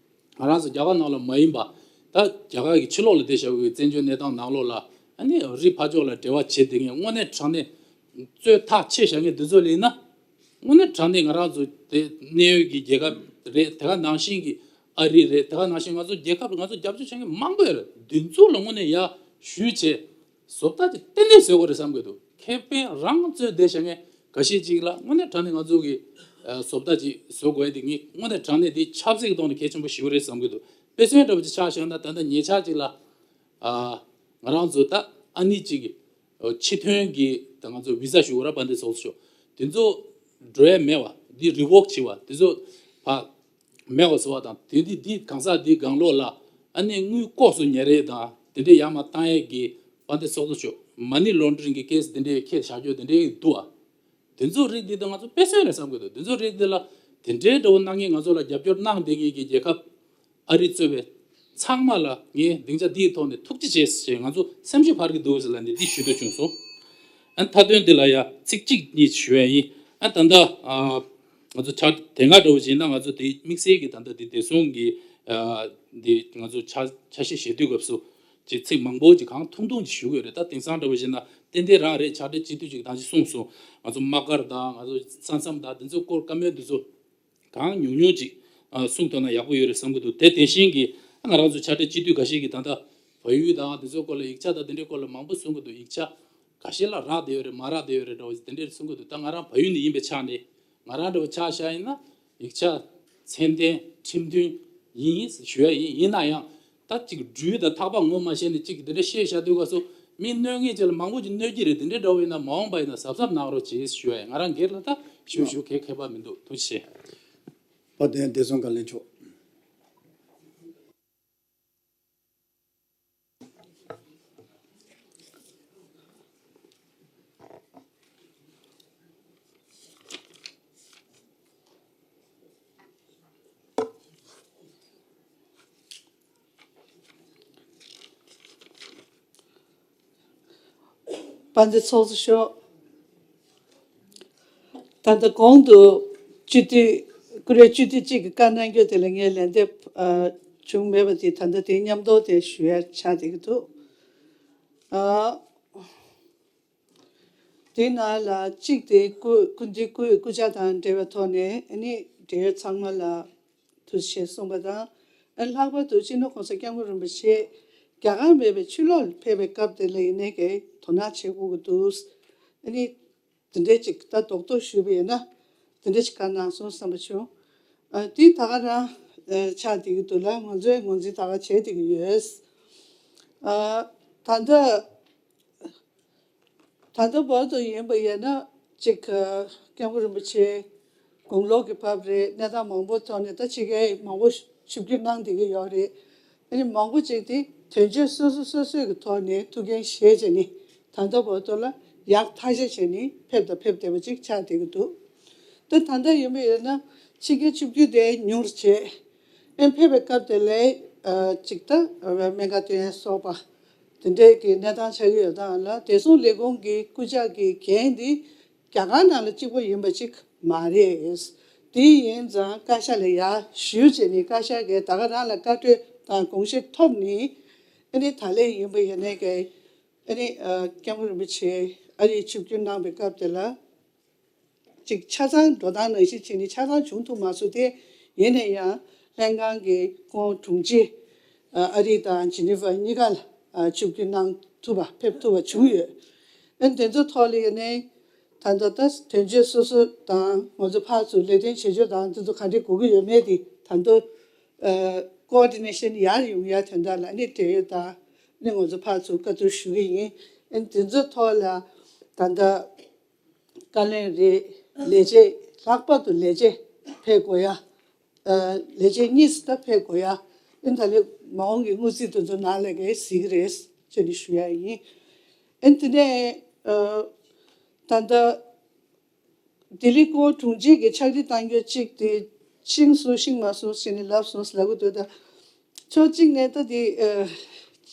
ང་རང་ཚོ་རྒྱ་གར་ནང་ལ་མ་ཡིན་པ། ད་རྒྱ་གར་གྱི་ཕྱི་ལོགས་ལ་བསྡད་བཞག་པའི་བཙན་བྱོལ་གནས་སྟངས་ནང་ལོགས་ལ་ཨ་ནི་རི་ཕར་ཕྱོགས་ལ་འབྲེལ་བ་བྱེད་བསྡད་མཁན། དངོས་གནས་དྲང་གནས་རྩོད་ཐག་ཆོད་བཞག་མཁན་འདི་ཚོ་ལ་ཡིན་ན། དངོས་གནས་དྲང་གནས་ང་རང་ཚོ་དེ་གནད་ཡོད་ཀྱི་རྒྱལ་ཁབ་རེད། དེ་ག་ནང་བཞིན་གྱི་ཨ་རི་རེད། དེ་ག་ནང་བཞིན་ང་ཚོ་རྒྱལ་ཁབ་ང་ཚོ་རྒྱབ་སྐྱོར་བྱེད་མཁན་མང་པོ་ཡོད་རེད། འདི་ཚོ་ལ་དངོས་གནས་ཡར་ཞུས་བྱས། བཟོ་ལྟ་ཅིག་ཏན་ཏན་བཟོ་དགོས་རེད་བསམ་གྱི་འདུག་ཁེ་ཕན་རང་རྩོད་བསྡད་བཞག་མཁན་འགའ་ཤས་ཅིག་ལ་དངོས་གནས་དྲང་གནས་ང་ཚོ་གི་ཨ་བཟོ་ལྟ་ཅིག་བཟོ་དགོས་ཡ་དེ་ངས་དངོས་གནས་དྲང་གནས་དེ་ཆབ་སྲིད་ཀྱི་ཐོག་ནས་གལ་ཆེན་པོ་ཞིག་རེད་བསམ་གྱི་འདུག་དཔེ་མཚོན་འདྲ་པོ་ཅིག་ཆ་བཞག་ན། ད་ལྟ་ཉེ་ཆར་ཅིག་ལ་ཨ་ང་རང་ཚོ་ད་ཨ་ནི་ཅིག་གི་ཨ་ཕྱི་ཐོན་གྱི་ད་ང་ཚོ་བི་ཟ་ཞུ་དགོས་ར། དཔལ་ལྡན་ཚོགས་གཙོ་མཆོག་དེ་ཚོ་འགྲོ་ཡ་མེད་པ། འདི་རི་ཝོག་བྱས་པ་དེ་ཚོ་ཕ་མེད་པ་བཟོ་བ་དང་། དེ་འདི་འདི་གང་ཟག་འདི་སྒང་ལོགས་ལ་ཨ་ནི་དངུལ་ལྐོག་སུ་ཉར་ཡས་དང་དེ་འདྲའི་ཡར་མར་བཏང་ཡས་ཀྱི་དཔལ་ལྡན་ཚོགས་གཙོ་མཆོག་མ་ནི་ལོན་ཌརིང་གི་ཀེ་སི་དེ་འདྲའི་འཁྱེར་བཞག་རྒྱུ་དེ་འདྲའི་འདུག་ཨ། དེ་ཚོ་རིགས་འདི་དང་ང་ཚོ་དཔེ་མཚོན་རེད་བསམ་གྱི་འདུག་དེ་ཚོ་རིགས་འདི་ལ་དེ་འདྲའི་འདྲ་བོ་གནང་མཁན། ང་ཚོ་ལ་རྒྱབ་སྐྱོར་གནང་བསྡད་མཁན་གྱི་རྒྱལ་ཁབ་ཨ་རི་གཙོས་པའི་ཚང་མ་ལ་ངས་སྡིངས་ཆ་འདིའི་ཐོག་ནས་ཐུགས་རྗེ་ཆེ་ཞེས་ང་ཚོ་སེམས་ཤུགས་འཕར་གྱི་འདུག་ཟེར་ལབ་ནས་འདི་ཞུ་འདོད་བྱུང་སོང་། ཨ་ནི་མཐའ་དོན་འདི་ལ་ཡ་ཚིག་གཅིག་གཉིས་ཞུ་ཡ་ཡིན། ཨ་ད་ལྟ་ཨ་ང་ཚོ་ཆ་དེ་སྔ་འདྲ་བོ་ཞིག་ཡིན་ན། ང་ཚོ་དེ་དམིགས་བསལ་གྱི་ད་ལྟ་དེ་བདེ་སྲུང་གི་ཨ་འདི་ང་ཚོ་ཆ་ཆ་ཤས་བཞེས་དུས་སྐབས་སུ་ཅིག་ཚིག་མང་པོ་ཅིག་གང་ཐུང་ཐུང་ཅིག་ཞུ་གི་ཡོད་རེད། ད་དེང་སང་འདྲ་བོ་ཞིག་ཡིན་ན་ཏན་ཏན་རང་རེད། ཕྱག་སྦྲེལ་སྤྱི་འཐུས་ཅིག་ད་ཅིག་གསུངས་སོང་། ང་ཚོ་དམག་སྒར་དང་ང་ཚོ་ས་མཚམས་དང་དེ་ཚོའི་སྐོར་བཀའ་མོལ་འདི་ཚོ་གང་ཉུང་ཉུང་ཅིག་ཨ་གསུངས་ཐུབ་ན་ཡག་པོ་ཡོད་རེད་བསམ་གྱི་འདུག་དེ་དེ་བཞིན་གྱི་ང་རང་ཚོ་ཕྱག་སྦྲེལ་སྤྱི་འཐུས་འགའ་ཤས་ཀྱིས་ད་ལྟ་བལ་ཡུལ་དང་དེ་ཚོའི་སྐོར་ལ་ཡིག་ཆ་དང་དེ་འདྲའི་སྐོར་ལ་མང་པོ་གསུང་གི་འདུག་ཡིག་ཆ་འགའ་ཤས་ལ་རག་བསྡད་ཡོད་རེད། མ་རག་བསྡད་ཡོད་རེད་འདྲ་བོ་ཞིག་དེ་འདྲའི་གསུང་གི་འདུག་ད་ང་རང་བལ་ཡུལ་ནས་ཡིན་པའི་ཆ་ནས། ང་རང་འདྲ་བོ་ཆ་བཞག་ཡིན་ན་ཡིག་ཆ་ཚད་ལྡན་ཁྲིམས་མཐུན་ཡིན་ཞུ་ཡ་ཡིན། ཡིན་ན་ཡང་ད་ཅིག་སྦྲུལ་དང་ཐག་པ་ངོ་མ་ཤེས་ནས་ཅིག་དེ་འདྲ་བཤད་བཞག་དུས་སྐབས་སུ་མི་གནོད་མཁན་ཅིག་ལ་མང་པོ་ཅིག་གནོད་ཀྱི་རེད། དེ་འདྲའི་འདྲ་བོ་ཡིན་ན་མ་འོངས་པ་ཡིན་ན་གཟབ་གཟབ་གནང་རོགས་བྱེད་ཞུ་ཡ་ཡིན། ང་རང་སྒེར་ལ་ད་ཞུ་ཞུ་གལ་ཁེ་པ་མི་འདུག་ཐུགས་རྗེ་ཆེ། དཔལ་ལྡན་བདེ་སྲུང་བཀའ་བློན་མཆོག་དཔལ་ལྡན་ཚོགས་གཙོ་མཆོག་ད་ལྟ་གོང་དུ་སྤྱི་འཐུས་ཀུ་རེ་སྤྱི་འཐུས་གཅིག་གིས་བཀའ་གནང་རྒྱུ་དེ་ལ་ངས་ལན་འདེབས་ཨ་བྱུང་མེད་པ་དེ་ད་ལྟ་དེ་མཉམ་དུ་དེ་ཞུ་ཡ་ཆགས་བསྡད་ཀྱི་འདུག་ཨ། དེའི་ནང་ལ་གཅིག་དེ་སྐུ་སྐུ་མདུན་སྐུའི་སྐུ་ཕྱྭ་དང་འབྲེལ་བའི་ཐོག་ནས་ཨ་ནི་འབྲེལ་ཡོད་ཚང་མ་ལ་ཐུགས་རྗེ་ཆེ་གསུངས་པ་དང་། ཨ་ནི་ལྷག་པར་དུ་སྤྱི་ནོར་༸གོང་ས་༸སྐྱབས་མགོན་རིན་པོ་ཆེ་རྒྱ་གར་མེད་པའི་ཕྱི་ལོགས་ལ་ཕེབས་པའི་སྐབས་དེ་ལ་ཡིན་ནའི་གི་དོ་སྣང་བྱེད་དགོས་ཀྱི་འདུག་ཨ་ནི་དེ་འདྲའི་ཅིག་ད་རྡོག་རྡོག་ཞུས་པ་ཡིན་ན་དེ་འདྲ་ཅིག་བཀའ་གནང་སོང་བསམ་པ་བྱུང་། ཨ་དེ་ད་ག་རང་ཨ་ཆགས་བསྡད་ཀྱི་འདུག་ལ། ང་ཚོས་ངོས་འཛིན་ད་ག་བྱས་བསྡད་ཀྱི་ཡོད། ཨ་ད་ལྟ་ད་ལྟ་བར་དུ་ཡིན་པ་ཡིན་ན་ཅིག་ཨ་༸སྐྱབས་མགོན་རིན་པོ་ཆེ་དགུང་ལོ་གི་བབ་རེད། གནས་སྟངས་མང་པོ་ཐོག་ནས་ད་ཕྱི་རྒྱལ་མང་པོ་ཆིབས་བསྒྱུར་གནང་བསྡད་ཀྱི་ཡོད་རེད། ཨ་ནི་མང་པོ་ཅིག་དེ་དོན་གཅོད་སོ་སོ་སོ་སོའི་གི་ཐོག་ནས་ཐུགས་འགན་བཞེས་བྱས་ནས་ད་ལྟ་བར་དུ་ལ་ཡག་ཐག་ཆོད་བྱས་ནས་ཕེབས་དང་ཕེབས་བསྡད་པ་ཅིག་ཆགས་བསྡད་ཀྱི་འདུག་ད་ད་ལྟ་ཡིན་པ་ཡིན་ན་ཕྱི་རྒྱལ་ཆིབས་བསྒྱུར་དེ་ཉུང་རུ་བྱས། ཨེ་ཕེབས་པའི་སྐབས་དེ་ལ་ཨ་ཅིག་ད་སྨན་ཁང་སྟོན་ཡས་སོགས་པ་དེ་འདྲའི་གི་གནས་སྟངས་ཆགས་ཀྱི་ཡོད་སྟངས་ལ། བདེ་སྲུང་ལས་ཁུངས་ཀྱི་སྐུ་ཕྱྭ་གི་འགན་འདི་རྒྱ་གར་ནང་ལ་གཅིག་པ་ཡིན་པ་ཅིག་མ་རེད། དེ་ཡིན་ཙང་བཀའ་ཤག་ལ་ཡར་ཞུས་བྱས་ནས་བཀའ་ཤག་གིས་ད་ག་རང་ལ་བཀའ་འཁྲོལ་དང་དགོངས་བཞེས་ཐོབ་ནས་ཨ་ནི་ད་ལན་ཡིན་པ་ཡིན་ནའི་གི་ཨ་ནི་ཨ་༸སྐྱབས་མགོན་རིན་པོ་ཆེ་ཨ་རིར་ཆིབས་བསྒྱུར་གནང་པའི་སྐབས་དེ་ལ། ཅིག་ཆ་ཚང་འགྲོ་སྟངས་ནང་བཞིན་བྱས་ནས་ཆ་ཚང་བྱུང་ཐུབ་མ་སོང་སྟེ། ཡིན་ན་ཡང་ལྷན་ཁང་གི་སྐུ་ངོ་དྲུང་ཆེ་ཨ་རི་དང་ཇི་ནི་ཝ་གཉིས་ཀ་ལ་ཨ་ཆིབས་བསྒྱུར་གནང་ཐུབ་པ་ཕེབས་ཐུབ་པ་བྱུང་ཡོད། ཨ་ནི་དེ་ཚོ་ཐོག་ལ་ཡིན་ནའི་ད་ལྟ་ད་དོན་གཅོད་སོ་སོ་དང་ང་ཚོ་ཕར་ཚུར་ལས་དོན་བྱེད་ཕྱོགས་དང་དེ་ཚོ་ག་འདྲས་དགོས་ཀྱི་ཡོད་མེད་དེ་ད་དུང་ཨ་ཀོ་ཨོ་ཌི་ནེ་ཤན་ཡར་ཡོང་ཡ་དོན་དག་ལ་ཨ་ནི་འབྲེལ་ཡོད་དང་ཨ་ནི་ང་ཚོ་ཕར་ཚུར་བཀའ་བསྡུར་ཞུ་གི་ཡིན། ཨ་ནི་དེ་ཚོ་ཐོག་ལ་ད་ལྟ་བཀའ་བློན་རེད། ལས་བྱེད་ལྷག་པར་དུ་ལས་བྱེད་ཕེབས་དགོས་ཡ། ཨ་ལས་བྱེད་གཉིས་སུ་ད་ཕེབས་དགོས་ཡ། ཨ་ནི་ད་ལན་མ་འོངས་ཀྱི་དངུལ་རྩིས་དེ་ཚོ་ནང་ལ་གས་གཟིགས་ཀྱི་རེད་ཅེས་ནས་ཞུ་ཡ་ཡིན། ཨ་ནི་དེ་ནས་ཨ་ད་ལྟ་ལྡི་ལི་སྐུ་ངོ་དྲུང་ཆེ་གི་ཕྱག་བྲིས་བཏང་རྒྱུ་གཅིག་དེ་ཤེས་སོང་ཤེས་མ་སོང་ཟེར་ནས་ལབ་སོང་ཟེར་ལབ་གི་འདུག་ད་ཕྱོགས་གཅིག་ནས་ད་དེ་ཨ་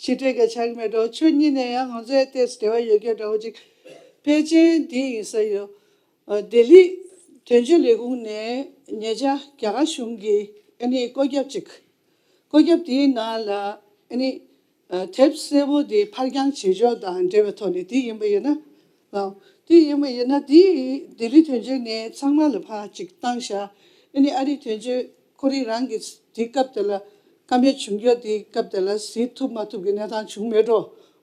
ཕྱི་འབྲེལ་ག་ཆགས་ཀྱི་མེད་འགྲོ། ཕྱོགས་གཉིས་ནས་ཡང་ང་ཚོའི་ཏོག་ཙམ་འབྲེལ་བ་ཡོད་མཁན་འདྲ་བོ་ཅིག་ཕལ་ཆེར་དེ་ཡིན་ས་ཡོད། ཨ་ལྡི་ལི་དོན་གཅོད་ལས་ཁུངས་ནས་ཉེ་ཆར་རྒྱ་གར་གཞུང་གི་ཨ་ནི་བཀོད་ཁྱབ་ཅིག་བཀོད་ཁྱབ་དེའི་ནང་ལ་ཨ་ནི་ཨ་དེབ་གསལ་པོ་དེ་ཕར་འགྱངས་བྱེད་ཕྱོགས་དང་འབྲེལ་བའི་ཐོག་ནས་དེ་ཡིན་པ་ཡིན་ན། ཨ་དེ་ཡིན་པ་ཡིན་ན་དེ་ལྡི་ལི་དོན་གཅོད་ནས་ཚང་མ་ལ་ཕར་ཅིག་བཏང་ཤག་ཨ་ནི་ཨ་རི་དོན་གཅོད་ཁོ་རང་རང་གི་དེའི་སྐབས་དེ་ལ་བཀའ་མོལ་བྱུང་རྒྱུ་དེའི་སྐབས་དེ་ལ་གཟིགས་ཐུབ་མ་ཐུབ་ཀྱི་གནས་སྟངས་བྱུང་མེད་འགྲོ་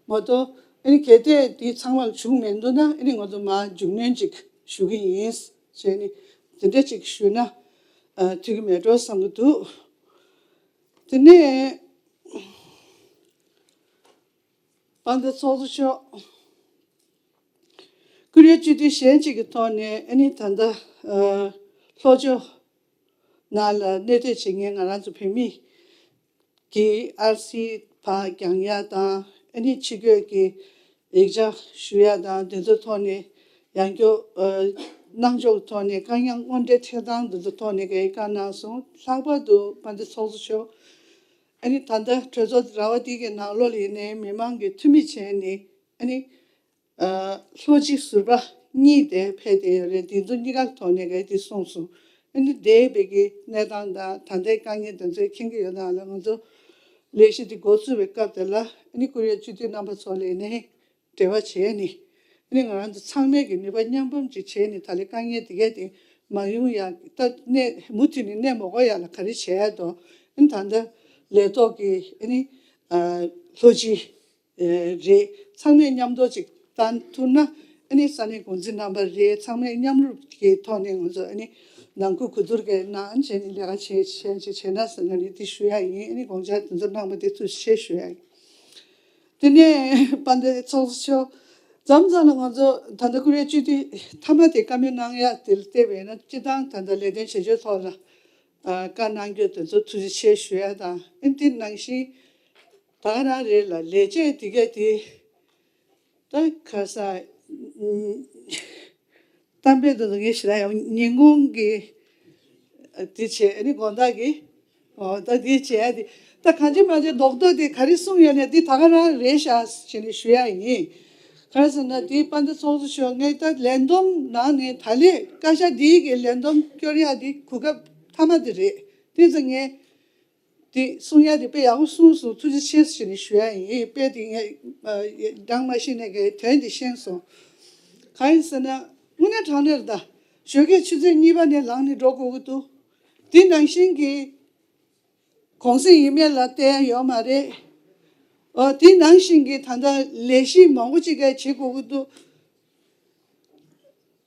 མ་གཏོགས། ཨ་ནི་གལ་ཏེ་དེ་ཚང་མ་ལ་བྱུང་མེད་འདུག་ན་ཨ་ནི་ང་ཚོ་མར་མཇུག་སྣོན་ཅིག་ཞུ་གི་ཡིན་ཞེས་ནི་དེ་འདྲ་ཅིག་ཞུས་ན་ཨ་འཐུས་ཀྱི་མེད་འགྲོ་བསམ་གྱི་འདུག་དེ་ནས་དཔལ་ལྡན་ཚོགས་གཙོ་མཆོག་ཀུ་རེ་སྤྱི་འཐུས་གཞན་གཅིག་གི་ཐོག་ནས་ཨ་ནི་ད་ལྟ་ཨ་ལྷོ་ཕྱོགས་ནང་ལ་གནས་སྡོད་བྱེད་མཁན་ང་རང་ཚོ་བོད་མི་གི་ཨར་སི་ཕར་རྒྱག་ཡ་དང་ཨ་ནི་ཕྱི་སྐྱོད་ཀྱི་ཡིག་ཆ་ཞུ་ཡ་དང་དེ་ཚོ་ཐོག་ནས་ཡང་སྐྱོ་ཨ་གནང་ཕྱོགས་ཐོག་ནས་དཀའ་ངལ་དངོས་འབྲེལ་འཕྲད་སྟངས་དེ་ཚོ་ཐོག་ནས་གའི་བཀའ་གནང་སོང་། ལྷག་པར་དུ་དཔལ་ལྡན་ཚོགས་གཙོ་མཆོག་ཨ་ནི་ད་ལྟ་གྲོས་ཚོགས་ར་བ་འདི་གི་ནང་ལོགས་ལ་ཡིན་ནའི་མི་མང་གི་འཐུས་མི་བྱས་ནས་ཨ་ནི་ཨ་ལྷོ་སྤྱི་ཟུར་པ་གཉིས་དེ་ཕེབས་བསྡད་ཡོད་རེད། འདི་ཚོ་གཉིས་ཀ་ཐོག་ནས་གའི་འདི་གསུངས་སོང་། ཨ་ནི་འདས་པའི་གི་གནས་སྟངས་དང་ད་ལྟའི་དཀའ་ངལ་དེ་ཚོ་མཁྱེན་གྱི་ཡོད་ན་ལ་ང་ཚོ་ལས་གཞི་འདི་འགོ་བཙུགས་པའི་སྐབས་དེ་ལ་ཨ་ནི་ཀུ་རེ་སྤྱི་འཐུས་རྣམ་པ་ཚོ་ལ་ཡིན་ནའི་འབྲེལ་བ་བྱས་ནས་ཨ་ནི་ང་རང་ཚོ་ཚང་མས་ཀྱི་ནུས་པ་མཉམ་སྤུངས་ཅིག་བྱས་ནས་ད་ལན་དཀའ་ངལ་དེ་གས་དེ་མ་ཡོང་ཡ། ད་གནས་མུ་མཐུད་ནས་གནས་མ་དགོས་ཡ་ལ་ག་རེ་བྱས་ཡ་དོ། ཨ་ནི་ད་ལྟ་ལས་ཐོག་གི་ཨ་ནི་ཨ་ལྷོ་སྤྱི་རེད། ཚང་མས་མཉམ་དུ་ཅིག་བཏང་ཐུབ་ན་ཨ་ནི་ས་གནས་འགོ་འཛིན་རྣམ་པ་རེད། ཚང་མས་མཉམ་རུབ་ཀྱི་ཐོག་ནས་ང་ཚོ་ཨ་ནི་ནང་ཁུལ་གོ་བསྡུར་གྱི་ནང་བྱས་ནས་ལས་ཀ་བྱེད་བྱེད་བྱེད་བྱེད་ན་ཟེར་ན་ནི་དེ་ཞུ་ཡ་ཡིན། ཨ་ནི་དགོངས་འཆར་དེ་ཚོ་གནང་བ་དེ་ཐུགས་རྗེ་ཆེ་ཞུ་ཡ་ཡིན། དེ་ནས་དཔལ་ལྡན་ཚོགས་གཙོ་མཆོག་མཚམས་མཚམས་ལ་ང་ཚོ་ད་ལྟ་ཀུ་རེ་སྤྱི་འཐུས་མཐའ་མ་དེ་བཀའ་མོལ་གནང་ཡ་དེ་ལ་བལྟས་པས་ན་སྤྱི་བཏང་ད་ལྟ་ལས་དོན་བྱེད་ཕྱོགས་ཐོག་ལ་ཨ་བཀའ་གནང་རྒྱུ་དེ་ཚོ་ཐུགས་རྗེ་ཆེ་ཞུ་ཡ་དང་། ཨ་ནི་དེ་ནང་བཞིན་ད་ག་རང་རེད་ལ་ལས་བྱེད་དེ་གས་དེ་ད་ཁ་ས་གཏམ་དཔེ་དེ་ཚོ་ངས་ཞེ་དྲག་ཡང་ཉིན་གུང་གི་དེ་བྱས། ཨ་ནི་དགོང་དག་གི་ཨོ་ད་དེ་བྱས་ཏེ་ད་གང་ཅི་མ་བྱས་རྡོག་རྡོག་དེ་ག་རེ་གསུངས་ཡོད་ན་དེ་ད་ག་རང་རེད་ཤག་ཞེས་ནས་ཞུ་ཡ་ཡིན། ག་རེ་ཟེར་ན་དེའི་དཔལ་ལྡན་ཚོགས་གཙོ་མཆོག་ངས་ད་ལས་བསྡོམས་ནང་ནས་ད་ལས་བཀའ་ཤག་འདིའི་གི་ལས་བསྡོམས་སྐྱོར་ཡག་འདི་གོ་སྐབས་མཐའ་མ་དེ་རེད། དེ་ཚོ་ངས་དེ་གསུང་ཡག་དེ་དཔེ་ཡག་པོ་གསུངས་སོང་། ཐུགས་རྗེ་ཆེ་ཞེས་ནས་ཞུ་ཡག་ཡིན། དཔེ་དེ་ངས་ཨ་ཡ་གྲངས་མ་ཤེས་ནས་གི་དོན་དེ་ཤེས་སོང་། གང་ཡིན་ཟེར་ན་དངོས་གནས་དྲང་གནས་རེད། ད་ཞོགས་ཀས་ཆུ་ཚོད་གཉིས་པ་ནས་ལངས་ནས་འགྲོ་དགོས་ཀྱི་འདུག་དེ་ནང་བཞིན་གྱི་གུང་སེང་ཡིན་མེད་ལ་བལྟ་ཡག་ཡོད་མ་རེད། ཨོ་དེ་ནང་བཞིན་གྱི་ད་ལྟ་ལས་གཞི་མང་པོ་ཅིག་ག་བྱེད་དགོས་ཀྱི་འདུག་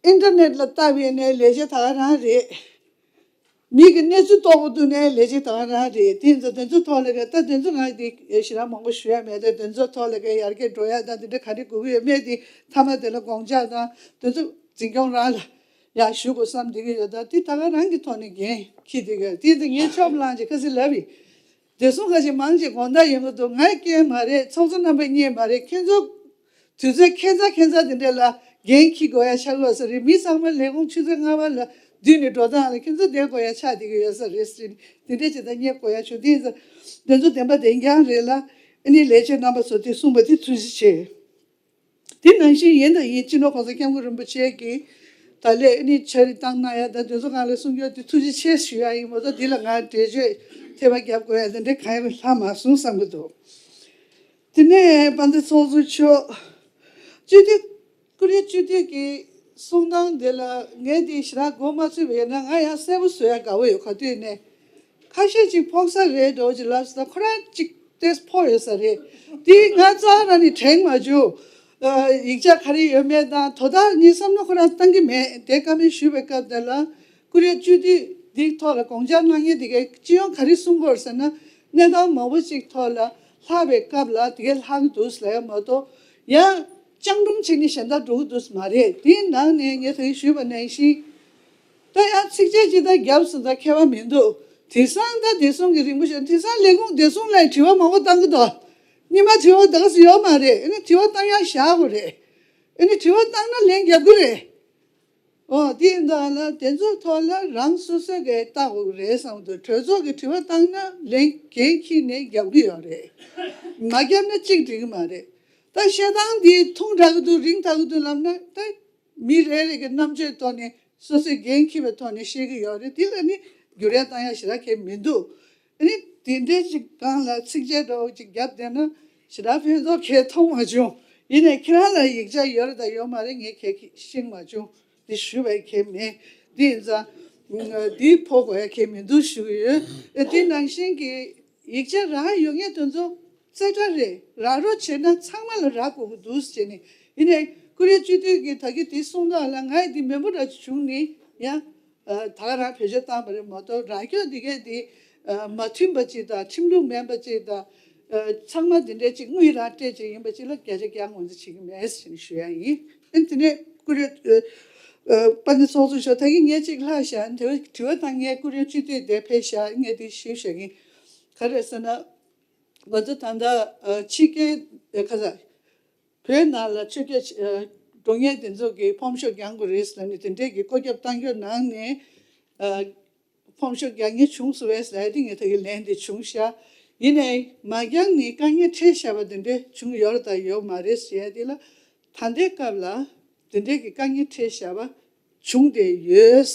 ཨིན་ཊར་ནེཊ་ལ་བལྟ་བའི་ནས་ལས་བྱེད་ད་ག་རང་རེད། མི་གི་གནས་ཚུལ་རྟོགས་དགོས་འདུག་ནས་ལས་བྱེད་ད་ག་རང་རེད། དེ་ཡིན་ཙང་དེ་ཚོ་ཐོག་ལ་ག་ད་དེ་ཚོ་ང་དེ་ཞེ་དྲག་མང་པོ་ཞུ་ཡག་མེད། དེ་དེ་ཚོ་ཐོག་ལ་ག་ཡར་རྒྱས་འགྲོ་ཡག་དང་དེ་འདྲ་ག་རེ་དགོས་ཀྱི་ཡོད་མེད་དེ་མཐའ་མ་དེ་ལ་དགོངས་འཇགས་དང་དེ་ཚོ་འཛིན་སྐྱོང་རང་ལ་ཡག་ཞུ་དགོས་བསམ་བསྡད་ཀྱི་ཡོད། ད་དེ་ད་ག་རང་གི་ཐོག་ནས་འགན་འཁྱེར་བསྡད་ཀྱི་ཡོད། དེ་ཡིན་ཙང་ངས་ཆོབ་ལངས་ཅིག་ཁ་སང་ལབ་ཡིན། བདེ་སྲུང་ཁ་ཤས་མང་ཆེ་དགོང་དག་ཡོང་གི་འདུག་ང་སྐྱོན་མ་རེད། ཚོགས་གཙོ་རྣམ་པ་རྙེད་མ་རེད། ཁྱེད་ཚོ་དུས་ཚོད་ཁྱད་མཚར་ཁྱད་མཚར་དེ་འདྲ་ལ་འགན་འཁྱེར་དགོས་ཡ་ཆགས་ཡོད་ས་རེད། མི་ཚང་མ་ལས་ཁུངས་ཆུ་ཚོད་ལྔ་པ་ལ་བསྡུས་ནས་འགྲོ་སྟངས་ལ་ཁྱེད་ཚོ་བསྡད་དགོས་ཡ་ཆགས་བསྡད་ཀྱི་ཡོད་ས་རེད་ཟེར་ནས་དེ་འདྲ་བྱེད་སྟངས་རྙེད་དགོས་ཡ་བྱུང་། དེ་ཡིན་ཙང་དེ་ཚོ་བདེན་པ་བདེན་རྐྱང་རེད་ལ། ཨ་ནི་ལས་བྱེད་རྣམ་པ་ཚོ་དེ་གསུངས་པ་དེ་ཐུགས་རྗེ་ཆེ། དེ་ནང་བཞིན་ཡིན་དང་ཡིན། སྤྱི་ནོར་༸གོང་ས་༸སྐྱབས་མགོན་རིན་པོ་ཆེ་གིས་ད་ལན་ཨ་ནི་ཕྱག་བྲིས་བཏང་གནང་ཡ་དང་དེ་ཚོ་སྒང་ལ་གསུང་རྒྱུ་དེ་ཐུགས་རྗེ་ཆེ་ཞུ་ཡ་ཡིན་མ་གཏོགས་འདི་ལ་ང་འགྲེལ་བརྗོད་ཐེབས་པ་རྒྱབ་དགོས་ཡ་དེ་འདྲ་གང་ཡང་ལྷག་མ་སོང་བསམ་གྱི་འདུག་དེ་ནས་དཔལ་ལྡན་ཚོགས་གཙོ་མཆོག་སྤྱི་འཐུས་ཀུ་རེ་སྤྱི་འཐུས་ཀྱི་གསུང་སྟངས་དེ་ལ་ངས་འདི་ཞེ་དྲག་མགོ་མ་ཚོས་པ་ཡིན་ན་ང་ཡང་གསལ་པོ་བཟོ་ཡ་དགའ་བོ་ཡོད། ག་དུས་ནས་ཁ་ཤས་ཅིག་ཕོག་ས་རེད་འགྲོ་ཅིག་ལབ་ས། ཁོ་རང་ཅིག་ཏེས་ཕོག་ཡོད་ས་རེད། དེ་ང་རྩ་ར་ནས་དྲན་མ་བྱུང་། ཡིག་ཆ་ག་རེ་ཡོད་མེད་དང་དོ་བདག་ངའི་བསམ་བློ་ཁོ་རང་བཏང་གི་མེད། དེ་བཀའ་མོལ་ཞུས་པའི་སྐབས་དེ་ལ་ཀུ་རེ་སྤྱི་འཐུས་འདི་ཐོག་ལ་དགོངས་འཆར་གནང་མཁན་དེ་གའི་སྤྱི་ཡོངས་ག་རེ་གསུང་གི་ཡོད་ཟེར་ན་གནས་སྟངས་མང་པོ་ཅིག་ཐོག་ལ་ལྷག་པའི་སྐབས་ལ་དེ་གའི་ལྷག་གི་འདུག་ཟེར་ཡ་མ་གཏོགས་ཡང་སྤྱང་གྲུང་བྱས་ནས་གཞན་དག་འགྲོ་གི་འདུག་མ་རེད། དེའི་ནང་ནས་ངས་ད་གིན་ཞུས་པ་ནང་བཞིན། ད་ཡང་ཚིགས་བཅད་ཅིག་ད་བརྒྱབ་སོང་ད་ཁྱད་པར་མི་འདུག་དེང་སང་ད་བདེ་སྲུང་གི་རིང་པོ་ཞིག་དེང་སང་ལས་ཁུངས་བདེ་སྲུང་ལ་དྲི་བ་མང་པོ་བཏང་གི་འདུག་ཉི་མ་དྲི་བ་ད་ག་སུ་ཡོད་མ་རེད། ཨ་ནི་དྲི་བ་བཏང་ཡག་བཞག་དགོས་རེད། ཨ་ནི་དྲི་བ་བཏང་ན་ལན་རྒྱབ་གི་རེད། ཨོ་དེ་ཡིན་ད་ལ་དེ་ཚོའི་ཐོག་ལ་རང་སོ་སོས་གི་ལྟ་དགོས་གི་རེད་བསམ་འདུག་གྲོས་ཚོགས་ཀྱི་དྲི་བ་བཏང་ན་ལན་འགན་འཁྱེར་ནས་རྒྱབ་གི་ཡོད་རེད། མ་རྒྱབ་ན་གཅིག་འགྲིག་གི་མ་རེད། ད་བཤད་སྟངས་འདི་ཐུང་དྲགས་གི་འདུག་རིང་དྲགས་གི་འདུག་ལབ་ན་ད། མི་རེ་རེ་གི་རྣམ་དཔྱོད་ཐོག་ནས་སོ་སོའི་འགན་འཁྱེར་བའི་ཐོག་ནས་བཤད་ཀྱི་ཡོད་རེད། དེ་ལ་ནི་འགྱུར་བ་བཏང་ཡ་ཞེ་དྲག་གང་ཡང་མི་འདུག་ཨ་ནི་དེ་འདྲའི་ཅིག་སྒང་ལ་ཚིགས་བཅད་འདྲ་བོ་ཅིག་བརྒྱབ་བསྡད་ན་ཞེ་དྲག་ཕན་ཐོགས་གང་ཡང་མཐོང་མ་བྱུང་། ཡིན་ནའི་ཁྱེད་རང་ལ་ཡིག་ཆ་ཡོད་རེད་དང་ཡོད་མ་རེད་ངས་གང་ཡང་ཤེས་མ་བྱུང་། དེ་ཞུ་བའི་གང་ཡང་མེད། དེ་ཡིན་ཙང་འདི་ཕོག་དགོས་ཡ་གང་ཡང་མི་འདུག་ཞུ་གི་ཡོད། ཨ་དེ་ནང་བཞིན་གྱི། ཡིག་ཆ་རག་ཡོད་མཁན་དེ་ཚོ་རྩེ་གྲ་རེད། རག་རོགས་བྱས་ན་ཚང་མ་ལ་རག་དགོས་ཀྱི་འདུག་ཟེར་ནས། ཡིན་ནའི་ཀུ་རེ་སྤྱི་འཐུས་ཀྱིས་ད་གིན་དེ་གསུངས་སྟངས་ལ་ང་ཡི་དེ་མོན་པ་འདྲ་བྱུང་ནས་ཡང་ད་ག་རང་བེད་སྤྱོད་བཏང་བ་རེད་མ་གཏོགས་རག་རྒྱུ་དེ་གས་དེ་མ་མཐུན་པ་ཅིག་དང་ཁྲིམས་ལུགས་མིན་པ་ཅིག་དང་ཚང་མ་དེ་འདྲའི་ཅིག་དངུལ་རང་སྤྲད་ཅིག་ཡིན་པ་ཅིག་ལ་བརྒྱ་ཆ་བརྒྱ་ངོས་འཛིན་བྱེད་ཀྱི་མེད་ཟེར་ནས་ཞུ་ཡ་ཡིན། ཨ་དེ་ནས་ཀུ་རེ་དཔལ་ལྡན་ཚོགས་གཙོ་མཆོག་ད་གིན་ངས་ཅིག་ལྷག་བཞག་དེ་དྲི་བ་དང་ངས་ཀུ་རེ་སྤྱི་འཐུས་དེ་ཕེབས་བཞག་ངས་དེ་ཞུས་བཞག་གིན། ག་རེ་ཟེར་ན། ང་ཚོ་ད་ལྟ་ཕྱི་རྒྱལ་ཁ་ས་བོད་ནང་ལ་ཆོས་རྒྱལ་འགྲོ་མཁན་དེ་ཚོ་གིས་ཕོམ་ཤོག་རྒྱག་དགོས་རེད་ཟེར་ནས་དེ་འདྲས་ཀྱི་བཀོད་ཁྱབ་བཏང་རྒྱུ་ནང་ནས་ཕོམ་ཤོག་རྒྱག་མཁན་བྱུང་སོང་བས་ཟེར་ཡ་དེ་ངས་ད་གིན་ལན་དེ་བྱུང་ཤག་ཡིན་ནའི་མ་རྒྱག་ནས་དཀའ་ངལ་འཕྲད་བཞག་པ་དེ་འདྲས་བྱུང་ཡོད་རེད་དང་ཡོད་མ་རེད་ཟེར་ཡ་དེ་ལ་ད་ལྟའི་སྐབས་ལ་དེ་འདྲས་ཀྱི་དཀའ་ངལ་འཕྲད་བཞག་པ། བྱུང་བསྡད་ཡོད།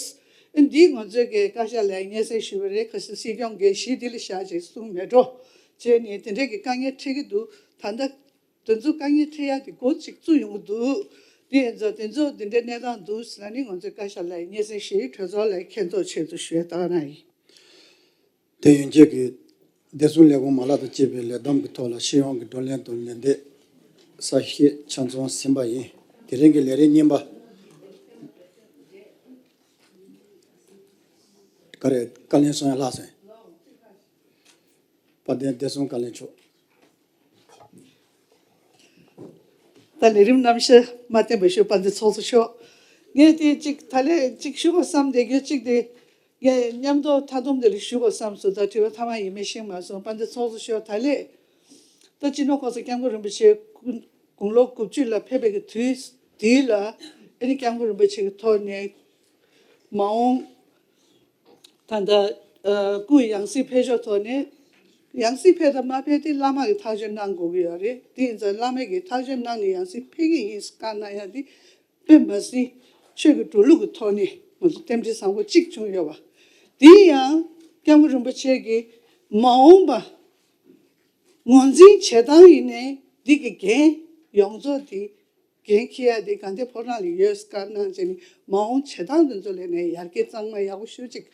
ཨ་འདིས་ང་ཚོའི་གི་བཀའ་ཤག་ལ་སྙན་སེང་ཞུས་པ་རེད། ཁ་སང་སྲིད་སྐྱོང་གིས་གཞི་འདི་ལ་བཞག་ཅིག་གསུངས་མེད་འགྲོ། བྱས་ནས་དེ་འདྲའི་གི་དཀའ་ངལ་འཕྲད་ཀྱི་འདུག་ད་ལྟ་དེ་ཚོ་དཀའ་ངལ་འཕྲད་ཡག་དེ་འགོ་ཅིག་བཙུགས་ཡོང་གི་འདུག་དེ་ཡིན་ཙང་དེ་ཚོ་འདི་འདྲའི་གནས་སྟངས་འདུག་ཟེར་ན་ནི་ང་ཚོའི་བཀའ་ཤག་ལ་སྙན་སེང་ཞུས། གྲོས་ཚོགས་ལ་མཁྱེན་རྟོགས་ཆེད་དུ་ཞུ་ཡ་ད་ག་རང་ཡིན། དེ་ཡན་ཆད་ཀྱི་བདེ་སྲུང་ལས་ཁུངས་མ་ལག་དང་བཅས་པའི་ལས་བསྡོམས་ཀྱི་ཐོག་ལ་སྤྱི་ཡོངས་ཀྱི་བགྲོ་གླེང་དང་ལན་འདེབས་གསལ་བཤད་ཆ་ཚང་ཟིན་པ་ཡིན། དེ་རིང་གི་ལས་རིམ་གཉིས་པ་ག་རེ་བཀའ་བློན་གསུང་ཡ་ལྷག་སོང་། དཔལ་ལྡན་བདེ་སྲུང་བཀའ་བློན་མཆོག་ད་ལས་རིམ་རྣམ་གཞག་མ་བསྟན་པ་ཞུ། དཔལ་ལྡན་ཚོགས་གཙོ་མཆོག་ངས་དེ་གཅིག་ད་ལས་གཅིག་ཞུ་དགོས་བསམ་བསྡད་རྒྱུ་གཅིག་དེ། ངས་མཉམ་དུ་མཐའ་སྡོམ་དེ་ལ་ཞུ་དགོས་བསམ་སོང་། ད་དྲི་བ་མཐའ་མ་ཡིན་མིན་ཤེས་མ་སོང་། དཔལ་ལྡན་ཚོགས་གཙོ་མཆོག་ད་ལས་ད་སྤྱི་ནོར་༸གོང་ས་༸སྐྱབས་མགོན་རིན་པོ་ཆེ་དགུང་ལོ་དགུ་བཅུ་ལ་ཕེབས་པའི་གི་དུས་དེ་ལ་ཨ་ནི་༸སྐྱབས་མགོན་རིན་པོ་ཆེ་གི་ཐོག་ནས་མ་འོངས་ད་ལྟ་སྐུའི་ཡང་སྲིད་ཕེབས་ཕྱོགས་ཐོག་ནས་ ཡང་སྲིད་ཕེབས་དང་མ་ཕེབས་དེ་བླ་མ་གིས་ཐག་གཅོད་གནང་དགོས་ཀྱི་ཡོད་རེད། དེ་ཡིན་ཙང་བླ་མ་གིས་ཐག་གཅོད་གནང་ནས་ཡང་སྲིད་ཕེབས་ཀྱི་ཡིན་བཀའ་གནང་ཡ་དེ་དཔེ་མ་སྲིད་ཆོས་ཀྱི་འགྲོ་ལུགས་ཀྱི་ཐོག་ནས་ང་ཚོ་རྟེན་འབྲེལ་བཟང་པོ་གཅིག་བྱུང་ཡོད་པ། དེ་ཡང་སྐྱབས་མགོན་རིན་པོ་ཆེ་གིས་མ་འོངས་པ་ངོས་འཛིན་བྱེད་སྟངས་ཡིན་ནའི་འདི་གི་འགན་ཡོངས་རྫོགས་དེ་འགན་འཁྱེར་ཡ་དེ་དགའ་ལྡན་ཕོ་བྲང་ལ་ཡོད་བཀའ་གནང་བྱས་ནས་མ་འོངས་བྱེད་སྟངས་དེ་ཚོ་ལ་ནས་ཡར་རྒྱས་གཙང་མ་ཡག་པོ་ཞེ་པོ་ཅིག་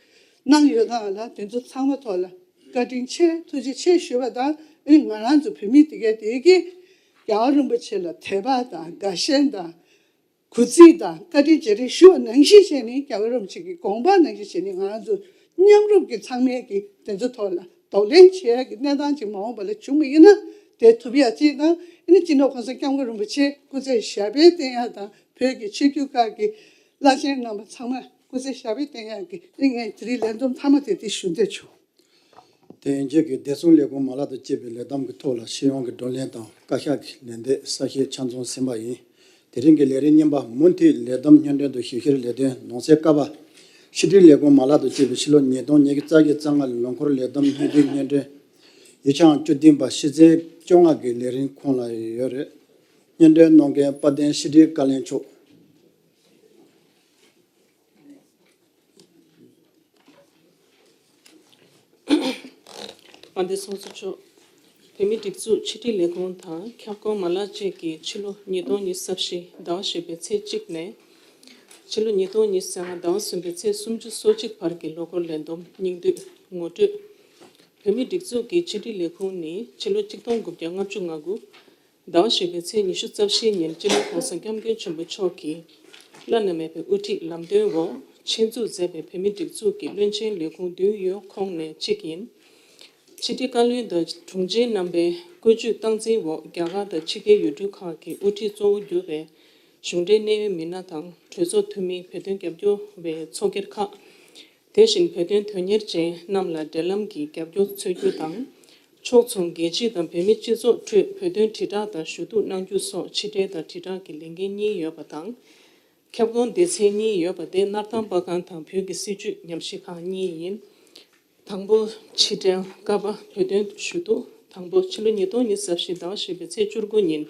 གནང་ཡོད་སྟངས་ལ་དེ་ཚོ་ཚང་མ་ཐོག་ལ་བཀའ་དྲིན་ཆེ། ཐུགས་རྗེ་ཆེ་ཞུ་བ་དང་། ཨ་ནི་ང་རང་ཚོ་བོད་མི་དེ་གའི་དེ་གའི་རྒྱལ་བ་རིན་པོ་ཆེ་ལ་དད་པ་དང་དགའ་ཞེན་དང་གུས་བརྩི་དང་བཀའ་དྲིན་རྗེས་དྲན་ཞུ་བ་ནང་བཞིན་བྱས་ནས་རྒྱལ་བ་རིན་པོ་ཆེ་གི་དགོངས་པ་ནང་བཞིན་བྱས་ནས་ང་རང་ཚོ་མཉམ་རུབ་ཀྱིས་ཚང་མས་ཀྱི་དེ་ཚོ་ཐོག་ལ་གདོང་ལེན་བྱེད་ཡ་གི་གནས་སྟངས་ཅིག་མ་འོངས་པ་ལ་བྱུང་བ་ཡིན་ན་དེ་ཐུབ་ཡ་གཅིག་དང་། ཨ་ནི་སྤྱི་ནོར་༸གོང་ས་༸སྐྱབས་མགོན་རིན་པོ་ཆེ་སྐུ་ཚེ་ཞབས་པད་བརྟན་ཡ་དང་། བོད་ཀྱི་ཆོས་བརྒྱུད་ཁག་གི་བླ་ཆེན་རྣམ་པ་ཚང་མ་སྐུ་ཚེ་ཞབས་པད་བརྟན་ཡ་གི་ཨ་ནི་ངས་དེ་རིང་ལས་བསྡོམས་མཐའ་མ་དེ་དེ་ཞུ་འདོད་བྱུང་། དེ་ཡན་ཆད་ཀྱི་བདེ་སྲུང་ལས་ཁུངས་མ་ལག་དང་བཅས་པའི་ལས་བསྡོམས་ཀྱི་ཐོག་ལ་སྤྱི་ཡོངས་ཀྱི་བགྲོ་གླེང་དང་བཀའ་ཤག་གི་ལན་འདེབས་གསལ་བཤད་ཆ་ཚང་ཟིན་པ་ཡིན། དེ་རིང་གི་ལས་རིམ་གཉིས་པ་མུ་མཐུད་ལས་བསྡོམས་སྙན་སྒྲོན་དང་ཞིབ་བཤེར་ལས་དོན་ནང་གསེས་ཀ་པ། ཕྱི་དྲིལ་ལས་ཁུངས་མ་ལག་དང་བཅས་པའི་ཕྱི་ལོ་ཉིས་སྟོང་ཉི་ཤུ་རྩ་བརྒྱད་རྩ་ལྔ་ལོ་འཁོར་ལས་བསྡོམས་སྙིང་བསྡུས་སྙན་སྒྲོན། ཡིག་ཆ་ཨང་བཅུ་བདུན་པ་ཕྱི་ཚན་བཅོ་ལྔ་གི་ལས་རིམ་ཁོངས་ལ་ཡོད་རེད། སྙན་སྒྲོན་གནང་མཁན་དཔལ་ལྡན་ཕྱི་དྲིལ་བཀའ་བློན་མཆོག་དཔལ་ལྡན་ཚོགས་གཙོ་མཆོག་བོད་མིའི་སྒྲིག་འཛུགས་ཕྱི་དྲིལ་ལས་ཁུངས་དང་ཁྱབ་ཁོངས་མ་ལག་བཅས་ཀྱིས་ཕྱི་ལོ་ཉིས་སྟོང་ཉི་ཤུ་རྩ་བཞི་ཟླ་བ་བཞི་པའི་ཚེས་གཅིག་ནས་ཕྱི་ལོ་ཉིས་སྟོང་ཉི་ཤུ་རྩ་ལྔ་ཟླ་བ་གསུམ་པའི་ཚེས་སུམ་ཅུ་སོ་གཅིག་བར་གྱི་ལོ་འཁོར་ལས་བསྡོམས་སྙིང་བསྡུས། ངོ་སྤྲོད། བོད་མིའི་སྒྲིག་འཛུགས་ཀྱི་ཕྱི་དྲིལ་ལས་ཁུངས་ནི་ཕྱི་ལོ་གཅིག་སྟོང་དགུ་བརྒྱ་ལྔ་བཅུ་ང་དགུ་ཟླ་བ་བཞི་པའི་ཚེས་ཉི་ཤུ་རྩ་བཞི་ཉིན་སྤྱི་ནོར་༸གོང་ས་༸སྐྱབས་མགོན་ཆེན་པོ་མཆོག་གིས་བླ་ན་མེད་པའི་དབུ་ཁྲིད་ལམ་སྟོན་འོག་ཆེད་འཛུགས་མཛད་པའི་བོད་མིའི་སྒྲིག་འཛུགས་ཀྱི་བློན་ཆེན་ལས་ཁུངས་བདུན་ཡོད་ཁོངས་ནས་གཅིག་ཡིན། ཕྱི་དྲིལ་བཀའ་བློན་དང་དྲུང་ཆེ་རྣམ་པའི་བཀོད་ཇུས་སྟངས་འཛིན་འོག་རྒྱ་གར་དང་ཕྱི་རྒྱལ་ཡུལ་གྲུ་ཁག་གི་དབུ་ཁྲིད་གཙོ་བོ་གྱུར་པའི་གཞུང་འབྲེལ་གནད་ཡོད་མི་སྣ་དང་གྲོས་ཚོགས་འཐུས་མི། བོད་དོན་རྒྱབ་སྐྱོར་བའི་ཚོགས་སྒེར་ཁག་དེ་བཞིན་བོད་དོན་དོན་གཉེར་ཅན་རྣམས་ལ་འབྲེལ་ལམ་གྱི་རྒྱབ་སྐྱོར་འཚོལ་རྒྱུ་དང་། ཕྱོགས་མཚུངས་རྒྱལ་སྤྱི་དང་བོད་མིའི་སྤྱི་ཚོགས་ཁྲོད་བོད་དོན་དྲིལ་བསྒྲགས་དང་ཞུ་གཏུག་གནང་རྒྱུ་སོགས་ཕྱི་འབྲེལ་དང་དྲིལ་བསྒྲགས་ཀྱི་ལས་འགན་གཉིས་ཡོད་པ་དང་། ཁྱབ་ཁོངས་སྡེ་ཚན་གཉིས་ཡོད་པ་སྟེ། སྣར་ཐང་པར་ཁང་དང་བོད་ཀྱི་སྲིད་བྱུས་ཉམས་ཞིབ་ཁང་གཉིས་ཡིན། དང་པོ། ཕྱི་འབྲེལ་ཀ་པ་བོད་དོན་ཞུ་གཏུག་དང་པོ། ཕྱི་ལོ་ཉིས་སྟོང་ཉི་ཤུ་རྩ་བཞི་ཟླ་བ་བཞི་པའི་ཚེས་བཅུ་དགུ་ཉིན་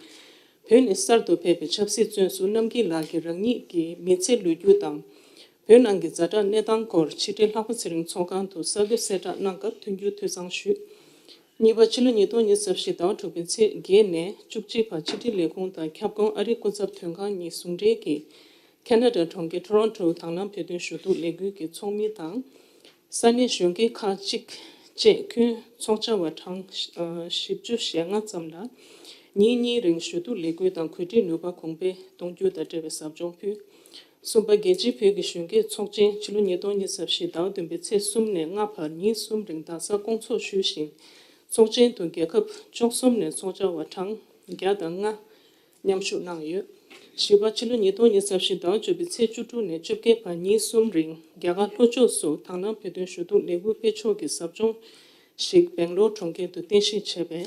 བོད་ནས་གསར་དུ་ཕེབས་པའི་ཆབ་སྲིད་བཙོན་ཟུར་རྣམ་རྒྱལ་ལགས་ཀྱིས་རང་ཉིད་ཀྱི་མི་ཚེ་ལོ་རྒྱུས་དང་། བོད་ནང་གི་ཛ་དྲག་གནས་སྟངས་སྐོར་ཕྱི་དྲིལ་ལྷག་པ་ཚེ་རིང་ཚོགས་ཁང་དུ་གསར་འགོད་གསལ་བསྒྲགས་གནང་སྐབས་མཐུན་འགྱུར་ཐུགས་གཙང་ཞུས། གཉིས་པ། ཕྱི་ལོ་ཉིས་སྟོང་ཉི་ཤུ་རྩ་བཞི་ཟླ་བ་དྲུག་པའི་ཚེས་བརྒྱད་ནས་བཅུ་གཅིག་བར་ཕྱི་དྲིལ་ལས་ཁུངས་དང་ཁྱབ་ཁོངས་ཨ་རིའི་སྐུ་ཚབ་དོན་ཁང་གཉིས་ཟུང་འབྲེལ་གྱིས་ཁ་ན་ཌ་གྲོང་ཁྱེར་ཊོ་རོན་ཊོ་དང་བླངས་བོད་དོན་ཞུ་གཏུག་ལས་འགུལ་གྱི་ཚོགས་མི་དང་། ས་གནས་གཞོན་སྐྱེས་ཁག་ཅིག་བཅས་ཁུལ་ཚོགས་བཅར་བ་གྲངས་བཞི་བཅུ་ཞེ་ལྔ་ཙམ་ལ་ཉིན་གཉིས་རིང་ཞུ་གཏུག་ལས་འགུལ་དང་གོ་སྒྲིག་ནུས་པ་གོང་འཕེལ་གཏོང་རྒྱུ་དང་འབྲེལ་བའི་ཟབ་སྦྱོང་ཕུལ། གསུམ་པ། རྒྱལ་སྤྱིའི་བོད་ཀྱི་གཞོན་སྐྱེས་ཚོགས་ཆེན་ཕྱི་ལོ་ཉིས་སྟོང་ཉི་ཤུ་རྩ་བཞི་ཟླ་བ་བདུན་པའི་ཚེས་གསུམ་ནས་ལྔ་བར་ཉིན་གསུམ་རིང་རྡ་སར་བསྐོང་ཚོགས་ཞུས་ཤིང་། ཚོགས་ཆེན་དུ་རྒྱལ་ཁབ་བཅུ་གསུམ་ནས་ཚོགས་བཅར་བ་གྲངས་བརྒྱ་དང་ལྔ་མཉམ་ཞུགས་གནང་ཡོད། བཞི་པ། ཕྱི་ལོ་ཉིས་སྟོང་ཉི་ཤུ་རྩ་བཞི་ཟླ་བ་བཅུ་པའི་ཚེས་བཅུ་དྲུག་ནས་བཅོ་བརྒྱད་བར་ཉིན་གསུམ་རིང་རྒྱ་གར་ལྷོ་ཕྱོགས་སུ་དང་བླངས་བོད་དོན་ཞུ་གཏུག་ལས་འགུལ་སྤེལ་ཕྱོགས་ཀྱི་ཟབ་སྦྱོང་ཞིག་སྦེང་ལོར་གྲོང་ཁྱེར་དུ་རྟེན་གཞི་བྱས་པའི་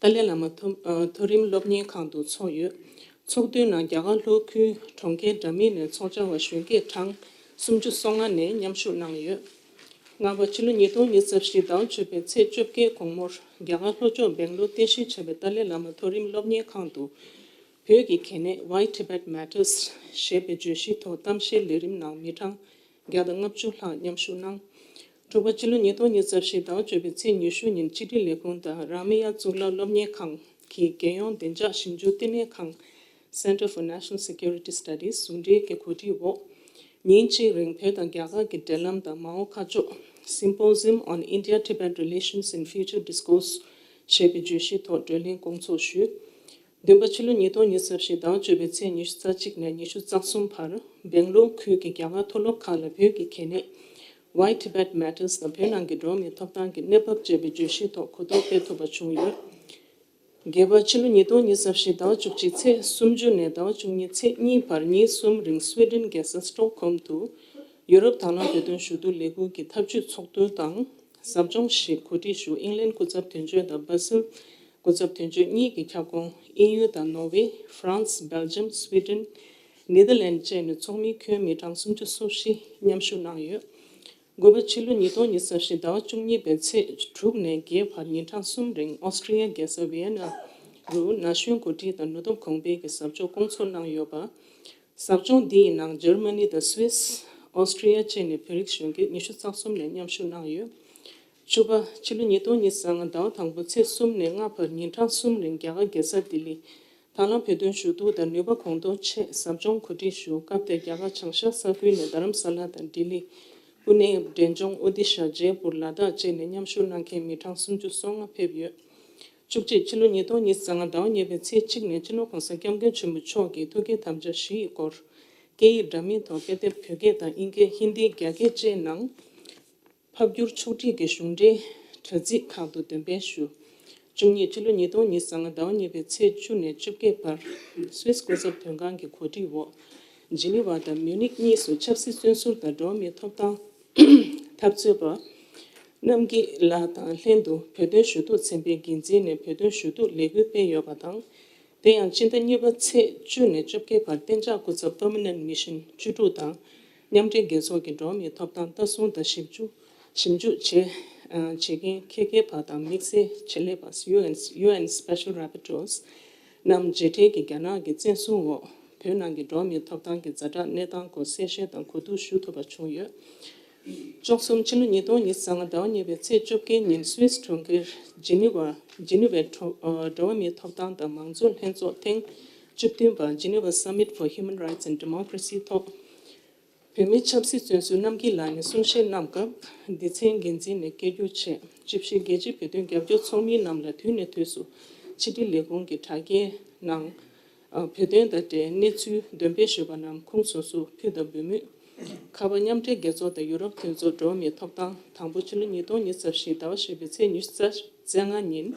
ཏཱ་ལའི་བླ་མ་མཐོ་ཨ་མཐོ་རིམ་སློབ་གཉེར་ཁང་དུ་ཚོགས་ཡོད། ཚོགས་འདུའི་ནང་རྒྱ་གར་ལྷོ་ཁུལ་གྲོང་ཁྱེར་འདྲ་མིན་ནས་ཚོགས་བཅར་བ་གཞོན་སྐྱེས་གྲངས་སུམ་ཅུ་སོ་ལྔ་ནས་མཉམ་ཞུགས་གནང་ཡོད། ལྔ་པ། ཕྱི་ལོ་ཉིས་སྟོང་ཉི་ཤུ་རྩ་བཞི་ཟླ་བ་བཅུ་པའི་ཚེས་བཅོ་བརྒྱད་དགོང་མོར་རྒྱ་གར་ལྷོ་ཕྱོགས་སྦེང་ལོར་རྟེན་གཞི་བྱས་པའི་ཏཱ་ལའི་བླ་མ་མཐོ་རིམ་སློབ་གཉེར་ཁང་དུ་བོད་ཀྱི་གལ་གནད། Why Tibet Matters ཞེས་པའི་བརྗོད་གཞིའི་ཐོག་གཏམ་བཤད་ལས་རིམ་ནང་མི་གྲངས་བརྒྱ་དང་ལྔ་བཅུ་ལྷག་མཉམ་ཞུགས་གནང་། དྲུག་པ། ཕྱི་ལོ་ཉིས་སྟོང་ཉི་ཤུ་རྩ་བཞི་ཟླ་བ་བཅུ་པའི་ཚེས་ཉི་ཤུ་ཉིན་ཕྱི་དྲིལ་ལས་ཁུངས་དང་རཱ་མི་ཡ་གཙུག་ལག་སློབ་གཉེར་ཁང་གི་རྒྱལ་ཡོངས་བདེ་འཇགས་ཞིབ་འཇུག་བསྟི་གནས་ཁང་Center for National Security Studies ཟུང་འབྲེལ་གྱི་གོ་སྒྲིག་འོག་ཉིན་གཅིག་རིང་བོད་དང་རྒྱ་གར་གྱི་འབྲེལ་ལམ་དང་མ་འོངས་ཁ་ཕྱོགས། Symposium on India-Tibet Relations in Future Discourse ཞེས་པའི་བརྗོད་གཞིའི་ཐོག་བགྲོ་གླེང་སྐོང་ཚོགས་ཞུས། བདུན་པ། ཕྱི་ལོ་ཉིས་སྟོང་ཉི་ཤུ་རྩ་བཞི་ཟླ་བ་བཅུ་པའི་ཚེས་ཉི་ཤུ་རྩ་གཅིག་ནས་ཉི་ཤུ་རྩ་གསུམ་བར་སྦེང་ལོར་ཁུལ་གྱི་རྒྱ་གར་མཐོ་སློབ་ཁག་ལ་བོད་ཀྱི་གལ་གནད། Why Tibet Matters དང་བོད་ནང་གི་འགྲོ་བ་མིའི་ཐོབ་ཐང་གི་གནས་བབ་ཅེས་པའི་བརྗོད་གཞིའི་ཐོག་གོ་རྟོགས་སྤེལ་ཐུབ་པ་བྱུང་ཡོད། བརྒྱད་པ། ཕྱི་ལོ་ཉིས་སྟོང་ཉི་ཤུ་རྩ་བཞི་ཟླ་བ་བཅུ་གཅིག་ཚེས་སུམ་ཅུ་ནས་ཟླ་བ་བཅུ་གཉིས་ཚེས་གཉིས་བར་ཉིན་གསུམ་རིང་སུའེ་ཌེན་རྒྱལ་ས་སི་ཊོག་ཧོམ་དུ་ཡུ་རོབ་དང་བླངས་བོད་དོན་ཞུ་གཏུག་ལས་འགུལ་གྱི་ཐབས་ཇུས་ཚོགས་འདུ་དང་ཟབ་སྦྱོང་ཞིག་གོ་སྒྲིག་ཞུ། ཨིང་ལན་སྐུ་ཚབ་དོན་གཅོད་དང་སྦ་སིལ་སྐུ་ཚབ་དོན་གཅོད་གཉིས་ཀྱི་ཁྱབ་ཁོངས་དབྱིན་ཡུལ་དང་ནོར་ཝེ། ཧྥ་རན་སི། སྦེལ་ཇམ། སུའེ་ཌེན། ནེ་དར་ལན་བཅས་ནས་ཚོགས་མི་ཁྱོན་མི་གྲངས་སུམ་ཅུ་སོ་བཞི་མཉམ་ཞུགས་གནང་ཡོད། དགུ་པ། ཕྱི་ལོ་ཉིས་སྟོང་ཉི་ཤུ་རྩ་བཞི་ཟླ་བ་བཅུ་གཉིས་པའི་ཚེས་དྲུག་ནས་བརྒྱད་བར་ཉིན་གྲངས་གསུམ་རིང་ཨོ་སི་ཀྲི་ཡའི་རྒྱལ་ས་ཝི་ཡེ་ན་རུ་ན་གཞོན་འགོ་ཁྲིད་དང་ནུས་སྟོབས་གོང་འཕེལ་གྱི་ཟབ་སྦྱོང་སྐོང་ཚོགས་གནང་ཡོད་པ། ཟབ་སྦྱོང་འདི་ཡི་ནང་འཇར་མ་ནི་དང་སུད་སི། ཨོ་སི་ཀྲི་ཡ་བཅས་ནས་བོད་རིགས་གཞོན་སྐྱེས་ཉི་ཤུ་རྩ་གསུམ་ནས་མཉམ་ཞུགས་གནང་ཡོད། བཅུ་པ། ཕྱི་ལོ་ཉིས་སྟོང་ཉི་ཤུ་རྩ་ལྔ་ཟླ་བ་དང་པོ་ཚེས་གསུམ་ནས་ལྔ་བར་ཉིན་གྲངས་གསུམ་རིང་རྒྱ་གར་རྒྱལ་ས་ལྡི་ལི། ཐར་ལམ་བོད་དོན་ཞུ་གཏུག་དང་ནུས་པ་གོང་མཐོར་ཆེད་ཟབ་སྦྱོང་གོ་སྒྲིག་ཞུ། སྐབས་དེར་རྒྱ་གར་བྱང་ཤར་ས་ཁུལ་ནས་རྡ་རམ་ས་ལ་དང་ལྡི་ལི། པུ་ནེ། འབྲས་ལྗོངས། ཨོ་ཌི་ཤ། ཇེ་པུར། ལ་དྭགས་བཅས་ནས་མཉམ་ཞུགས་གནང་མཁན་མི་གྲངས་སུམ་ཅུ་སོ་ལྔ་ཕེབས་ཡོད། བཅུ་གཅིག། ཕྱི་ལོ་ཉིས་སྟོང་ཉི་ཤུ་རྩ་ལྔ་ཟླ་བ་གཉིས་པའི་ཚེས་གཅིག་ནས་སྤྱི་ནོར་༸གོང་ས་༸སྐྱབས་མགོན་ཆེན་པོ་མཆོག་གིས་ཐུགས་བསྐྱེད་དམ་བཅའ་བཞི་ཡི་སྐོར། སྐད་ཡིག་འདྲ་མིན་ཐོག་དཔེ་དེབ་བོད་སྐད་དང་དབྱིན་སྐད། ཧིན་དི། རྒྱ་སྐད་བཅས་ནང་ཕབ་བསྒྱུར་ཕྱོགས་སྒྲིག་གི་གཞུང་འབྲེལ་དྲ་ཚིགས་ཁག་ཏུ་འདོན་སྤེལ་ཞུ། བཅུ་གཉིས། ཕྱི་ལོ་ཉིས་སྟོང་ཉི་ཤུ་རྩ་ལྔ་ཟླ་བ་གཉིས་པའི་ཚེས་བཅུ་ནས་བཅོ་བརྒྱད་བར་སུད་སི་སྐུ་ཚབ་དོན་ཁང་གི་གོ་སྒྲིག་འོག་ཇི་ནི་ཝ་དང་མིའུ་ནིག་གཉིས་སུ་ཆབ་སྲིད་བཙོན་ཟུར་དང་འགྲོ་བ་མིའི་ཐོབ་ཐང་འཐབ་རྩོད་པ་རྣམ་རྒྱལ་ལགས་དང་ལྷན་དུ་བོད་དོན་ཞུ་གཏུག་ཚན་པའི་འགན་འཛིན་ནས་བོད་དོན་ཞུ་གཏུག་ལས་འགུལ་སྤེལ་ཡོད་པ་དང་། དེ་ཡང་སྤྱི་ཟླ་གཉིས་པ་ཚེས་བཅུ་ནས་བཅོ་བརྒྱད་བར་གཏན་འཇགས་སྐུ་ཚབ་Permanent Mission་བཅུ་དྲུག་དང་། མཉམ་འབྲེལ་རྒྱལ་ཚོགས་ཀྱི་འགྲོ་བ་མིའི་ཐོབ་ཐང་ལྟ་སྲུང་དང་ཞིབ་འཇུག་ཞིབ་འཇུག་བྱེད་བྱེད་མཁན་ཁེ་ཁེ་བ་དང་དམིགས་བསལ་ཆེད་ལས་པ་UN UN Special Rapporteurs་རྣམས་མཇལ་འཕྲད་ཀྱིས་རྒྱ་ནག་གི་བཙན་བཟུང་འོག་བོད་ནང་གི་འགྲོ་བ་མིའི་ཐོབ་ཐང་གི་ཛ་དྲག་གནས་སྟངས་སྐོར་གསལ་བཤད་དང་གོ་བསྡུར་ཞུ་ཐུབ་པ་བྱུང་ཡོད། བཅུ་གསུམ། ཕྱི་ལོ་ཉིས་སྟོང་ཉི་ཤུ་རྩ་ལྔ་ཟླ་བ་གཉིས་པའི་ཚེས་བཅོ་བརྒྱད་ཉིན་སུད་སི་གྲོང་ཁྱེར་ཇི་ནི་ཝ་ཇི་ནི་ཝའི་གྲོ་ཨ་འགྲོ་བ་མིའི་ཐོབ་ཐང་དང་མང་གཙོ་ལྷན་ཚོགས་ཐེངས་བཅུ་བདུན་པ་Geneva Summit for Human Rights and Democracy་ཐོག་བོད་མིའི་ཆབ་སྲིད་བཙོན་ཟུར་རྣམ་རྒྱལ་ལགས་ནས་གསུང་བཤད་གནང་སྐབས། སྡེ་ཚན་འགན་འཛིན་ནས་སྐད་སྒྱུར་བྱས། ཅིའི་ཕྱིར་རྒྱལ་སྤྱིའི་བོད་དོན་རྒྱབ་སྐྱོར་ཚོགས་མི་རྣམས་ལ་དུས་ནས་དུས་སུ་ཕྱི་དྲིལ་ལས་ཁུངས་ཀྱི་དྲ་རྒྱའི་ནང་བོད་དོན་དང་འབྲེལ་གནས་ཚུལ་འདོན་སྤེལ་ཞུས་པ་རྣམས་ཁུངས་སོ་སོར་ཕུལ་དང་འབུལ་མུས། ཁ་པར། མཉམ་འབྲེལ་རྒྱལ་ཚོགས་དང་ཡུ་རོབ་མཐུན་ཚོགས་འགྲོ་བ་མིའི་ཐོབ་ཐང་དང་པོ། ཕྱི་ལོ་ཉིས་སྟོང་ཉི་ཤུ་རྩ་བཞི་ཟླ་བ་བཞི་པའི་ཚེས་ཉི་ཤུ་རྩ་ལྔ་ཉིན།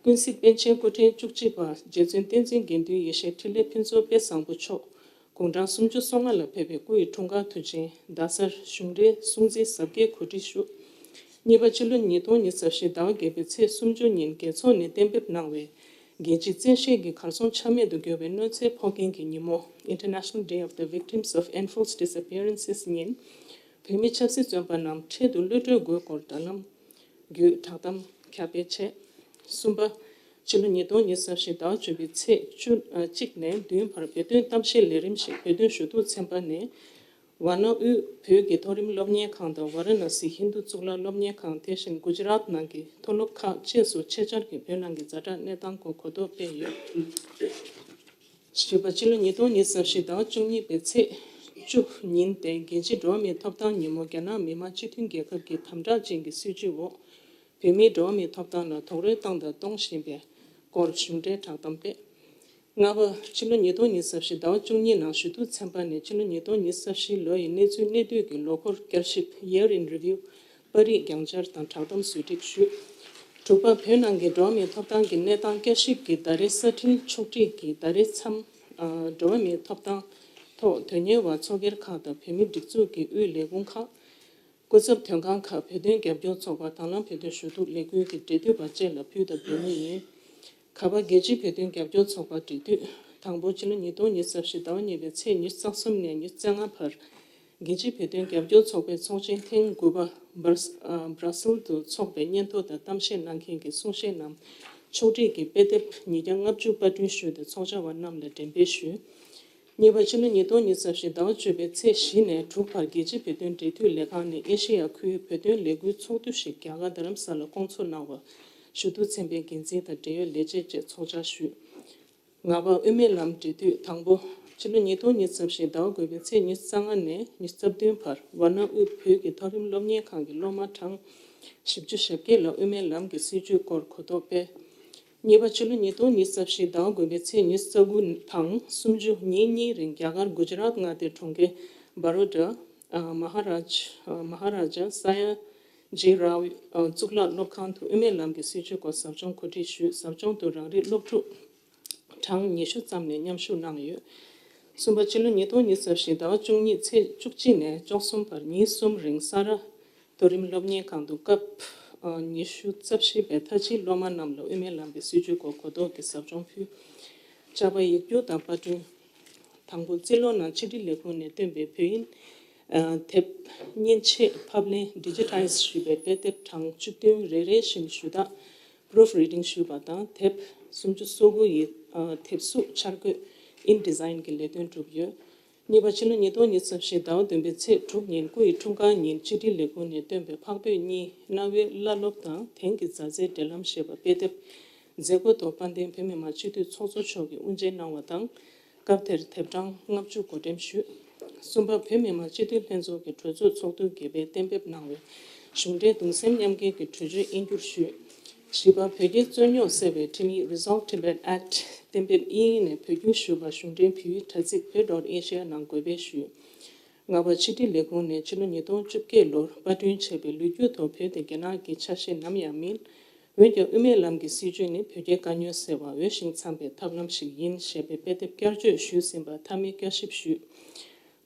ཀུན་གཟིགས་པཎ་ཆེན་སྐུ་ཕྲེང་བཅུ་གཅིག་པ་རྗེ་བཙུན་བསྟན་འཛིན་དགེ་འདུན་ཡེ་ཤེས་འཕྲིན་ལས་ཕུན་ཚོགས་དཔལ་བཟང་པོ་མཆོག་དགུང་གྲངས་སུམ་ཅུ་སོ་ལྔ་ལ་ཕེབས་པའི་སྐུ་ཡི་འཁྲུངས་སྐར་དུས་ཆེན་རྡ་སར་གཞུང་འབྲེལ་སྲུང་བརྩིའི་གཟབ་རྒྱས་གོ་སྒྲིག་ཞུ། གཉིས་པ། ཕྱི་ལོ་ཉིས་སྟོང་ཉི་ཤུ་རྩ་བཞི་ཟླ་བ་བརྒྱད་པའི་ཚེས་སུམ་ཅུ་ཉིན་རྒྱལ་ཚོགས་ནས་གཏན་འབེབས་གནང་བའི་རྒྱལ་སྤྱིའི་བཙན་ཤེད་ཀྱིས་གར་སོང་ཆ་མེད་དུ་གྱུར་བའི་གནོད་འཚེ་ཕོག་མཁན་གྱི་ཉིན་མོ། International Day of the Victims of Enforced Disappearances་ཉིན། བོད་མི་ཆབ་སྲིད་བཙོན་པ་རྣམས་འཕྲལ་དུ་གློད་གྲོལ་དགོས་སྐོར་དྲ་ལམ་བརྒྱུད་བསྒྲགས་གཏམ་ཁྱབ་སྤེལ་བྱས། གསུམ་པ། ཕྱི་ལོ་ཉིས་སྟོང་ཉི་ཤུ་རྩ་བཞི་ཟླ་བ་བཅུ་པའི་ཚེས་བཅུ་ཨ་གཅིག་ནས་བདུན་བར་བོད་དོན་གཏམ་བཤད་ལས་རིམ་ཞིག་བོད་དོན་ཞུ་གཏུག་ཚན་པ་ནས། ཝཱ་ཎ་དབུས་བོད་ཀྱི་མཐོ་རིམ་སློབ་གཉེར་ཁང་དང་ཝཱ་ར་ཎ་སི་ཧིན་རྡུ་གཙུག་ལག་སློབ་གཉེར་ཁང་། དེ་བཞིན་གུ་ཇི་རཱཏ་ནང་གི་མཐོ་སློབ་ཁག་བཅས་སུ་ཆེད་བཅར་གྱིས་བོད་ནང་གི་ཛ་དྲག་གནས་སྟངས་སྐོར་གོ་རྟོགས་སྤེལ་ཡོད། བཞི་པ། ཕྱི་ལོ་ཉིས་སྟོང་ཉི་ཤུ་རྩ་བཞི་ཟླ་བ་བཅུ་གཉིས་པའི་ཚེས་བཅུ་ཉིན་ཏེ་རྒྱལ་སྤྱིའི་འགྲོ་བ་མིའི་ཐོབ་ཐང་ཉིན་མོ། རྒྱ་ནག་མི་དམངས་སྤྱི་མཐུན་རྒྱལ་ཁབ་ཀྱི་དམ་དྲག་ཅན་གྱི་སྲིད་བྱུས་འོག་བོད་མིའི་འགྲོ་བ་མིའི་ཐོབ་ཐང་ལ་རྡོག་རོལ་བཏང་དང་གཏོང་བཞིན་པའི་སྐོར་གཞུང་འབྲེལ་བསྒྲགས་གཏམ་སྤེལ། ལྔ་པ། ཕྱི་ལོ་ཉིས་སྟོང་ཉི་ཤུ་རྩ་བཞི་ཟླ་བ་བཅུ་གཉིས་ནང་ཞུ་གཏུག་ཚན་པ་ནས་ཕྱི་ལོ་ཉིས་སྟོང་ཉི་ཤུ་རྩ་བཞི་ལོ་ཡི་གནས་ཚུལ་གནད་བསྡུས་ཀྱི་ལོ་འཁོར་བསྐྱར་ཞིབ་Year in Review་པར་རིས་བརྒྱང་བསྐྱར་དང་བསྒྲགས་གཏམ་ཟུར་སྒྲིག་ཞུས། དྲུག་པ། བོད་ནང་གི་འགྲོ་བ་མིའི་ཐོབ་ཐང་གི་གནས་སྟངས་བསྐྱར་ཞིབ་ཀྱི་ཟླ་རེའི་གསར་འཕྲིན་ཕྱོགས་སྒྲིག་གིས་ཟླ་རེའི་མཚམས། ཨ་འགྲོ་བ་མིའི་ཐོབ་ཐང་ཐོག་དོན་གཉེར་བ་ཚོགས་སྒེར་ཁག་དང་བོད་མིའི་སྒྲིག་འཛུགས་ཀྱི་དབུས་ལས་ཁུངས་ཁག་སྐུ་ཚབ་དོན་ཁང་ཁག་བོད་དོན་རྒྱབ་སྐྱོར་ཚོགས་པ་དང་བླངས་བོད་དོན་ཞུ་གཏུག་ལས་འགུལ་གྱི་འབྲེལ་མཐུད་པ་བཅས་ལ་ཕུལ་དང་འབུལ་མུས་ཡིན། ག་པ། རྒྱལ་སྤྱིའི་བོད་དོན་རྒྱབ་སྐྱོར་ཚོགས་པ་འབྲེལ་མཐུད། དང་པོ། ཕྱི་ལོ་ཉིས་སྟོང་ཉི་ཤུ་རྩ་བཞི་ཟླ་བ་གཉིས་པའི་ཚེས་ཉི་ཤུ་རྩ་གསུམ་ནས་ཉི་ཤུ་རྩ་ལྔ་བར། རྒྱལ་སྤྱིའི་བོད་དོན་རྒྱབ་སྐྱོར་ཚོགས་པའི་ཚོགས་ཆེན་ཐེངས་དགུ་པ་སྦར་སི་ཨ་སྦྲ་སིལ་དུ་འཚོགས་པའི་སྙན་ཐོ་དང་གཏམ་བཤད་གནང་མཁན་གྱི་གསུང་བཤད་རྣམས་ཕྱོགས་སྒྲིག་གིས་དཔེ་དེབ་ཉིས་བརྒྱ་ལྔ་བཅུ་པར་སྐྲུན་ཞུས་ཏེ་ཚོགས་བཅར་བ་རྣམས་ལ་འགྲེམས་སྤེལ་ཞུས། གཉིས་པ། ཕྱི་ལོ་ཉིས་སྟོང་ཉི་ཤུ་རྩ་བཞི་ཟླ་བ་བཅུ་པའི་ཚེས་བཞི་ནས་དྲུག་བར་རྒྱལ་སྤྱིའི་བོད་དོན་འབྲེལ་མཐུད་ལས་ཁང་ནས་ཨེ་ཤེ་ཡ་ཁུལ་བོད་དོན་ལས་འགུལ་ཚོགས་འདུ་ཞིག་རྒྱ་གར་རྡ་རམ་ས་ལར་བསྐོང་ཚོགས་གནང་བར་ཞུ་གཏུག་ཚན་པའི་འགན་འཛིན་དང་འབྲེལ་ཡོད་ལས་བྱེད་བཅས་ཚོགས་བཅར་ཞུས། ལྔ་པ། དབུ་མའི་ལམ་འབྲེལ་མཐུད། དང་པོ། ཕྱི་ལོ་ཉིས་སྟོང་ཉི་ཤུ་རྩ་བཞི་ཟླ་བ་དགུ་པའི་ཚེས་ཉི་ཤུ་རྩ་ལྔ་ནས་ཉི་ཤུ་རྩ་བདུན་བར་ཝཱ་ཎ་དབུས་བོད་ཀྱི་མཐོ་རིམ་སློབ་གཉེར་ཁང་གི་སློབ་མ་གྲངས་བཞི་བཅུ་ཞེ་བརྒྱད་ལ་དབུ་མའི་ལམ་གྱི་སྲིད་བྱུས་སྐོར་གོ་རྟོགས་སྤེལ། གཉིས་པ། ཕྱི་ལོ་ཉིས་སྟོང་ཉི་ཤུ་རྩ་བཞི་ཟླ་བ་དགུ་པའི་ཚེས་ཉི་ཤུ་རྩ་དགུ་དང་སུམ་ཅུ་ཉིན་གཉིས་རིང་རྒྱ་གར་གུ་ཇི་རཱཏ་མངའ་སྡེའི་གྲོང་ཁྱེར་བྷ་རོ་ཌ་ཨ་མ་ཧ་རཱ་ཇ་ཨ་མ་ཧ་རཱ་ཇ་ས་ཡ་ཇི་རའོ་ཨ་གཙུག་ལག་སློབ་ཁང་དུ་དབུ་མའི་ལམ་གྱི་སྲིད་བྱུས་སྐོར་ཟབ་སྦྱོང་གོ་སྒྲིག་ཞུས། ཟབ་སྦྱོང་དུ་རང་རིགས་སློབ་ཕྲུག་གྲངས་ཉི་ཤུ་ཙམ་ནས་མཉམ་ཞུགས་གནང་ཡོད། གསུམ་པ། ཕྱི་ལོ་ཉིས་སྟོང་ཉི་ཤུ་རྩ་བཞི་ཟླ་བ་བཅུ་གཉིས་ཚེས་བཅུ་གཅིག་ནས་བཅུ་གསུམ་བར་ཉིན་གསུམ་རིང་ས་རཱ་མཐོ་རིམ་སློབ་གཉེར་ཁང་དུ་སྐབས་ཨ་ཉི་ཤུ་རྩ་བཞི་པའི་མཐར་ཕྱིན་སློབ་མ་རྣམས་ལ་དབུ་མའི་ལམ་པའི་སྲིད་བྱུས་སྐོར་གོ་རྟོགས་ཀྱི་ཟབ་སྦྱོང་ཕུལ། བཅར་བ་ཡིག་སྒྱུར་དང་པར་སྐྲུན། དང་པོ། རྩིས་ལོ་ནང་ཕྱི་དྲིལ་ལས་ཁུངས་ནས་བཏོན་པའི་བོད་དབྱིན་ དེབ་མཉེན་ཆས་ཕབ་ལེན་ཌི་ཇི་ཊའི་ཛི་ཞུས་པའི་དཔེ་དེབ་གྲངས་བཅུ་བདུན་རེ་རེ་བཞིན་ཞུ་དག་པུ་རུབ་རི་ཌིང་ཞུས་པ་དང་། དེབ་སུམ་ཅུ་སོ་དགུ་ཡི་དེབ་གཟུགས་འཆར་འགོད་ཨིན་ཌི་ཛའིན་གྱི་ལས་དོན་གྲུབ་ཡོད། གཉིས་པ། ཕྱི་ལོ་ཉིས་སྟོང་ཉི་ཤུ་རྩ་བཞི་ཟླ་བ་བདུན་པའི་ཚེས་དྲུག་ཉིན་སྐུ་ཡི་འཁྲུངས་སྐར་ཉིན་ཕྱི་དྲིལ་ལས་ཁུངས་ནས་བཏོན་པའི་འཕགས་བོད་གཉིས་གནའ་བོའི་བླ་སློབ་དང་དེང་གི་མཛའ་བརྩེའི་འབྲེལ་ལམ་ཞེས་པ་དཔེ་དེབ་མཛད་སྒོའི་ཐོག་དཔལ་ལྡན་བོད་མི་མང་སྤྱི་འཐུས་ཚོགས་གཙོ་མཆོག་གིས་དབུ་འབྱེད་གནང་བ་དང་། སྐབས་དེར་དེབ་གྲངས་ལྔ་བཅུ་བགོ་འགྲེམས་ཞུས། གསུམ་པ། བོད་མི་མང་སྤྱི་འཐུས་ལྷན་ཚོགས་ཀྱི་གྲོས་ཚོགས་ཚོགས་འདུ་བརྒྱད་པས་གཏན་འབེབས་གནང་བའི་གཞུང་འབྲེལ་གདུང་སེམས་མཉམ་སྐྱེད་ཀྱི་གྲོས་ཆོད་དབྱིན་བསྒྱུར་ཞུས། བཞི་པ། བོད་རྒྱའི་རྩོད་རྙོག་སེལ་བའི་ཁྲིམས་ཡིག་Resolve Tibet Act གཏན་འབེབས་དབྱིན་ཡིག་ནས་བོད་བསྒྱུར་ཞུས་པ་གཞུང་འབྲེལ་བོད་ཡིག་དྲ་ཚིགས་བོད་dot asia ནང་འགོད་སྤེལ་ཞུས། ལྔ་པ། ཕྱི་དྲིལ་ལས་ཁུངས་ནས་ཕྱི་ལོ་ཉིས་སྟོང་བཅོ་བརྒྱད་ལོར་པར་སྐྲུན་བྱས་པའི་ལོ་རྒྱུས་ཐོག་བོད་དེ་རྒྱ་ནག་གི་ཆ་ཤས་ནམ་ཡང་མིན། འོན་ཀྱང་དབུ་མའི་ལམ་གྱི་སྲིད་བྱུས་ནི་བོད་རྒྱའི་དཀའ་རྙོག་སེལ་བར་འོས་ཤིང་འཚམ་པའི་ཐབས་ལམ་ཞིག་ཡིན་ཞེས་པའི་དཔེ་དེབ་བསྐྱར་བཅོས་ཞུས་ཟིན་པར་མཐའ་མའི་བསྐྱར་ཞིབ་ཞུས།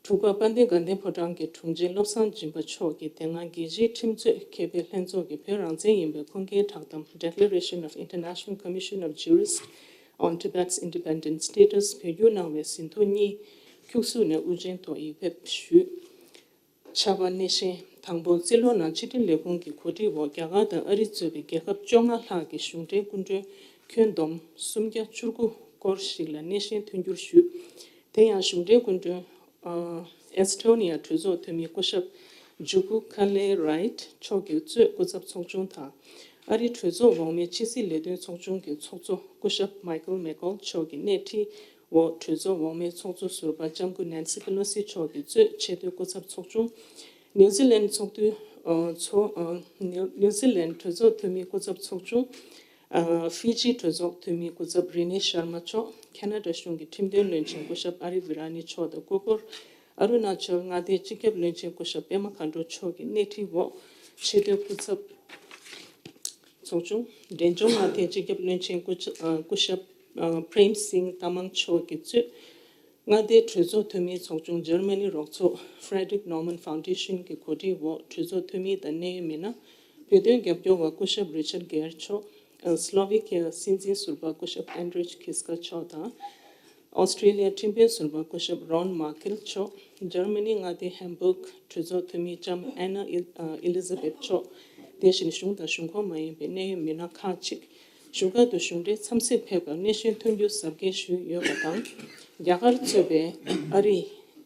དྲུག་པ། དཔལ་ལྡན་དགའ་ལྡན་ཕོ་བྲང་གི་དྲུང་ཆེ་བློ་བཟང་སྦྱིན་པ་མཆོག་གིས་དེ་སྔ་རྒྱལ་སྤྱིའི་ཁྲིམས་རྩོད་མཁས་པའི་ལྷན་ཚོགས་ཀྱི་བོད་རང་བཙན་ཡིན་པའི་ཁུངས་སྐྱེལ་བསྒྲགས་གཏམ་Declaration of International Commission of Jurists on Tibet's Independent Status བོད་བསྒྱུར་གནང་བའི་ཟིན་ཐོ་གཉིས་ཁྱུག་ཙུག་ནས་དབུ་འབྱེད་ཐོག་ཡིག་ཕེབས་ཞུས། ཆ་བ་སྣེ་ཤན། དང་པོ། རྩིས་ལོ་ནང་ཕྱི་དྲིལ་ལས་ཁུངས་ཀྱི་གོ་སྒྲིག་འོག་རྒྱ་གར་དང་ཨ་རི་གཙོས་པའི་རྒྱལ་ཁབ་བཅོ་ལྔ་ལྷག་གི་གཞུང་འབྲེལ་སྐུ་མགྲོན་ཁྱོན་བསྡོམས་སུམ་བརྒྱ་བཅུ་དགུ་སྐོར་ཞིག་ལ་སྣེ་ཤན་མཐུན་འགྱུར་ཞུས། དེ་ཡང་གཞུང་འབྲེལ་སྐུ་མགྲོན་ཨེ་སི་ཐོ་ནི་ཡ་གྲོས་ཚོགས་འཐུས་མི་སྐུ་ཞབས་ཇུ་གུ་ཁ་ལེ་རའིཊ་མཆོག་གིས་གཙོས་སྐུ་ཚབ་ཚོགས་ཆུང་དང་། ཨ་རིའི་གྲོས་ཚོགས་འོག་མའི་ཕྱི་སྲིད་ལས་དོན་ཚོགས་ཆུང་གི་ཚོགས་གཙོ་སྐུ་ཞབས་མའི་ཀལ་མེག་ཀོལ་མཆོག་གི་སྣེ་ཁྲིད་འོག་གྲོས་ཚོགས་འོག་མའི་ཚོགས་གཙོ་ཟུར་པ་ལྕམ་སྐུ་ནན་སི་པེ་ལོ་སི་མཆོག་གིས་གཙོས་ཆེས་མཐོའི་སྐུ་ཚབ་ཚོགས་ཆུང་། ནིའུ་ཛི་ལན་ཚོགས་འདུའི་ཨ་ཚོགས་ཨ་ནིའུ་ནིའུ་ཛི་ལན་གྲོས་ཚོགས་འཐུས་མི་སྐུ་ཚབ་ཚོགས་ཆུང་། ཨ་ཧྥི་ཇི་གྲོས་ཚོགས་འཐུས་མི་སྐུ་ཚབ་རི་ནེ་ཤར་མ་མཆོག་ཁེ་ན་ཌ་གཞུང་གི་ཁྲིམས་དོན་བློན་ཆེན་སྐུ་ཞབས་ཨ་རི་བི་ར་ནི་མཆོག་དང་སྐུ་འཁོར། ཨ་རུ་ན་ཅལ་མངའ་སྡེའི་སྤྱི་ཁྱབ་བློན་ཆེན་སྐུ་ཞབས་པད་མ་མཁའ་འགྲོ་མཆོག་གི་སྣེ་ཁྲིད་འོག་ཆེས་མཐོའི་སྐུ་ཚབ་ཚོགས་ཆུང་། འབྲས་ལྗོངས་མངའ་སྡེའི་སྤྱི་ཁྱབ་བློན་ཆེན་སྐུ་ཆ་ཨ་སྐུ་ཞབས་ཨ་པྲེམ་སིང་ཏ་མང་མཆོག་གིས་གཙོས་མངའ་སྡེའི་གྲོས་ཚོགས་འཐུས་མིའི་ཚོགས་ཆུང་། འཇར་མ་ནི་རོགས་ཚོགས་Frederick Naumann Foundation གི་གོ་སྒྲིག་འོག་གྲོས་ཚོགས་འཐུས་མི་དང་གནད་ཡོད་མི་སྣ། བོད་དོན་རྒྱབ་སྐྱོར་བ་སྐུ་ཞབས་རི་ཆར་གེར་མཆོག་ཨ་སློ་ཝེ་ཁི་ཡ་སྲིད་འཛིན་ཟུར་པ་སྐུ་ཞབས་ཨན་ཌྲེ་ཁིས་ཀ་མཆོག་དང་། ཨོ་སི་ཀྲི་ལི་ཡ་ཁྲིམས་དཔོན་ཟུར་པ་སྐུ་ཞབས་རོན་མཱ་ཁེལ་མཆོག་འཇར་མ་ནི་མངའ་སྡེ་ཧེམ་བྷག་གྲོས་ཚོགས་འཐུས་མི་ལྕམ་ཨན་ན་ཨི་ཨ་ཨི་ལི་ཛ་བེཐ་མཆོག་དེ་བཞིན་གཞུང་དང་གཞུང་ཁོངས་མ་ཡིན་པའི་གནད་ཡོད་མི་སྣ་ཁག་ཅིག་བཞུགས་སྒར་དུ་གཞུང་འབྲེལ་འཚམས་གཟིགས་ཕེབས་སྐབས་སྣེ་ཤན་མཐུན་འགྱུར་གཟབ་རྒྱས་ཞུས་ཡོད་པ་དང་། རྒྱ་གར་གཙོས་པའི་ཨ་རི་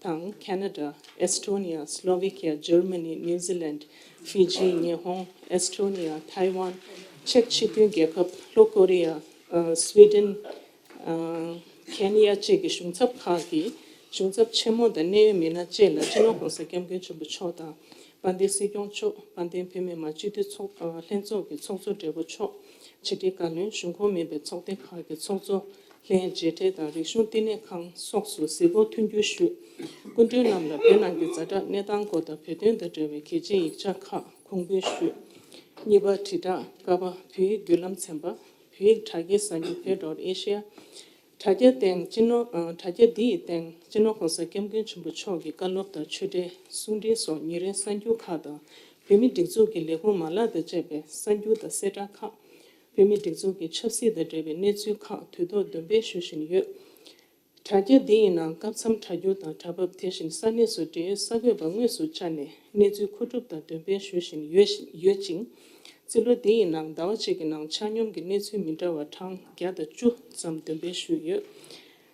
དང་ཁེ་ན་ཌ། ཨེ་སི་ཐོ་ནི་ཡ། སློ་ཝེ་ཁི་ཡ། འཇར་མ་ནི། ནིའུ་ཛི་ལན། ཧྥི་ཇི། ཉི་ཧོང་། ཨེ་སི་ཐོ་ནི་ཡ། ཐའེ་ཝན། ཅེཀ་སྤྱི་མཐུན་རྒྱལ་ཁབ། ལྷོ་ཀོ་རི་ཡ། ཨ་སུའེ་ཌེན། ཨ་ཁེན་ཡ་བཅས་ཀྱི་གཞུང་ཚབ་ཁག་གི་གཞུང་ཚབ་ཆེན་མོ་དང་གནད་ཡོད་མི་སྣ་བཅས་ལ་སྤྱི་ནོར་༸གོང་ས་༸སྐྱབས་མགོན་ཆེན་པོ་མཆོག་དང་། དཔལ་ལྡན་སྲིད་སྐྱོང་མཆོག་དཔལ་ལྡན་བོད་མི་མང་སྤྱི་འཐུས་ཚོགས་ཨ་ལྷན་ཚོགས་ཀྱི་ཚོགས་གཙོ་སྦྲེལ་པོ་མཆོག་ཕྱི་དྲིལ་བཀའ་བློན། གཞུང་ཁོངས་མིན་པའི་ཚོགས་སྡེ་ཁག་གི་ཚོགས་གཙོ། ལྷན་རྒྱས་གྲས་དང་རིག་གཞུང་བསྟི་གནས་ཁང་སོགས་སུ་གཟིགས་སྐོར་མཐུན་འགྱུར་ཞུས། སྐུ་མགྲོན་རྣམས་ལ་བོད་ནང་གི་ཛ་དྲག་གནས་སྟངས་སྐོར་དང་བོད་དོན་དང་འབྲེལ་བའི་གལ་ཆེའི་ཡིག་ཆ་ཁག་གོང་འབུལ་ཞུས། གཉིས་པ། དྲིལ་བསྒྲགས། ཀ་པ། བོད་ཡིག་བརྒྱུད་ལམ་ཚན་པ། བོད་ཡིག་དྲ་རྒྱའི་གསར་འགྱུར་བོད་ཌོཊ་ཨེ་ཤི་ཡ། དྲ་རྒྱ་སྟེང་སྤྱི་ནོར་ཨ་དྲ་རྒྱ་འདི་ཡི་སྟེང་སྤྱི་ནོར་༸གོང་ས་༸སྐྱབས་མགོན་ཆེན་པོ་མཆོག་གི་བཀའ་སློབ་དང་ཆོས་འབྲེལ། གསུང་འཕྲིན་སོགས་ཉིན་རེའི་གསར་འགྱུར་ཁག་དང་། བོད་མིའི་སྒྲིག་འཛུགས་ཀྱི་ལས་ཁུངས་མ་ལག་དང་བཅས་པའི་གསར་འགྱུར་དང་གསལ་བསྒྲགས་ཁག་བོད་མིའི་སྒྲིག་འཛུགས་ཀྱི་ཆབ་སྲིད་དང་འབྲེལ་བའི་གནས་ཚུལ་ཁག་དུས་ཐོག་འདོན་སྤེལ་ཞུ་བཞིན་ཡོད། དྲ་རྒྱ་འདི་ཡི་ནང་སྐབས་མཚམས་དྲ་རྒྱུ་དང་དྲ་བབ། དེ་བཞིན་ས་གནས་སུ་འབྲེལ་ཡོད་གསར་འགོད་པ་དངོས་སུ་བཅར་ནས་གནས་ཚུལ་མཁོ་སྒྲུབ་དང་འདོན་སྤེལ་ཞུ་བཞིན་ཡོད་ཡོད་ཅིང་། རྩིས་ལོ་འདི་ཡི་ནང་ཟླ་བ་གཅིག་གི་ནང་ཆ་སྙོམས་ཀྱི་གནས་ཚུལ་མི་འདྲ་བ་གྲངས་བརྒྱ་དང་བཅུ་ཙམ་འདོན་སྤེལ་ཞུས་ཡོད།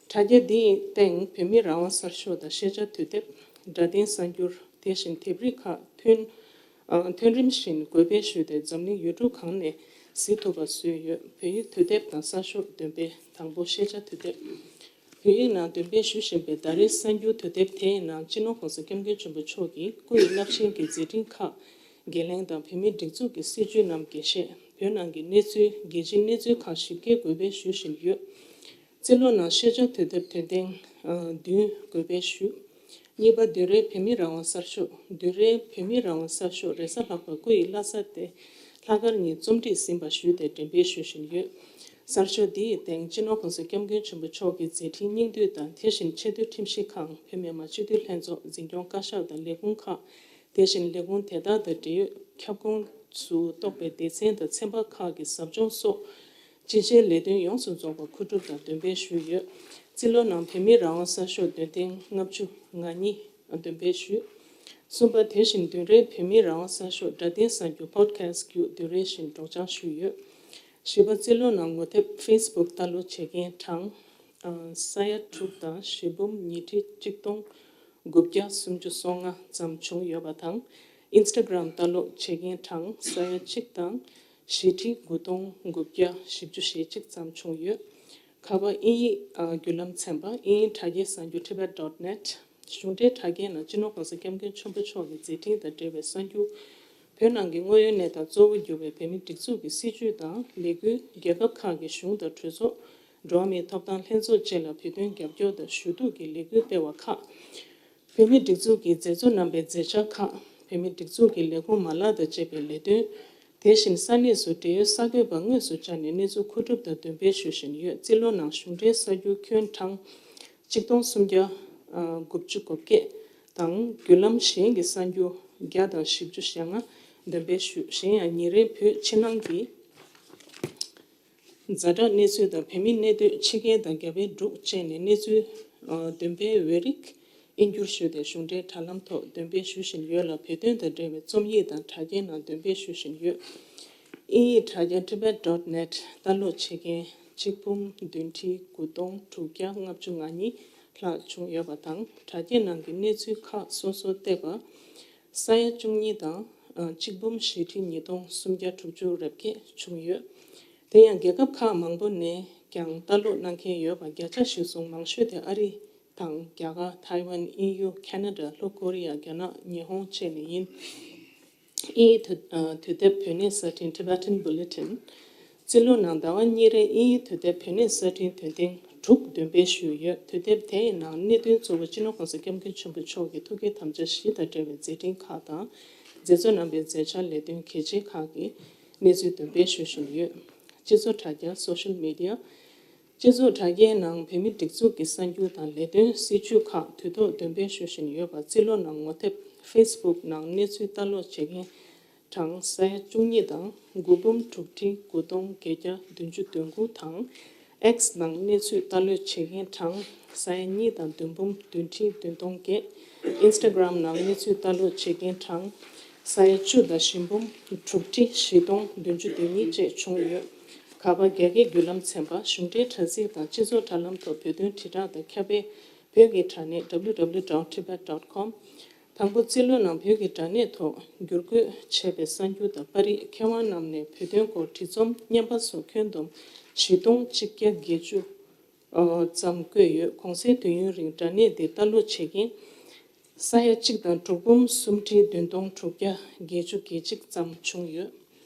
དྲ་རྒྱ་འདི་ཡི་སྟེང་བོད་མིའི་རང་དབང་གསར་ཤོག་དང་ཤེས་བྱ་དུས་དེབ། སྒྲ་ལྡན་གསར་འགྱུར། དེ་བཞིན་དེབ་རིགས་ཁག་ཐོན་ཨ་ཐོན་རིམ་བཞིན་འགོད་སྤེལ་ཞུས་ཏེ་འཛམ་གླིང་ཡུལ་གྲུ་གང་ནས་གཟིགས་ཐུབ་པ་བཟོས་ཡོད། བོད་ཡིག་དུས་དེབ་དང་གསར་ཤོག་འདོན་སྤེལ། དང་པོ། ཤེས་བྱ་དུས་དེབ། བོད་ཡིག་ནང་འདོན་སྤེལ་ཞུ་བཞིན་པའི་ཟླ་རེའི་གསར་འགྱུར་དུས་དེབ་དེའི་ནང་སྤྱི་ནོར་༸གོང་ས་༸སྐྱབས་མགོན་ཆེན་པོ་མཆོག་གི་སྐུ་ཡི་རླབས་ཆེན་གྱི་མཛད་འཕྲིན་ཁག་འགན་ལེན་དང་བོད་མིའི་སྒྲིག་འཛུགས་ཀྱི་སྲིད་བྱུས་རྣམས་རྒྱས་བཤད། བོད་ནང་གི་གནས་ཚུལ། རྒྱལ་སྤྱིའི་གནས་ཚུལ་ཁག་ཞིབ་ཕྲ་འགོད་སྤེལ་ཞུ་བཞིན་ཡོད། རྩིས་ལོ་ནང་ཤེས་བྱ་དུས་དེབ་དོན་ཐེངས་ཨ་བདུན་འགོད་སྤེལ་ཞུས། གཉིས་པ། བདུན་རེའི་བོད་མིའི་རང་དབང་གསར་ཤོག་བདུན་རེའི་བོད་མིའི་རང་དབང་གསར་ཤོག་རེས་གཟའ་ལྷག་པ་སྐུ་ཡི་བླ་གཟའ་སྟེ་ལྷག་དཀར་ཉིན་རྩོམ་སྒྲིག་ཟིན་པ་ཞུས་ཏེ་འགྲེམས་སྤེལ་ཞུ་བཞིན་ཡོད། གསར་ཤོག་འདི་ཡི་སྟེང་སྤྱི་ནོར་༸གོང་ས་༸སྐྱབས་མགོན་ཆེན་པོ་མཆོག་གི་མཛད་འཕྲིན་སྙིང་བསྡུས་དང་། དེ་བཞིན་ཆེས་མཐོའི་ཁྲིམས་ཞིབ་ཁང་། བོད་མི་མང་སྤྱི་འཐུས་ལྷན་ཚོགས། འཛིན་སྐྱོང་བཀའ་ཤག་དང་ལས་ཁུངས་ཁག་དེ་བཞིན་ལས་ཁུངས་དེ་དག་དང་འབྲེལ་ཡོད་ཁྱབ་ཁོངས་སུ་གཏོགས་པའི་སྡེ་ཚན་དང་ཚན་པ་ཁག་གི་ཟབ་སྦྱོང་སོགས་ཅི་བྱའི་ལས་དོན་ཡོངས་སུ་རྫོགས་པ་མཁོ་སྒྲུབ་དང་འདོན་སྤེལ་ཞུས་ཡོད། རྩིས་ལོ་ནང་བོད་མིའི་རང་དབང་གསར་ཤོག་དོན་ཐེངས་ལྔ་བཅུ་ང་གཉིས་འདོན་སྤེལ་ཞུས། གསུམ་པ། དེ་བཞིན་བདུན་རེར་བོད་མིའི་རང་དབང་གསར་ཤོག་སྒྲ་ལྡན་གསར་འགྱུར་Podcast་བརྒྱུད་བདུན་རེ་བཞིན་སྒྲོག་སྦྱང་ཞུས་ཡོད། བཞི་པ། རྩིས་ལོ་ནང་ངོ་དེབ་Facebook་ལྟ་ཀློག་བྱེད་མཁན་གྲངས་ཨ་ས་ཡ་དྲུག་དང་བཞི་འབུམ་ཉིས་ཁྲི་གཅིག་སྟོང་དགུ་བརྒྱ་སུམ་ཅུ་སོ་ལྔ་ཙམ་བྱུང་ཡོད་པ་དང་། Instagram་ལྟ་ཀློག་བྱེད་མཁན་གྲངས་ས་ཡ་གཅིག་དང་བཞི་ཁྲི་དགུ་སྟོང་དགུ་བརྒྱ་བཞི་བཅུ་ཞེ་གཅིག་ཙམ་བྱུང་ཡོད། ཁ་པར་དབྱིན་ཡིག་ཨ་བརྒྱུད་ལམ་ཚན་པ། དབྱིན་ཡིག་དྲ་རྒྱའི་གསར་འགྱུར་tibet dot net། གཞུང་འབྲེལ་དྲ་རྒྱའི་ནང་སྤྱི་ནོར་༸གོང་ས་༸སྐྱབས་མགོན་ཆེན་པོ་མཆོག་གི་མཛད་འཕྲིན་དང་འབྲེལ་བའི་གསར་འགྱུར། བོད་ནང་གི་དངོས་ཡོད་གནས་སྟངས་གཙོ་བོ་གྱུར་བའི་བོད་མིའི་སྒྲིག་འཛུགས་ཀྱི་སྲིད་བྱུས་དང་ལས་འགུལ། རྒྱལ་ཁབ་ཁག་གི་གཞུང་དང་གྲོས་ཚོགས། འགྲོ་བ་མིའི་ཐོབ་ཐང་ལྷན་ཚོགས་བཅས་ལ་བོད་དོན་རྒྱབ་སྐྱོར་དང་ཞུ་གཏུག་གི་ལས་འགུལ་སྤེལ་བ་ཁག། བོད་མིའི་སྒྲིག་འཛུགས་ཀྱི་མཛད་གཙོ་རྣམ་པའི་མཛད་འཆར་ཁག། བོད་མིའི་སྒྲིག་འཛུགས་ཀྱི་ལས་ཁུངས་མ་ལག་དང་བཅས་པའི་ལས་དོན། དེ་བཞིན་ས་གནས་སུ་འབྲེལ་ཡོད་གསར་འགོད་པ་དངོས་སུ་བཅར་ནས་གནས་ཚུལ་མཁོ་སྒྲུབ་དང་འདོན་སྤེལ་ཞུ་བཞིན་ཡོད། རྩིས་ལོ་ནང་གཞུང་འབྲེལ་གསར་འགྱུར་ཁྱོན་གྲངས་གཅིག་སྟོང་སུམ་བརྒྱ་དགུ་བཅུ་གོ་བརྒྱད་དང་། བརྒྱུད་ལམ་གཞན་གྱི་གསར་འགྱུར་བརྒྱ་དང་བཞི་བཅུ་ཞེ་ལྔ་འདོན་སྤེལ་ཞུས། གཞན་ཡང་ཉིན་རེའི་བོད་ཕྱི་ནང་གི་ཛ་དྲག་གནས་ཚུལ་དང་། བོད་མིའི་གནས་སྡོད་ཕྱི་རྒྱལ་དང་རྒྱ་བལ་འབྲུག་བཅས་ནས་གནས་ཚུལ་ཨ་འདོན་སྤེལ་འོས་རིགས་དབྱིན་བསྒྱུར་ཞུས་ཏེ་གཞུང་འབྲེལ་དྲ་ལམ་ཐོག་འདོན་སྤེལ་ཞུ་བཞིན་ཡོད་ལ། བོད་དོན་དང་འབྲེལ་བའི་རྩོམ་ཡིག་དང་དྲ་རྒྱའི་ནང་འདོན་སྤེལ་ཞུ་བཞིན་ཡོད། དབྱིན་ཡིག་དྲ་རྒྱ་tibet dot net་ལྟ་ཀློག་བྱེད་མཁན་གཅིག་འབུམ་བདུན་ཁྲི་དགུ་སྟོང་དྲུག་བརྒྱ་ལྔ་བཅུ་ང་གཉིས་ལྷག་བྱུང་ཡོད་པ་དང་། དྲ་རྒྱའི་ནང་གི་གནས་ཚུལ་ཁག་སོ་སོར་བལྟས་པ། ས་ཡ་བཅུ་གཉིས་དང་གཅིག་འབུམ་བཞི་ཁྲི་ཉིས་སྟོང་སུམ་བརྒྱ་དྲུག་ཅུ་རེ་བརྒྱད་བྱུང་ཡོད། དེ་ཡང་རྒྱལ་ཁབ་ཁག་མང་པོ་ནས་ཀྱང་ལྟ་ཀློག་གནང་མཁན་ཡོད་པ་བརྒྱ་ཆ་གཞིར་བཟུང་མང་ཤོས་དེ་ཨ་རི་དང་རྒྱ་གར། ཐའེ་ཝན། དབྱིན་ཡུལ། ཁ་ན་ཌ། ལྷོ་ཀོ་རི་ཡ། རྒྱ་ནག། ཉི་ཧོང་བཅས་ནས་ཡིན། དབྱིན་ཡིག་དུས་དུས་དེབ་བོད་གནས་གསར་འཕྲིན་Tibetan Bulletin། རྩིས་ལོ་ནང་ཟླ་བ་གཉིས་རེར་དབྱིན་ཡིག་དུས་དེབ་བོད་གནས་གསར་འཕྲིན་དོན་ཐེངས་དྲུག་འདོན་སྤེལ་ཞུས་ཡོད། དུས་དེབ་དེའི་ནང་གནད་དོན་གཙོ་བོ་སྤྱི་ནོར་༸གོང་ས་༸སྐྱབས་མགོན་ཆེན་པོ་མཆོག་གི་ཐུགས་བསྐྱེད་དམ་བཅའ་བཞི་དང་འབྲེལ་བའི་མཛད་འཕྲིན་ཁག་དང་། མཛད་གཙོ་རྣམ་པའི་མཛད་འཆར་ལས་དོན་གལ་ཆེ་ཁག་གི་གནས་ཚུལ་འདོན་སྤེལ་ཞུ་བཞིན་ཡོད། སྤྱི་ཚོགས་དྲ་རྒྱ་Social Media། སྤྱི་ཚོགས་དྲ་རྒྱའི་ནང་བོད་མིའི་སྒྲིག་འཛུགས་ཀྱི་གསར་འགྱུར་དང་ལས་དོན། སྲིད་བྱུས་ཁག་དུས་ཐོག་འདོན་སྤེལ་ཞུ་བཞིན་ཡོད་པ། རྩིས་ལོ་ནང་ངོ་དེབ་Facebook་ནང་གནས་ཚུལ་ལྟ་ཀློག་བྱེད་མཁན་གྲངས་ས་ཡ་བཅུ་གཉིས་དང་དགུ་འབུམ་དྲུག་ཁྲི་དགུ་སྟོང་བརྒྱད་བརྒྱ་བདུན་ཅུ་དོན་དགུ་དང་། X་ནང་གནས་ཚུལ་ལྟ་ཀློག་བྱེད་མཁན་གྲངས་ས་ཡ་གཉིས་དང་བདུན་འབུམ་བདུན་ཁྲི་བདུན་སྟོང་བརྒྱད། Instagram་ནང་གནས་ཚུལ་ལྟ་ཀློག་བྱེད་མཁན་གྲངས་ས་ཡ་བཅུ་དང་བཞི་འབུམ་དྲུག་ཁྲི་བཞི་སྟོང་བདུན་ཅུ་དོན་གཉིས་བཅས་བྱུང་ཡོད། ག་པར་རྒྱ་སྐད་བརྒྱུད་ལམ་ཚན་པ། གཞུང་འབྲེལ་དྲ་ཚིགས་དང་སྤྱི་ཚོགས་དྲ་ལམ་ཐོག་བོད་དོན་དྲིལ་བསྒྲགས་དང་ཁྱབ་སྤེལ་བོད་ཀྱི་དྲ་གནས་www dot tibet dot com། དང་པོ། རྩིས་ལོ་ནང་བོད་ཀྱི་དྲ་གནས་ཐོག་བསྒྱུར་བཀོད་བྱས་པའི་གསར་འགྱུར་དང་པར་རིས། མཁས་དབང་རྣམས་ནས་བོད་དོན་སྐོར་བྲིས་རྩོམ། བརྙན་པར་སོགས་ཁྱོན་བསྡོམས་བཞི་སྟོང་གཅིག་བརྒྱ་བརྒྱད་ཅུ་ཙམ་བཀོད་ཡོད། གོང་གསལ་དུས་ཡུན་རིང་དྲ་གནས་འདི་ལྟ་ཀློག་བྱེད་མཁན་ས་ཡ་གཅིག་དང་དྲུག་འབུམ་སུམ་ཁྲི་བདུན་སྟོང་དྲུག་བརྒྱ་བརྒྱད་ཅུ་གྱ་གཅིག་ཙམ་བྱུང་ཡོད།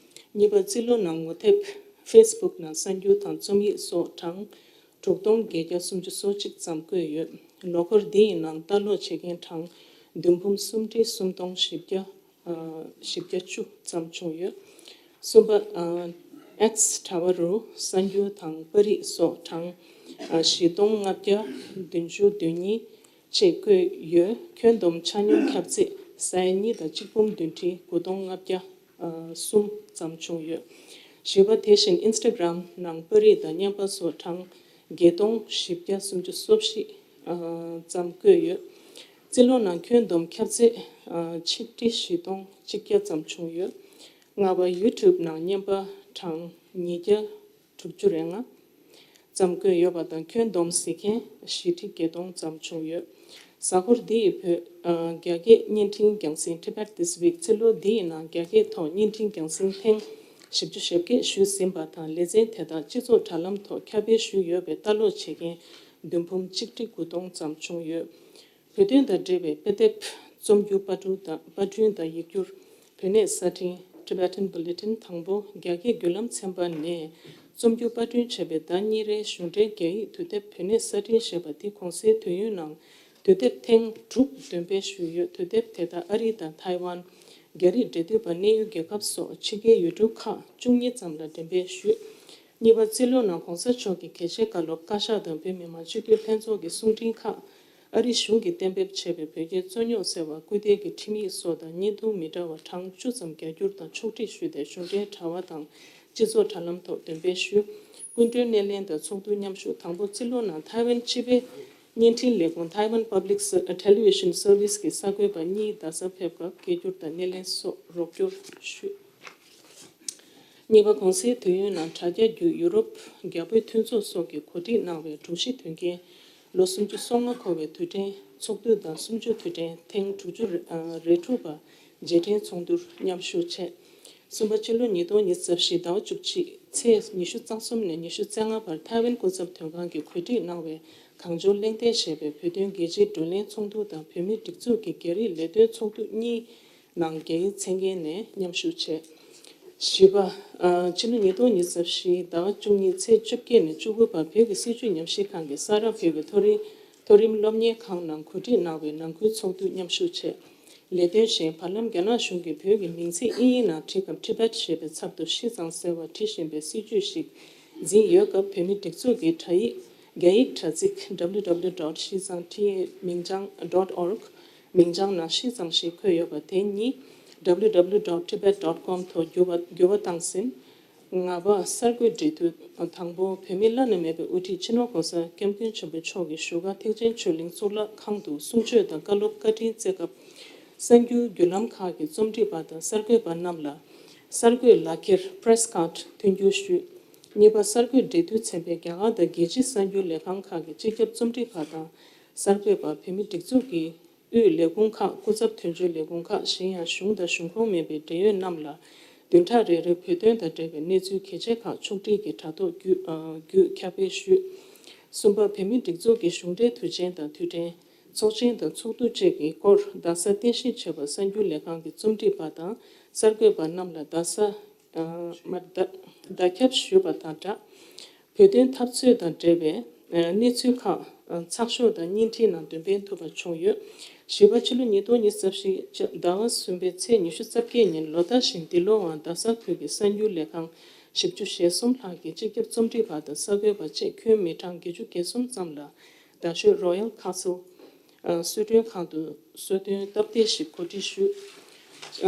གཉིས་པ། རྩིས་ལོ་ནང་ངོ་དེབ་Facebook་ནང་གསར་འགྱུར་དང་རྩོམ་ཡིག་སོགས་གྲངས་དྲུག་སྟོང་བརྒྱད་བརྒྱ་སུམ་ཅུ་སོ་གཅིག་ཙམ་བཀོད་ཡོད། ལོ་འཁོར་འདི་ཡི་ནང་ལྟ་ཀློག་བྱེད་མཁན་གྲངས་བདུན་འབུམ་སུམ་ཁྲི་སུམ་སྟོང་བཞི་བརྒྱ་ཨ་བཞི་བརྒྱ་བཅུ་ཙམ་བྱུང་ཡོད། གསུམ་པ། ཨ་X་དྲ་བ་རུ་གསར་འགྱུར་དང་པར་རིས་སོགས་གྲངས་ཨ་བཞི་སྟོང་ལྔ་བརྒྱ་བདུན་ཅུ་དོན་གཉིས་བཅས་བཀོད་ཡོད། ཁྱོན་བསྡོམས་ཆ་སྙོམས་ཁྱབ་ཚད་ས་ཡ་གཉིས་དང་གཅིག་འབུམ་བདུན་ཁྲི་དགུ་སྟོང་ལྔ་བརྒྱ་ཨ་གསུམ་ཙམ་བྱུང་ཡོད། བཞི་པ། དེ་བཞིན་Instagram་ནང་པར་རིས་དང་བརྙན་པར་སོགས་གྲངས་བརྒྱད་སྟོང་བཞི་བརྒྱ་སུམ་ཅུ་སོ་བཞི་ཨ་ཙམ་བཀོད་ཡོད། རྩིས་ལོ་ནང་ཁྱོན་བསྡོམས་ཁྱབ་ཚད་ཨ་ཆིག་ཁྲི་བཞི་སྟོང་གཅིག་བརྒྱ་ཙམ་བྱུང་ཡོད། ལྔ་པ། YouTube་ནང་བརྙན་པར་གྲངས་ཉིས་བརྒྱ་དྲུག་ཅུ་རེ་ལྔ་ཙམ་བཀོད་ཡོད་པ་དང་། ཁྱོན་བསྡོམས་གཟིགས་མཁན་བཞི་ཁྲི་བརྒྱད་སྟོང་ཙམ་བྱུང་ཡོད། གཟའ་འཁོར་འདི་ཡི་བོད་ཨ་རྒྱ་སྐད་བརྙན་འཕྲིན་རྒྱང་སྲིང་Tibet This Week། རྩིས་ལོ་འདི་ཡི་ནང་རྒྱ་སྐད་ཐོག་བརྙན་འཕྲིན་རྒྱང་སྲིང་ཐེངས་བཞི་བཅུ་ཞེ་བརྒྱད་ཞུས་ཟིན་པ་དང་། ལེ་ཚན་དེ་དག་སྤྱི་ཚོགས་དྲ་ལམ་ཐོག་ཁྱབ་སྤེལ་ཞུས་ཡོད་པས་ལྟ་ཀློག་བྱེད་མཁན་བདུན་འབུམ་གཅིག་ཁྲི་དགུ་སྟོང་ཙམ་བྱུང་ཡོད། བོད་དོན་དང་འབྲེལ་བའི་དཔེ་དེབ། རྩོམ་སྒྱུར། པར་སྐྲུན་དང་པར་སྐྲུན་དང་ཡིག་སྒྱུར། བོད་གནས་གསར་འཕྲིན་Tibetan Bulletin། དང་པོ། རྒྱ་སྐད་བརྒྱུད་ལམ་ཚན་པ་ནས་རྩོམ་སྒྱུར་པར་སྐྲུན་བྱས་པའི་ཟླ་གཉིས་རེའི་གཞུང་འབྲེལ་རྒྱ་ཡིག་དུས་དེབ་བོད་གནས་གསར་འཕྲིན་ཞེས་པ་འདི་གོང་གསལ་དུས་ཡུན་ནང་དུས་དེབ་ཐེངས་དྲུག་འདོན་སྤེལ་ཞུས་ཡོད། དུས་དེབ་དེ་དག་ཨ་རི་དང་ཐའེ་ཝན། རྒྱ་རིགས་འབྲེལ་མཐུད་པ་གནས་ཡུལ་རྒྱལ་ཁབ་སོགས་ཕྱི་རྒྱལ་ཡུལ་གྲུ་ཁག་བཅུ་གཉིས་ཙམ་ལ་འགྲེམས་སྤེལ་ཞུས། གཉིས་པ། རྩིས་ལོ་ནང་གོང་ས་མཆོག་གི་དགེ་བཤེས་བཀའ་སློབ། བཀའ་ཤག་དང་བོད་མི་མང་སྤྱི་འཐུས་ལྷན་ཚོགས་ཀྱི་གསུང་འཕྲིན་ཁག། ཨ་རི་གཞུང་གིས་གཏན་འབེབས་བྱས་པའི་བོད་རྒྱའི་རྩོད་རྙོག་སེལ་བར་སྐུལ་འདེད་ཀྱི་ཁྲིམས་ཡིག་སོགས་དང་བརྙན་ཐུང་མི་འདྲ་བ་གྲངས་བཅུ་ཙམ་རྒྱ་སྒྱུར་དང་ཕྱོགས་སྒྲིག་ཞུས་ཏེ་གཞུང་འབྲེལ་དྲ་བ་དང་སྤྱི་ཚོགས་དྲ་ལམ་ཐོག་འདོན་སྤེལ་ཞུས། སྐུ་མགྲོན་སྣེ་ལེན་དང་ཚོགས་འདུ་མཉམ་ཞུགས། དང་པོ། རྩིས་ལོ་ནང་ཐའེ་ཝན་སྤྱི་པའི་ བརྙན་འཕྲིན་ལས་ཁུངས་Taiwan Public Ser- Television Service གྱི་གསར་འགོད་པ་གཉིས་རྡ་སར་ཕེབས་སྐབས་སྐད་སྒྱུར་དང་སྣེ་ལེན་སོགས་རོགས་སྐྱོར་ཞུས། གཉིས་པ། གོང་གསལ་དུས་ཡུན་ནང་དྲ་རྒྱ་བརྒྱུད་ཡུ་རོབ་རྒྱ་བོད་མཐུན་ཚོགས་སོགས་ཀྱིས་གོ་སྒྲིག་གནང་བའི་དྲུག་བཞི་དོན་རྐྱེན་ལོ་སུམ་ཅུ་སོ་ལྔ་འཁོར་བའི་དུས་དྲན་ཚོགས་འདུ་དང་གསུམ་བཅུ་དུས་དྲན་ཐེངས་དྲུག་ཅུ་རེ་ཨ་རེ་དྲུག་པ་རྗེས་དྲན་ཚོགས་འདུར་མཉམ་ཞུགས་བྱས། གསུམ་པ། ཕྱི་ལོ་ཉིས་སྟོང་ཉི་ཤུ་རྩ་བཞི་ཟླ་བ་བཅུ་གཅིག་ཚེས་ཉི་ཤུ་རྩ་གསུམ་ནས་ཉི་ཤུ་རྩ་ལྔ་བར་ཐའེ་ཝན་སྐུ་ཚབ་དོན་ཁང་གིས་གོ་སྒྲིག་གནང་བའི་གང་བྱུང་གླེང་སྟེགས་ཞེས་པའི་བོད་དོན་རྒྱལ་སྤྱིའི་བགྲོ་གླེང་ཚོགས་འདུ་དང་བོད་མིའི་སྒྲིག་འཛུགས་ཀྱི་རྒྱ་རིགས་ལས་དོན་ཚོགས་འདུ་གཉིས་ནང་རྒྱ་ཡིག་མཚན་འགན་ནས་མཉམ་ཞུགས་བྱས། བཞི་པ། ཨ་ཕྱི་ལོ་ཉིས་སྟོང་ཉི་ཤུ་རྩ་བཞི་ཟླ་བ་བཅུ་གཉིས་ཚེས་བཅོ་བརྒྱད་ནས་བཅུ་དགུ་བར་བོད་ཀྱི་སྲིད་བྱུས་ཉམས་ཞིབ་ཁང་གི་ས་རཱ་བོད་ཀྱི་མཐོ་རིམ་མཐོ་རིམ་སློབ་གཉེར་ཁང་ནང་གོ་སྒྲིག་གནང་བའི་ནང་ཁུལ་ཚོགས་འདུ་མཉམ་ཞུགས་བྱས། ལས་དོན་གཞན། བར་ལམ་རྒྱ་ནག་གཞུང་གིས་བོད་ཀྱི་མིང་ཚིག་དབྱིན་ཡིག་ནང་བྲིས་སྐབས་Tibet ཞེས་པའི་ཚབ་ཏུ་ཤི་ཙང་ཟེར་བ་བྲི་བཞིན་པའི་སྲིད་བྱུས་ཤིག་འཛིན་ཡོད་སྐབས། བོད་མིའི་སྒྲིག་འཛུགས་ཀྱི་དྲ་ཡིག་རྒྱ་ཡིག་དྲ་ཚིགས་W W W dot shizang T A མིང་བྱང་dot org མིང་བྱང་ནང་ཤི་ཙང་ཞེས་འཁོད་ཡོད་པ་དེ་ཉིད་W W W dot tibet dot com ཐོག་འགྱུར་བ་འགྱུར་བ་བཏང་ཟིན། ལྔ་པ། གསར་འགོད་འབྲེལ་མཐུད། དང་པོ། བོད་མིའི་བླ་ན་མེད་པའི་དབུ་ཁྲིད་སྤྱི་ནོར་༸གོང་ས་༸སྐྱབས་མགོན་ཆེན་པོ་མཆོག་གིས་བཞུགས་སྒར་ཐེག་ཆེན་ཆོས་གླིང་གཙུག་ལག་ཁང་དུ་གསུང་ཆོས་དང་བཀའ་སློབ་བཀའ་དྲིན་སྩལ་སྐབས། གསར་འགྱུར་བརྒྱུད་ལམ་ཁག་གི་རྩོམ་སྒྲིག་པ་དང་གསར་འགོད་པ་རྣམས་ལ་གསར་འགོད་ལག་འཁྱེར་Press Card མཐུན་འགྱུར་ཞུས། གཉིས་པ། གསར་འགོད་འབྲེལ་མཐུད་ཚན་པས་རྒྱ་གར་དང་རྒྱལ་སྤྱིའི་གསར་འགྱུར་ལས་ཁང་ཁག་གི་སྤྱི་ཁྱབ་རྩོམ་སྒྲིག་པ་དང་གསར་འགོད་པ། བོད་མིའི་སྒྲིག་འཛུགས་ཀྱི་དབུས་ལས་ཁུངས་ཁག་སྐུ་ཚབ་དོན་གཅོད་ལས་ཁུངས་ཁག་གཞན་ཡང་གཞུང་དང་གཞུང་ཁོངས་མིན་པའི་འབྲེལ་ཡོད་རྣམས་ལ་བདུན་ཕྲག་རེ་རེར་བོད་དོན་དང་འབྲེལ་བའི་གནས་ཚུལ་གལ་ཆེ་ཁག་ཕྱོགས་སྒྲིག་གི་དྲ་ཐོག་བརྒྱུད་ཨ་བརྒྱུད་ཁྱབ་སྤེལ་ཞུས། གསུམ་པ། བོད་མིའི་སྒྲིག་འཛུགས་ཀྱི་གཞུང་འབྲེལ་དུས་ཆེན་དང་དུས་དྲན། ཚོགས་ཆེན་དང་ཚོགས་འདུ་བཅས་ཀྱི་སྐོར་རྡ་སར་རྟེན་གཞི་བྱས་པ་གསར་འགྱུར་ལས་ཁང་གི་རྩོམ་སྒྲིག་པ་དང་གསར་འགོད་པ་རྣམས་ལ་རྡ་ས་ཨ་མ་བརྡ་བརྡ་ཁྱབ་ཞུས་པ་དང་སྦྲགས། བོད་དོན་འཐབ་རྩོད་དང་འབྲེལ་བའི་ཨ་གནས་ཚུལ་ཁག་ཨ་ཚགས་ཤོག་དང་བརྙན་འཕྲིན་ནང་འདོན་སྤེལ་ཐུབ་པ་བྱུང་ཡོད། བཞི་པ། ཕྱི་ལོ་ཉིས་སྟོང་ཉི་ཤུ་རྩ་བཞི་ཟླ་བ་གསུམ་པའི་ཚེས་ཉི་ཤུ་རྩ་བརྒྱད་ཉིན་ལོ་ལྟར་བཞིན་འདི་ལོའང་རྡ་ས་ཁུལ་གྱི་གསར་འགྱུར་ལས་ཁང་བཞི་བཅུ་ཞེ་གསུམ་ལྷག་གི་སྤྱི་ཁྱབ་རྩོམ་སྒྲིག་པ་དང་གསར་འགོད་པ་བཅས་ཁྱོན་མི་གྲངས་བརྒྱད་ཅུ་གྱ་གསུམ་ཙམ་ལ་རྡ་ཤོད་Royal Castle གསོལ་མགྲོན་ཁང་དུ་གསོལ་སྟོན་སྟབས་བདེ་ཞིག་གོ་སྒྲིག་ཞུས།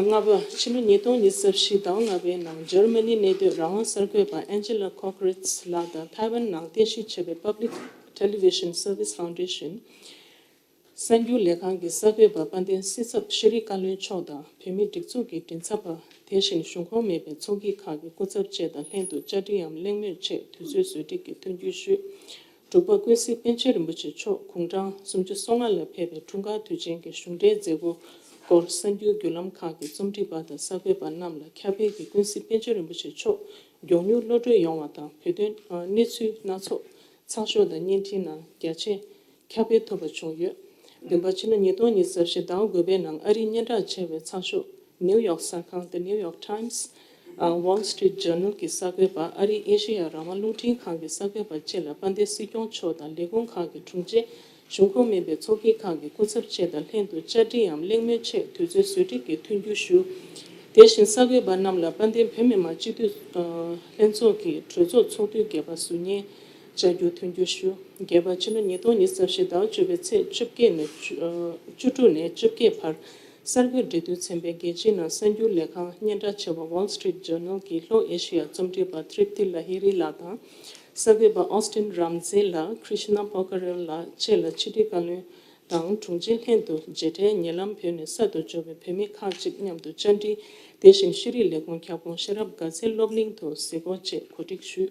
ལྔ་པ། ཕྱི་ལོ་ཉིས་སྟོང་ཉི་ཤུ་རྩ་བཞི་ཟླ་བ་ལྔ་པའི་ནང་འཇར་མ་ནི་གནས་སྡོད་རང་དབང་གསར་འགོད་པ་Angela Kokoritz ལགས་དང་ཐའེ་ཝན་ནང་རྟེན་གཞི་བྱས་པའི་Public Television Service Foundation གསར་འགྱུར་ལས་ཁང་གི་གསར་འགོད་པ་དཔལ་ལྡན་སྲིད་ཚབ་ཤེས་རིག་བཀའ་བློན་མཆོག་དང་བོད་མིའི་སྒྲིག་འཛུགས་ཀྱི་མགྲིན་ཚབ་པ། དེ་བཞིན་གཞུང་ཁོངས་མེད་པའི་ཚོགས་སྐྱིད་ཁག་གི་སྐུ་ཚབ་བཅས་དང་ལྷན་དུ་བཅར་འདྲིའམ་གླེང་མོལ་ཆེད་དུས་ཚོད་བཟོ་སྒྲིག་གི་མཐུན་འགྱུར་ཞུས། དྲུག་པ། ཀུན་གཟིགས་པཎ་ཆེན་རིན་པོ་ཆེ་མཆོག་དགུང་གྲངས་སུམ་ཅུ་སོ་ལྔ་ལ་ཕེབས་པའི་འཁྲུངས་སྐར་དུས་ཆེན་གྱི་གཞུང་འབྲེལ་མཛད་སྒོ་སྐོར་གསར་འགྱུར་བརྒྱུད་ལམ་ཁག་གི་རྩོམ་སྒྲིག་པ་དང་གསར་འགོད་པ་རྣམས་ལ་ཁྱབ་སྤེལ་གྱིས་ཀུན་གཟིགས་པཎ་ཆེན་རིན་པོ་ཆེ་མཆོག་མགྱོགས་མྱུར་གློད་གྲོལ་ཡོང་བ་དང་བོད་དོན་གནས་ཚུལ་སྣ་ཚོགས་ཚགས་ཤོག་དང་བརྙན་འཕྲིན་ནང་རྒྱ་ཆེ་ཁྱབ་སྤེལ་ཐུབ་པ་བྱུང་ཡོད། བདུན་པ། ཕྱི་ལོ་ཉིས་སྟོང་ཉི་ཤུ་རྩ་བཞི་ཟླ་བ་དགུ་པའི་ནང་ཨ་རིའི་སྙན་གྲགས་ཆེ་བའི་ཚགས་ཤོག་ནིའུ་ཡོག་གསར་ཁང་The New York Times ཨ་Wall Street Journal གྱི་གསར་འགོད་པ། ཨ་རིའི་ཨེ་ཤེ་ཡ་རང་དབང་རླུང་འཕྲིན་ཁང་གི་གསར་འགོད་པ་བཅས་ལ་དཔལ་ལྡན་སྲིད་སྐྱོང་མཆོག་དང་ལས་ཁུངས་ཁག་གི་དྲུང་ཆེ། གཞུང་ཁོངས་མིན་པའི་ཚོགས་སྐྱིད་ཁག་གི་སྐུ་ཚབ་བཅས་དང་ལྷན་དུ་བཅར་འདྲིའམ་གླེང་མོལ་ཆེད་དུས་ཚོད་བཟོ་སྒྲིག་གི་མཐུན་འགྱུར་ཞུ། དེ་བཞིན་གསར་འགོད་པ་རྣམས་ལ་དཔལ་ལྡན་བོད་མི་མང་སྤྱི་འཐུས་ཨ་ལྷན་ཚོགས་ཀྱི་གྲོས་ཚོགས་ཚོགས་དུས་བརྒྱད་པ་ཟུར་ཉན་བཅར་རྒྱུར་མཐུན་འགྱུར་ཞུ། བརྒྱད་པ། ཕྱི་ལོ་ཉིས་སྟོང་ཉི་ཤུ་རྩ་བཞི་ཟླ་བ་བཅུ་པའི་ཚེས་བཅོ་བརྒྱད་ནས་བཅུ་ཨ་བཅུ་དྲུག་ནས་བཅོ་བརྒྱད་བར་གསར་འགོད་འབྲེལ་མཐུད་ཚན་པའི་རྒྱལ་སྤྱིའི་ནང་གསར་འགྱུར་ལས་ཁང་སྙན་གྲགས་ཆེ་བ་Wall Street Journal གྱི་ལྷོ་ཨེ་ཤེ་ཡ་རྩོམ་སྒྲིག་པ་Tripti Lahiri ལགས་དང་། གསར་འགོད་པ་Austin Ramsey ལགས། Krishna Pokharel ལགས་བཅས་ལ་ཕྱི་དྲིལ་བཀའ་བློན་དང་དྲུང་ཆེ་ལྷན་དུ་རྗེས་དྲན་ཉེ་ལམ་བོད་ནས་གསར་དུ་འབྱོར་བའི་བོད་མི་ཁག་ཅིག་མཉམ་དུ་བཅར་འདྲི། དེ་བཞིན་ཤེས་རིག་ལས་ཁུངས་ཁྱབ་ཁོངས་ཤེས་རབ་དགའ་ཚལ་སློབ་གླིང་དུ་གཟིགས་སྐོར་བཅས་གོ་སྒྲིག་ཞུས།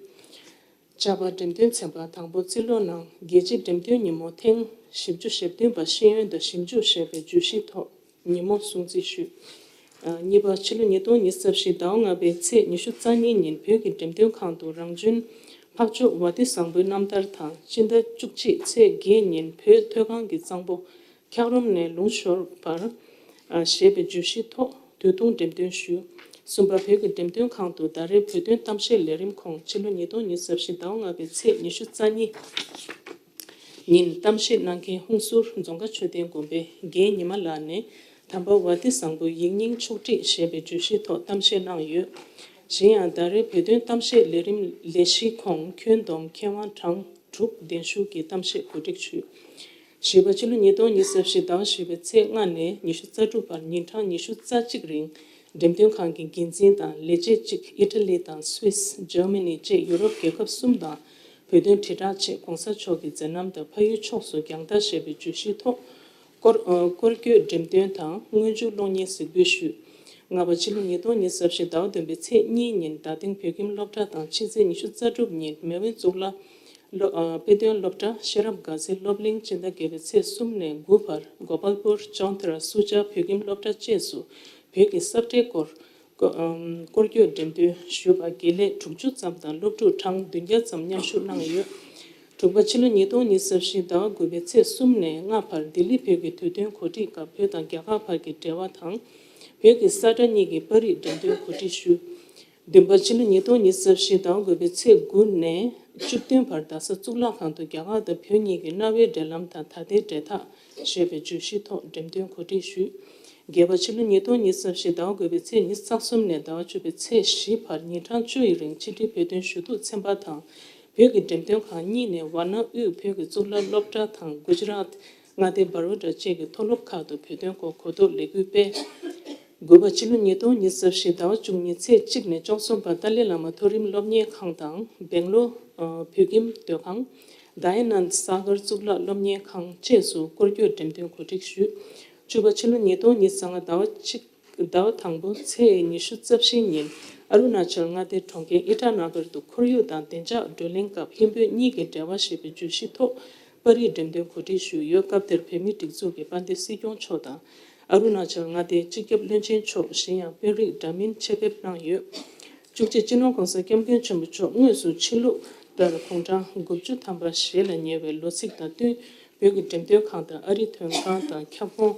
བཅར་པ། འགྲེམས་སྟོན་ཚན་པ། དང་པོ། རྩིས་ལོ་ནང་རྒྱལ་སྤྱིའི་འགྲེམས་སྟོན་ཉིན་མོ་ཐེངས་བཞི་བཅུ་ཞེ་བདུན་པ་ཤེས་ཡོན་དང་ཞིབ་འཇུག་ཞེས་པའི་བརྗོད་གཞིའི་ཐོག་ཉིན་མོ་སྲུང་བརྩི་ཞུས། ཨ་གཉིས་པ། ཕྱི་ལོ་ཉིས་སྟོང་ཉི་ཤུ་རྩ་བཞི་ཟླ་བ་ལྔ་པའི་ཚེས་ཉི་ཤུ་རྩ་གཉིས་ཉིན་བོད་ཀྱི་འགྲེམས་སྟོན་ཁང་དུ་རང་བྱོན་འཕགས་མཆོག་ཝ་ཏི་བཟང་པོའི་རྣམ་ཐར་དང་སྤྱི་ཟླ་བཅུ་གཅིག་ཚེས་བརྒྱད་ཉིན་བོད་མཐོ་སྒང་གི་གཙང་པོ་འཁྱགས་རོམ་ནས་ལུང་ཤོར་བར་ཨ་ཞེས་པའི་བརྗོད་གཞིའི་ཐོག་དུས་ཐུང་འགྲེམས་སྟོན་ཞུས། གསུམ་པ། བོད་ཀྱི་འགྲེམས་སྟོན་ཁང་དུ་ཟླ་རེའི་བོད་དོན་གཏམ་བཤད་ལས་རིམ་ཁོངས་ཕྱི་ལོ་ཉིས་སྟོང་ཉི་ཤུ་རྩ་བཞི་ཟླ་བ་ལྔ་པའི་ཚེས་ཉི་ཤུ་རྩ་གཉིས་ཉིན་གཏམ་བཤད་གནང་མཁན་ཧུན་སུར་རྫོང་དཀར་མཆོད་རྟེན་དགོན་པའི་རྒན་ཉི་མ་ལགས་ནས་དམ་པ་ཝ་ཏི་བཟང་པོའི་ཡིག་རྙིང་ཕྱོགས་བསྒྲིགས་ཞེས་པའི་བརྗོད་གཞིའི་ཐོག་གཏམ་བཤད་གནང་ཡོད། གཞན་ཡང་ཟླ་རེའི་བོད་དོན་གཏམ་བཤད་ལས་རིམ་ལས་གཞིའི་ཁོངས་ཁྱོན་བསྡོམས་མཁས་དབང་གྲངས་དྲུག་གདན་ཞུ་གིས་གཏམ་བཤད་གོ་སྒྲིག་ཞུས། བཞི་པ། ཕྱི་ལོ་ཉིས་སྟོང་ཉི་ཤུ་རྩ་བཞི་ཟླ་བ་བཞི་པའི་ཚེས་ལྔ་ནས་ཉི་ཤུ་རྩ་དྲུག་བར་ཉིན་གྲངས་ཉི་ཤུ་རྩ་གཅིག་རིང་འགྲེམས་སྟོན་ཁང་གི་འགན་འཛིན་དང་ལས་བྱེད་གཅིག་ཨི་ཊ་ལི་དང་སུད་སི། འཇར་མ་ནི་བཅས་ཡུ་རོབ་རྒྱལ་ཁབ་གསུམ་དང་ བོད་དོན་དྲིལ་བསྒྲགས་ཆེད་༸གོང་ས་མཆོག་གི་མཛད་རྣམ་དང་ཕ་ཡུལ་ཕྱོགས་སུ་རྒྱང་ལྟ་ཞེས་པའི་བརྗོད་གཞིའི་ཐོག་སྐོར་ཨ་སྐོར་སྐྱོད་འགྲེམས་སྟོན་དང་སྔོན་འཇུག་གློག་བརྙན་གཟིགས་འབུལ་ཞུས། ལྔ་པ། ཕྱི་ལོ་ཉིས་སྟོང་ཉི་ཤུ་རྩ་བཞི་ཟླ་བ་བདུན་པའི་ཚེས་གཉིས་ཉིན་རྡ་སྟེང་བོད་ཁྱིམ་སློབ་གྲྭ་དང་ཕྱི་ཚེས་ཉི་ཤུ་རྩ་དྲུག་ཉིན་མེས་དབོན་གཙུག་ལག་སློབ་ཨ་དཔེ་སྟོན་སློབ་གྲྭ་ཤེས་རབ་དགའ་ཚལ་སློབ་གླིང་སྤྱི་ཟླ་བརྒྱད་པའི་ཚེས་གསུམ་ནས་དགུ་བར་གོ་པལ་པུར་ཅོན་ཏ་ར་སུ་ཇཱ་བོད་ཁྱིམ་སློབ་གྲྭ་བཅས་སུ་བོད་ཀྱི་ས་བཀྲའི་སྐོར་སྐོར་སྐྱོད་འགྲེམས་སྟོན་ཞུས་པར་དགེ་ལས་དྲུག་ཅུ་ཙམ་དང་སློབ་ཕྲུག་གྲངས་བདུན་བརྒྱ་ཙམ་མཉམ་ཞུགས་གནང་ཡོད། དྲུག་པ། ཕྱི་ལོ་ཉིས་སྟོང་ཉི་ཤུ་རྩ་བཞི་ཟླ་བ་དགུ་པའི་ཚེས་གསུམ་ནས་ལྔ་བར་ལྡི་ལི་བོད་ཀྱི་དུས་སྟོན་གོ་སྒྲིག་སྐབས་བོད་དང་རྒྱ་གར་བར་གྱི་འབྲེལ་བ་དང་། བོད་ཀྱི་ས་ཁྲ་གཉིས་ཀྱི་པར་རིས་འགྲེམས་སྟོན་གོ་སྒྲིག་ཞུས། བདུན་པ། ཕྱི་ལོ་ཉིས་སྟོང་ཉི་ཤུ་རྩ་བཞི་ཟླ་བ་དགུ་པའི་ཚེས་དགུ་ནས་བཅུ་བདུན་བར་རྡ་ས་གཙུག་ལག་ཁང་དུ་རྒྱ་གར་དང་བོད་གཉིས་ཀྱི་གནའ་བོའི་འབྲེལ་ལམ་དང་ད་ལྟའི་འབྲེལ་ཐག་ཞེས་པའི་བརྗོད་གཞིའི་ཐོག་འགྲེམས་སྟོན་གོ་སྒྲིག་ཞུས། བརྒྱད་པ། ཕྱི་ལོ་ཉིས་སྟོང་ཉི་ཤུ་རྩ་བཞི་ཟླ་བ་དགུ་པའི་ཚེས་ཉི་ཤུ་རྩ་གསུམ་ནས་ཟླ་བ་བཅུ་པའི་ཚེས་བཞི་བར་ཉིན་གྲངས་བཅུ་ཡི་རིང་ཕྱི་དྲིལ་བོད་དོན་ཞུ་གཏུག་ཚན་པ་དང་བོད་ཀྱི་འགྲེམས་སྟོན་ཁང་གཉིས་ནས་ཝཱ་ཎ་དབུས་བོད་ཀྱི་གཙུག་ལག་སློབ་གྲྭ་དང་གུ་ཇི་རཱཏ་མངའ་སྡེ་བར་ཌ་བཅས་ཀྱི་མཐོ་སློབ་ཁག་ཏུ་བོད་དོན་སྐོར་གོ་རྟོགས་ལས་འགུལ་སྤེལ། དགུ་པ། ཕྱི་ལོ་ཉིས་སྟོང་ཉི་ཤུ་རྩ་བཞི་ཟླ་བ་བཅུ་གཉིས་ཚེས་གཅིག་ནས་བཅུ་གསུམ་བར་ཏཱ་ལའི་བླ་མ་མཐོ་རིམ་སློབ་གཉེར་ཁང་དང་སྦེང་ལོར་བོད་ཁྱིམ་སྡོད་ཁང་། དཱ་ཡ་ནནྡ་ས་གར་གཙུག་ལག་སློབ་གཉེར་ཁང་བཅས་སུ་སྐོར་སྐྱོད་འགྲེམས་སྟོན་གོ་སྒྲིག་ཞུས། བཅུ་པ། ཕྱི་ལོ་ཉིས་སྟོང་ཉི་ཤུ་རྩ་ལྔ་ཟླ་བ་གཅིག་ཟླ་བ་དང་པོ་ཚེས་ཉི་ཤུ་རྩ་བཞི་ཉིན་ཨ་རུ་ན་ཅལ་མངའ་སྡེའི་གྲོང་ཁྱེར་ཨི་ཊ་ན་གར་དུ་ཁོར་ཡུག་དང་བདེ་འཇགས་བགྲོ་གླེང་སྐབས་ཧིན་བོད་གཉིས་ཀྱི་འབྲེལ་བ་ཞེས་པའི་བརྗོད་གཞིའི་ཐོག་པར་རིས་འགྲེམས་སྟོན་གོ་སྒྲིག་ཞུས་ཡོད། སྐབས་དེར་བོད་མིའི་སྒྲིག་འཛུགས་ཀྱི་དཔལ་ལྡན་སྲིད་སྐྱོང་མཆོག་དང་ཨ་རུ་ན་ཅལ་མངའ་སྡེའི་སྤྱི་ཁྱབ་བློན་ཆེན་མཆོག་གཞན་ཡང་དཔོན་རིགས་འདྲ་མིན་ཆེད་ཕེབས་གནང་ཡོད། བཅུ་གཅིག། སྤྱི་ནོར་༸གོང་ས་༸སྐྱབས་མགོན་ཆེན་པོ་མཆོག་དངོས་སུ་ཕྱི་ལུགས་ལྟར་དགུང་གྲངས་དགུ་བཅུ་ཐམ་པ་ཞེ་ལ་ཉེ་བའི་ལོ་ཚིགས་དང་བསྟུན་བོད་ཀྱི་འགྲེམས་སྟོན་ཁང་དང་ཨ་རིའི་མཐོང་སྒང་དང་ཁྱབ་ཁོངས་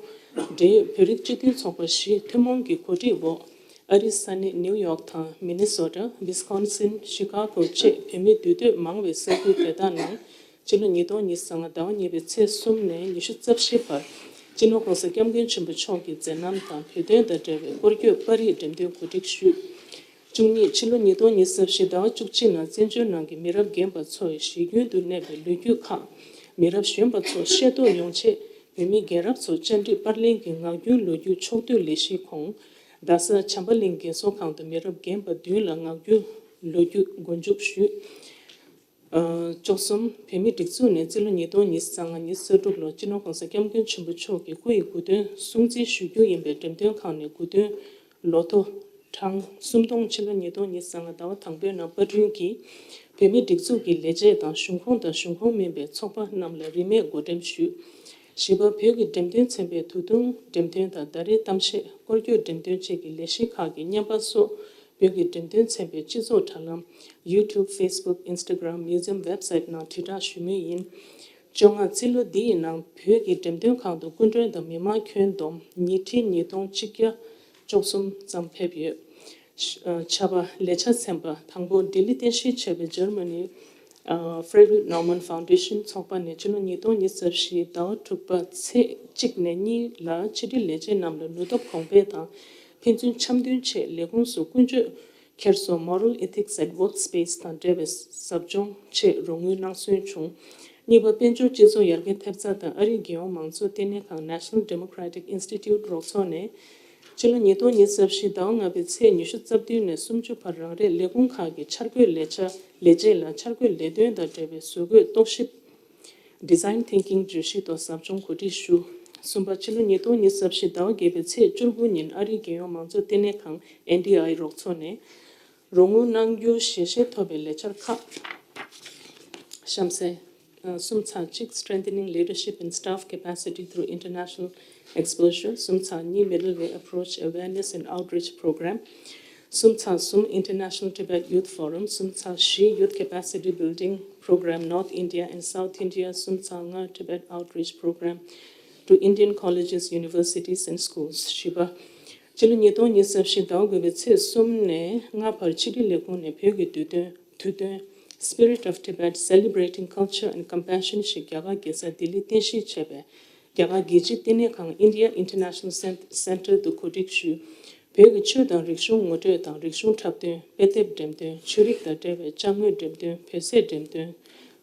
འབྲེལ་ཡོད་བོད་རིགས་སྤྱི་མཐུན་ཚོགས་པ་བཞི་ཐུན་མོང་གི་གོ་སྒྲིག་འོག་ཨ་རིའི་ས་གནས་ནིའུ་ཡོག་དང་མི་ནི་སོ་ཊ། ཝི་སི་ཀོན་སིན། ཤི་ཀ་གོ་བཅས་བོད་མིའི་འདུས་སྡོད་མང་བའི་ས་ཁུལ་དེ་དག་ནང་ཕྱི་ལོ་ཉིས་སྟོང་ཉི་ཤུ་རྩ་ལྔ་ཟླ་བ་གཉིས་པའི་ཚེས་གསུམ་ནས་ཉི་ཤུ་རྩ་བཞི་བར་སྤྱི་ནོར་༸གོང་ས་༸སྐྱབས་མགོན་ཆེན་པོ་མཆོག་གི་མཛད་རྣམ་དང་བོད་དོན་དང་འབྲེལ་བའི་སྐོར་སྐྱོད་པར་རིས་འགྲེམས་སྟོན་གོ་སྒྲིག་ཞུས། བཅུ་གཉིས། ཕྱི་ལོ་ཉིས་སྟོང་ཉི་ཤུ་རྩ་བཞི་ཟླ་བ་བཅུ་གཅིག་ནང་བཙན་བྱོལ་ནང་གི་མི་རབས་རྒན་པ་ཚོ་ཡི་གཞིས་རྒྱུན་དུ་གནས་པའི་ལོ་རྒྱུས་ཁག་མི་རབས་གཞོན་པ་ཚོ་ཤེས་རྟོགས་ཡོང་ཆེད་བོད་མི་རྒན་རབས་ཚོ་བཅར་འདྲི་པར་ལེན་གྱི་ངག་རྒྱུན་ལོ་རྒྱུས་ཕྱོགས་བསྡུས་ལས་གཞིའི་ཁོངས་རྡ་ས་བྱམས་པ་གླིང་རྒན་གསོ་ཁང་དུ་མི་རབས་རྒན་པ་བདུན་ལ་ངག་རྒྱུན་ལོ་རྒྱུས་མགོ་མཇུག་ཞུས། ཨ། བཅུ་གསུམ། བོད་མིའི་སྒྲིག་འཛུགས་ནས་རྩིས་ལོ་ཉིས་སྟོང་ཉི་ཤུ་རྩ་ལྔ་ཉི་ཤུ་རྩ་དྲུག་ལོར་སྤྱི་ནོར་༸གོང་ས་༸སྐྱབས་མགོན་ཆེན་པོ་མཆོག་གི་སྐུ་ཡི་དགུང་སྟོན་སྲུང་བརྩི་ཞུ་རྒྱུ་ཡིན་པས་འགྲེམས་སྟོན་ཁང་ནས་དགུང་སྟོན་ལོ་ཐོ་གྲངས་སུམ་སྟོང་ཕྱི་ལོ་ཉིས་སྟོང་ཉི་ཤུ་རྩ་ལྔ་ཟླ་བ་དང་པོའི་ནང་པར་སྐྲུན་གྱིས་བོད་མིའི་སྒྲིག་འཛུགས་ཀྱི་ལས་བྱེད་དང་གཞུང་ཁོངས་དང་གཞུང་ཁོངས་མིན་པའི་ཚོགས་པ་རྣམས་ལ་རིན་མེད་བགོ་འགྲེམས་ཞུས། བཞི་པ། བོད་ཀྱི་འགྲེམས་སྟོན་ཚན་པའི་དུས་ཐུང་འགྲེམས་སྟོན་དང་ཟླ་རེའི་གཏམ་བཤད། སྐོར་སྐྱོད་འགྲེམས་སྟོན་བཅས་ཀྱི་ལས་གཞི་ཁག་གི་བརྙན་པར་སོགས་བོད་ཀྱི་འགྲེམས་སྟོན་ཚན་པའི་སྤྱི་ཚོགས་དྲ་ལམ། ཡུ་ཊུབ། ཕེ་སི་བུག། ཨིན་སི་ཊ་གྷི་རམ། མིའུ་ཛི་ཡམ་ཝེབ་སའིཊ་ནང་དྲིལ་བསྒྲགས་ཞུ་མུས་ཡིན། བཅོ་ལྔ། རྩིས་ལོ་འདི་ཡི་ནང་བོད་ཀྱི་འགྲེམས་སྟོན་ཁང་དུ་སྐུ་མགྲོན་དང་མི་མང་ཁྱོན་བསྡོམས་ཉིས་ཁྲི་ཉིས་སྟོང་གཅིག་བརྒྱ་བཅུ་གསུམ་ཙམ་ཕེབས་ཡོད། ཤ- ཨ། ཆ་པ། ལས་འཆར་ཚན་པ། དང་པོ། ལྡི་ལི་རྟེན་གཞི་བྱས་པའི་འཇར་མ་ནི། ཨ། Frederick Naumann Foundation ཚོགས་པ་ནས་ཕྱི་ལོ་ཉིས་སྟོང་ཉི་ཤུ་རྩ་བཞི་ཟླ་བ་དྲུག་པ་ཚེས་གཅིག་ནས་གཉིས་ལ་ཕྱི་དྲིལ་ལས་བྱེད་རྣམས་ལ་ནུས་སྟོབས་གོང་འཕེལ་དང་ཕན་ཚུན་འཆམ་མཐུན་ཆེད་ལས་ཁུངས་སུ་ཀུན་སྤྱོད་འཁྱེར་སོ། Moral Ethics at Workspace དང་འབྲེལ་བའི་ཟབ་སྦྱོང་ཆེད་རོགས་དངུལ་གནང་སྲོལ་བྱུང་། གཉིས་པ། དཔལ་འབྱོར་སྤྱི་ཚོགས་ཡར་རྒྱས་ཐེབས་རྩ་དང་ཨ་རིའི་རྒྱལ་ཡོངས་མང་གཙོ་ལྟེ་གནས་ཁང་National Democratic Institute རོགས་ཚོགས་ནས་ཕྱི་ལོ་ཉིས་སྟོང་ཉི་ཤུ་རྩ་བཞི་ཟླ་བ་ལྔ་པའི་ཚེས་ཉི་ཤུ་རྩ་བདུན་ནས་སུམ་ཅུ་བར་རང་རེའི་ལས་ཁུངས་ཁག་གི་འཆར་འགོད་ལས་འཆར་ལས་བྱེད་ལ་འཆར་འགོད་ལས་དོན་དང་འབྲེལ་བའི་བཟོ་བཀོད་རྟོག་ཞིབ་Design Thinking བརྗོད་གཞིའི་ཐོག་ཟབ་སྦྱོང་གོ་སྒྲིག་ཞུ། གསུམ་པ། ཕྱི་ལོ་ཉིས་སྟོང་ཉི་ཤུ་རྩ་བཞི་ཟླ་བ་བརྒྱད་པའི་ཚེས་བཅུ་དགུ་ཉིན་ཨ་རིའི་རྒྱལ་ཡོངས་མང་གཙོ་ལྟེ་གནས་ཁང་ཨེན་ཌི་ཨའི་རོགས་ཚོགས་ནས་རོགས་དངུལ་གནང་རྒྱུའི་ཞལ་བཞེས་ཐོབ་པའི་ལས་འཆར་ཁག་གཤམ་གསལ། གསུམ་ཚེག་གཅིག Strengthening Leadership and Staff Capacity Through International Exposure། གསུམ་ཚེག་གཉིས Middle Way Approach Awareness and Outreach Program། གསུམ་ཚེག་གསུམ International Tibet Youth Forum། གསུམ་ཚེག་བཞི Youth Capacity Building Program North India and South India། གསུམ་ཚེག་ལྔ Tibet Outreach Program to Indian Colleges, Universities and Schools། བཞི་པ། ཕྱི་ལོ་ཉིས་སྟོང་ཉི་ཤུ་རྩ་བཞི་ཟླ་བ་དགུ་པའི་ཚེས་གསུམ་ནས་ལྔ་བར་ཕྱི་དྲིལ་ལས་ཁུངས་ནས་བོད་ཀྱི་དུས་སྟོན་དུས་སྟོན་Spirit of Tibet, Celebrating Culture and Compassion ཞེས་རྒྱ་གར་རྒྱལ་ས་ལྡི་ལིར་རྟེན་གཞི་བྱས་པའི་རྒྱ་གར་རྒྱལ་སྤྱིའི་ལྟེ་གནས་ཁང་India International Cent- Center དུ་གོ་སྒྲིག་ཞུས། བོད་ཀྱི་ཆོས་དང་རིག་གཞུང་ངོ་སྤྲོད་དང་རིག་གཞུང་འཁྲབ་སྟོན། དཔེ་དེབ་འགྲེམས་སྟོན། ཆོས་རིག་དང་འབྲེལ་བའི་ཅ་དངོས་འགྲེམས་སྟོན། བོད་ཟས་འགྲེམས་སྟོན།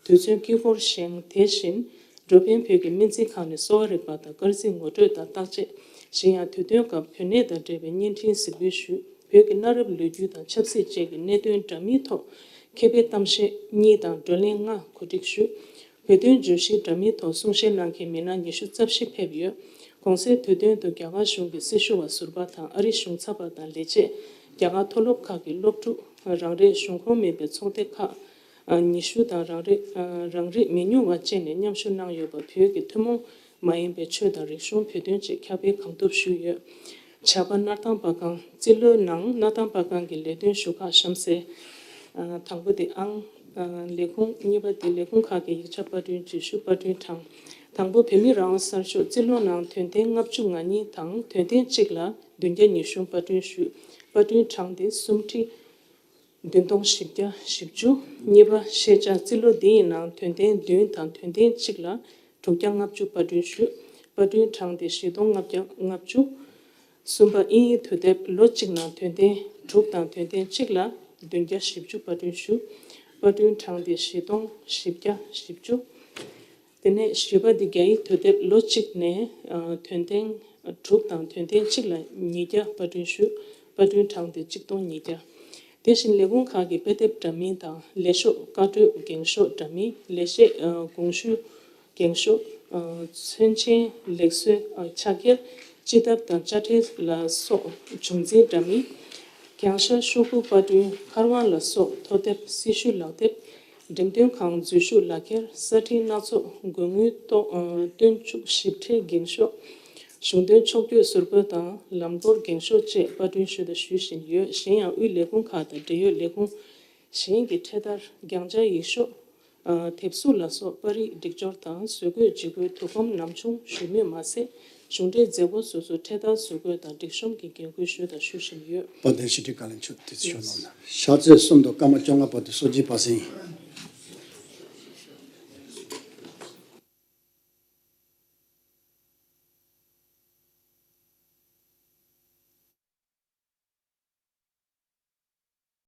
དུས་ཚོད་དཀྱིལ་འཁོར་བཞེངས། དེ་བཞིན་འགྲོ་ཕན་བོད་ཀྱི་སྨན་རྩིས་ཁང་ནས་གསོ་བ་རིག་པ་དང་སྐར་རྩིས་ངོ་སྤྲོད་དང་བརྟག་དཔྱད། གཞན་ཡང་དུས་སྟོན་སྐབས་བོད་གནས་དང་འབྲེལ་བའི་བརྙན་འཕྲིན་གཟིགས་འབུལ་ཞུས། བོད་ཀྱི་གནའ་རབས་ལོ་རྒྱུས་དང་ཆབ་སྲིད་བཅས་ཀྱི་གནད་དོན་འདྲ་མིན་ཐོག་ མཁས་པའི་གཏམ་བཤད་གཉིས་དང་བགྲོ་གླེང་ལྔ་གོ་སྒྲིག་ཞུས། བོད་དོན་བརྗོད་གཞིའི་འདྲ་མིན་ཐོག་གསུང་བཤད་གནང་མཁན་མི་སྣ་ཉི་ཤུ་རྩ་བཞི་ཕེབས་ཡོད། གོང་གསལ་དུས་སྟོན་དུ་རྒྱ་གར་གཞུང་གི་སྲི་ཞུ་བ་ཟུར་པ་དང་ཨ་རིའི་གཞུང་ཚབ་པ་དང་ལས་བྱེད། རྒྱ་གར་མཐོ་སློབ་ཁག་གི་སློབ་ཕྲུག་རང་རེའི་གཞུང་ཁོངས་མིན་པའི་ཚོགས་སྡེ་ཁག་ཉི་ཤུ་དང་རང་རེ་རང་རིགས་མི་ཉུང་བ་བཅས་ནས་མཉམ་ཞུགས་གནང་ཡོད་པ། བོད་ཀྱི་ཐུན་མོང་མ་ཡིན་པའི་ཆོས་དང་རིག་གཞུང་བོད་དོན་བཅས་ཁྱབ་སྤེལ་གང་ཐུབ་ཞུས་ཡོད། བྱ་བ་སྣར་ཐང་པར་ཁང་། རྩིས་ལོའི་ནང་སྣར་ཐང་པར་ཁང་གི་ལས་དོན་ཞུ་ཁག་གཤམ་གསལ། ཨ། དང་པོ་དེ་ཨང་། ཨ། ལས་ཁུངས། གཉིས་པ་དེ་ལས་ཁུངས་ཁག་གི་ཡིག་ཆ་པར་སྐྲུན་རྗེས་ཞུ་པར་སྐྲུན་གྲངས། དང་པོ་བོད་མི་རང་དབང་གསར་ཤོག་རྩིས་ལོ་ནང་དོན་ཚན་ལྔ་བཅུ་ང་གཉིས་དང་དོན་ཚན་གཅིག་ལ་བདུན་བརྒྱ་ཉི་ཤུ་པར་སྐྲུན་ཞུས། པར་སྐྲུན་གྲངས་དེ་སུམ་ཁྲི་བདུན་སྟོང་བཞི་བརྒྱ་བཞི་བཅུ། གཉིས་པ་ཤེས་བྱ་རྩིས་ལོ་འདི་ཡི་ནང་དོན་ཚན་བདུན་དང་དོན་ཚན་གཅིག་ལ་དྲུག་བརྒྱ་ལྔ་བཅུ་པར་སྐྲུན་ཞུས། པར་སྐྲུན་གྲངས་དེ་བཞི་སྟོང་ལྔ་བརྒྱ་ལྔ་བཅུ། གསུམ་པ་དབྱིན་ཡིག་དུས་དེབ་ལོ་གཅིག་ནང་དོན་ཚན་དྲུག་དང་དོན་ཚན་གཅིག་ལ་བདུན་བརྒྱ་བཞི་བཅུ་པར་སྐྲུན་ཞུས། པར་སྐྲུན་གྲངས་དེ་བཞི་སྟོང་བཞི་བརྒྱ་བཞི་བཅུ། དེ་ནས་བཞི་པ་དེ་རྒྱ་ཡིག་དུས་དེབ་ལོ་གཅིག་ནས་ཨ། དོན་ཚན་དྲུག་དང་དོན་ཚན་གཅིག་ལ་ཉིས་བརྒྱ་པར་སྐྲུན་ཞུས། པར་སྐྲུན་གྲངས་དེ་གཅིག་སྟོང་ཉིས་བརྒྱ། དེ་བཞིན་ལས་ཁུངས་ཁག་གི་དཔེ་དེབ་འདྲ་མིན་དང་ལས་ཤོག་བཀའ་འཁྲོལ་འགེངས་ཤོག་འདྲ་མིན། ལས་བྱེད་ཨ། དགོངས་ཞུ་འགེངས་ཤོག་ཨ། མཚོན་ཆེན་ལེགས་གསོའི་ཨ། ཕྱག་འཁྱེར། སྤྱི་ཐབ་དང་དཔྱ་ཁྲལ་ལ་སོགས་བྱུང་འཛིན་འདྲ་མིན། གྱང་ཤར་ཤོག་གུ་པར་སྐྲུན། མཁར་དབང་ལ་སོགས་ཐོ་དེབ། སྲི་ཞུ་ལག་དེབ། འགྲེམས་སྟོན་ཁང་འཛུལ་ཞུགས་ལག་འཁྱེར། གསར་འཕྲིན་སྣ་ཚོགས། དགོས་དངུལ་གཏོང་། ཨ། བཏོན་བཅུག་ཞིབ་ཕྲའི་འགེངས་ཤོག་གཞུང་དོན་ཕྱོགས་བསྐྱོད་ཟུར་བཀོད་དང་ལམ་སྐོར་འགེངས་ཤོག་བཅས་པར་སྐྲུན་ཞུས་དང་ཞུ་བཞིན་ཡོད། གཞན་ཡང་དབུས་ལས་ཁུངས་ཁག་དང་འབྲེལ་ཡོད་ལས་ཁུངས་གཞན་གྱི་འཕྲེད་དར། རྒྱང་བསྒྲགས་ཡིག་ཤོག་ཨ། དེབ་གཟུགས་ལ་སོགས་པར་རིས་སྒྲིག་སྦྱོར་དང་བཟོ་བཀོད་ཇི་དགོས་དུས་ཁོམ་ནམ་བྱུང་ཞུ་མུས་མ་ཟད། གཞུང་འབྲེལ་མཛད་སྒོ་སོ་སོའི་འཕྲེད་དར་བཟོ་བཀོད་དང་སྒྲིག་གཤོམ་གྱི་འགན་འཁུར་ཞུས་དང་ཞུ་བཞིན་ཡོད། དཔལ་ལྡན་ཞི་ཁྲོའི་བཀའ་བློན་མཆོག་དེ་ཚོ་ཞུ་གནང་། ཤར་ཚེས་གསུམ་དུ་སྐར་མ་བཅོ་ལྔ་བར་དུ་སོ་བརྒྱད་པ་ཟིན།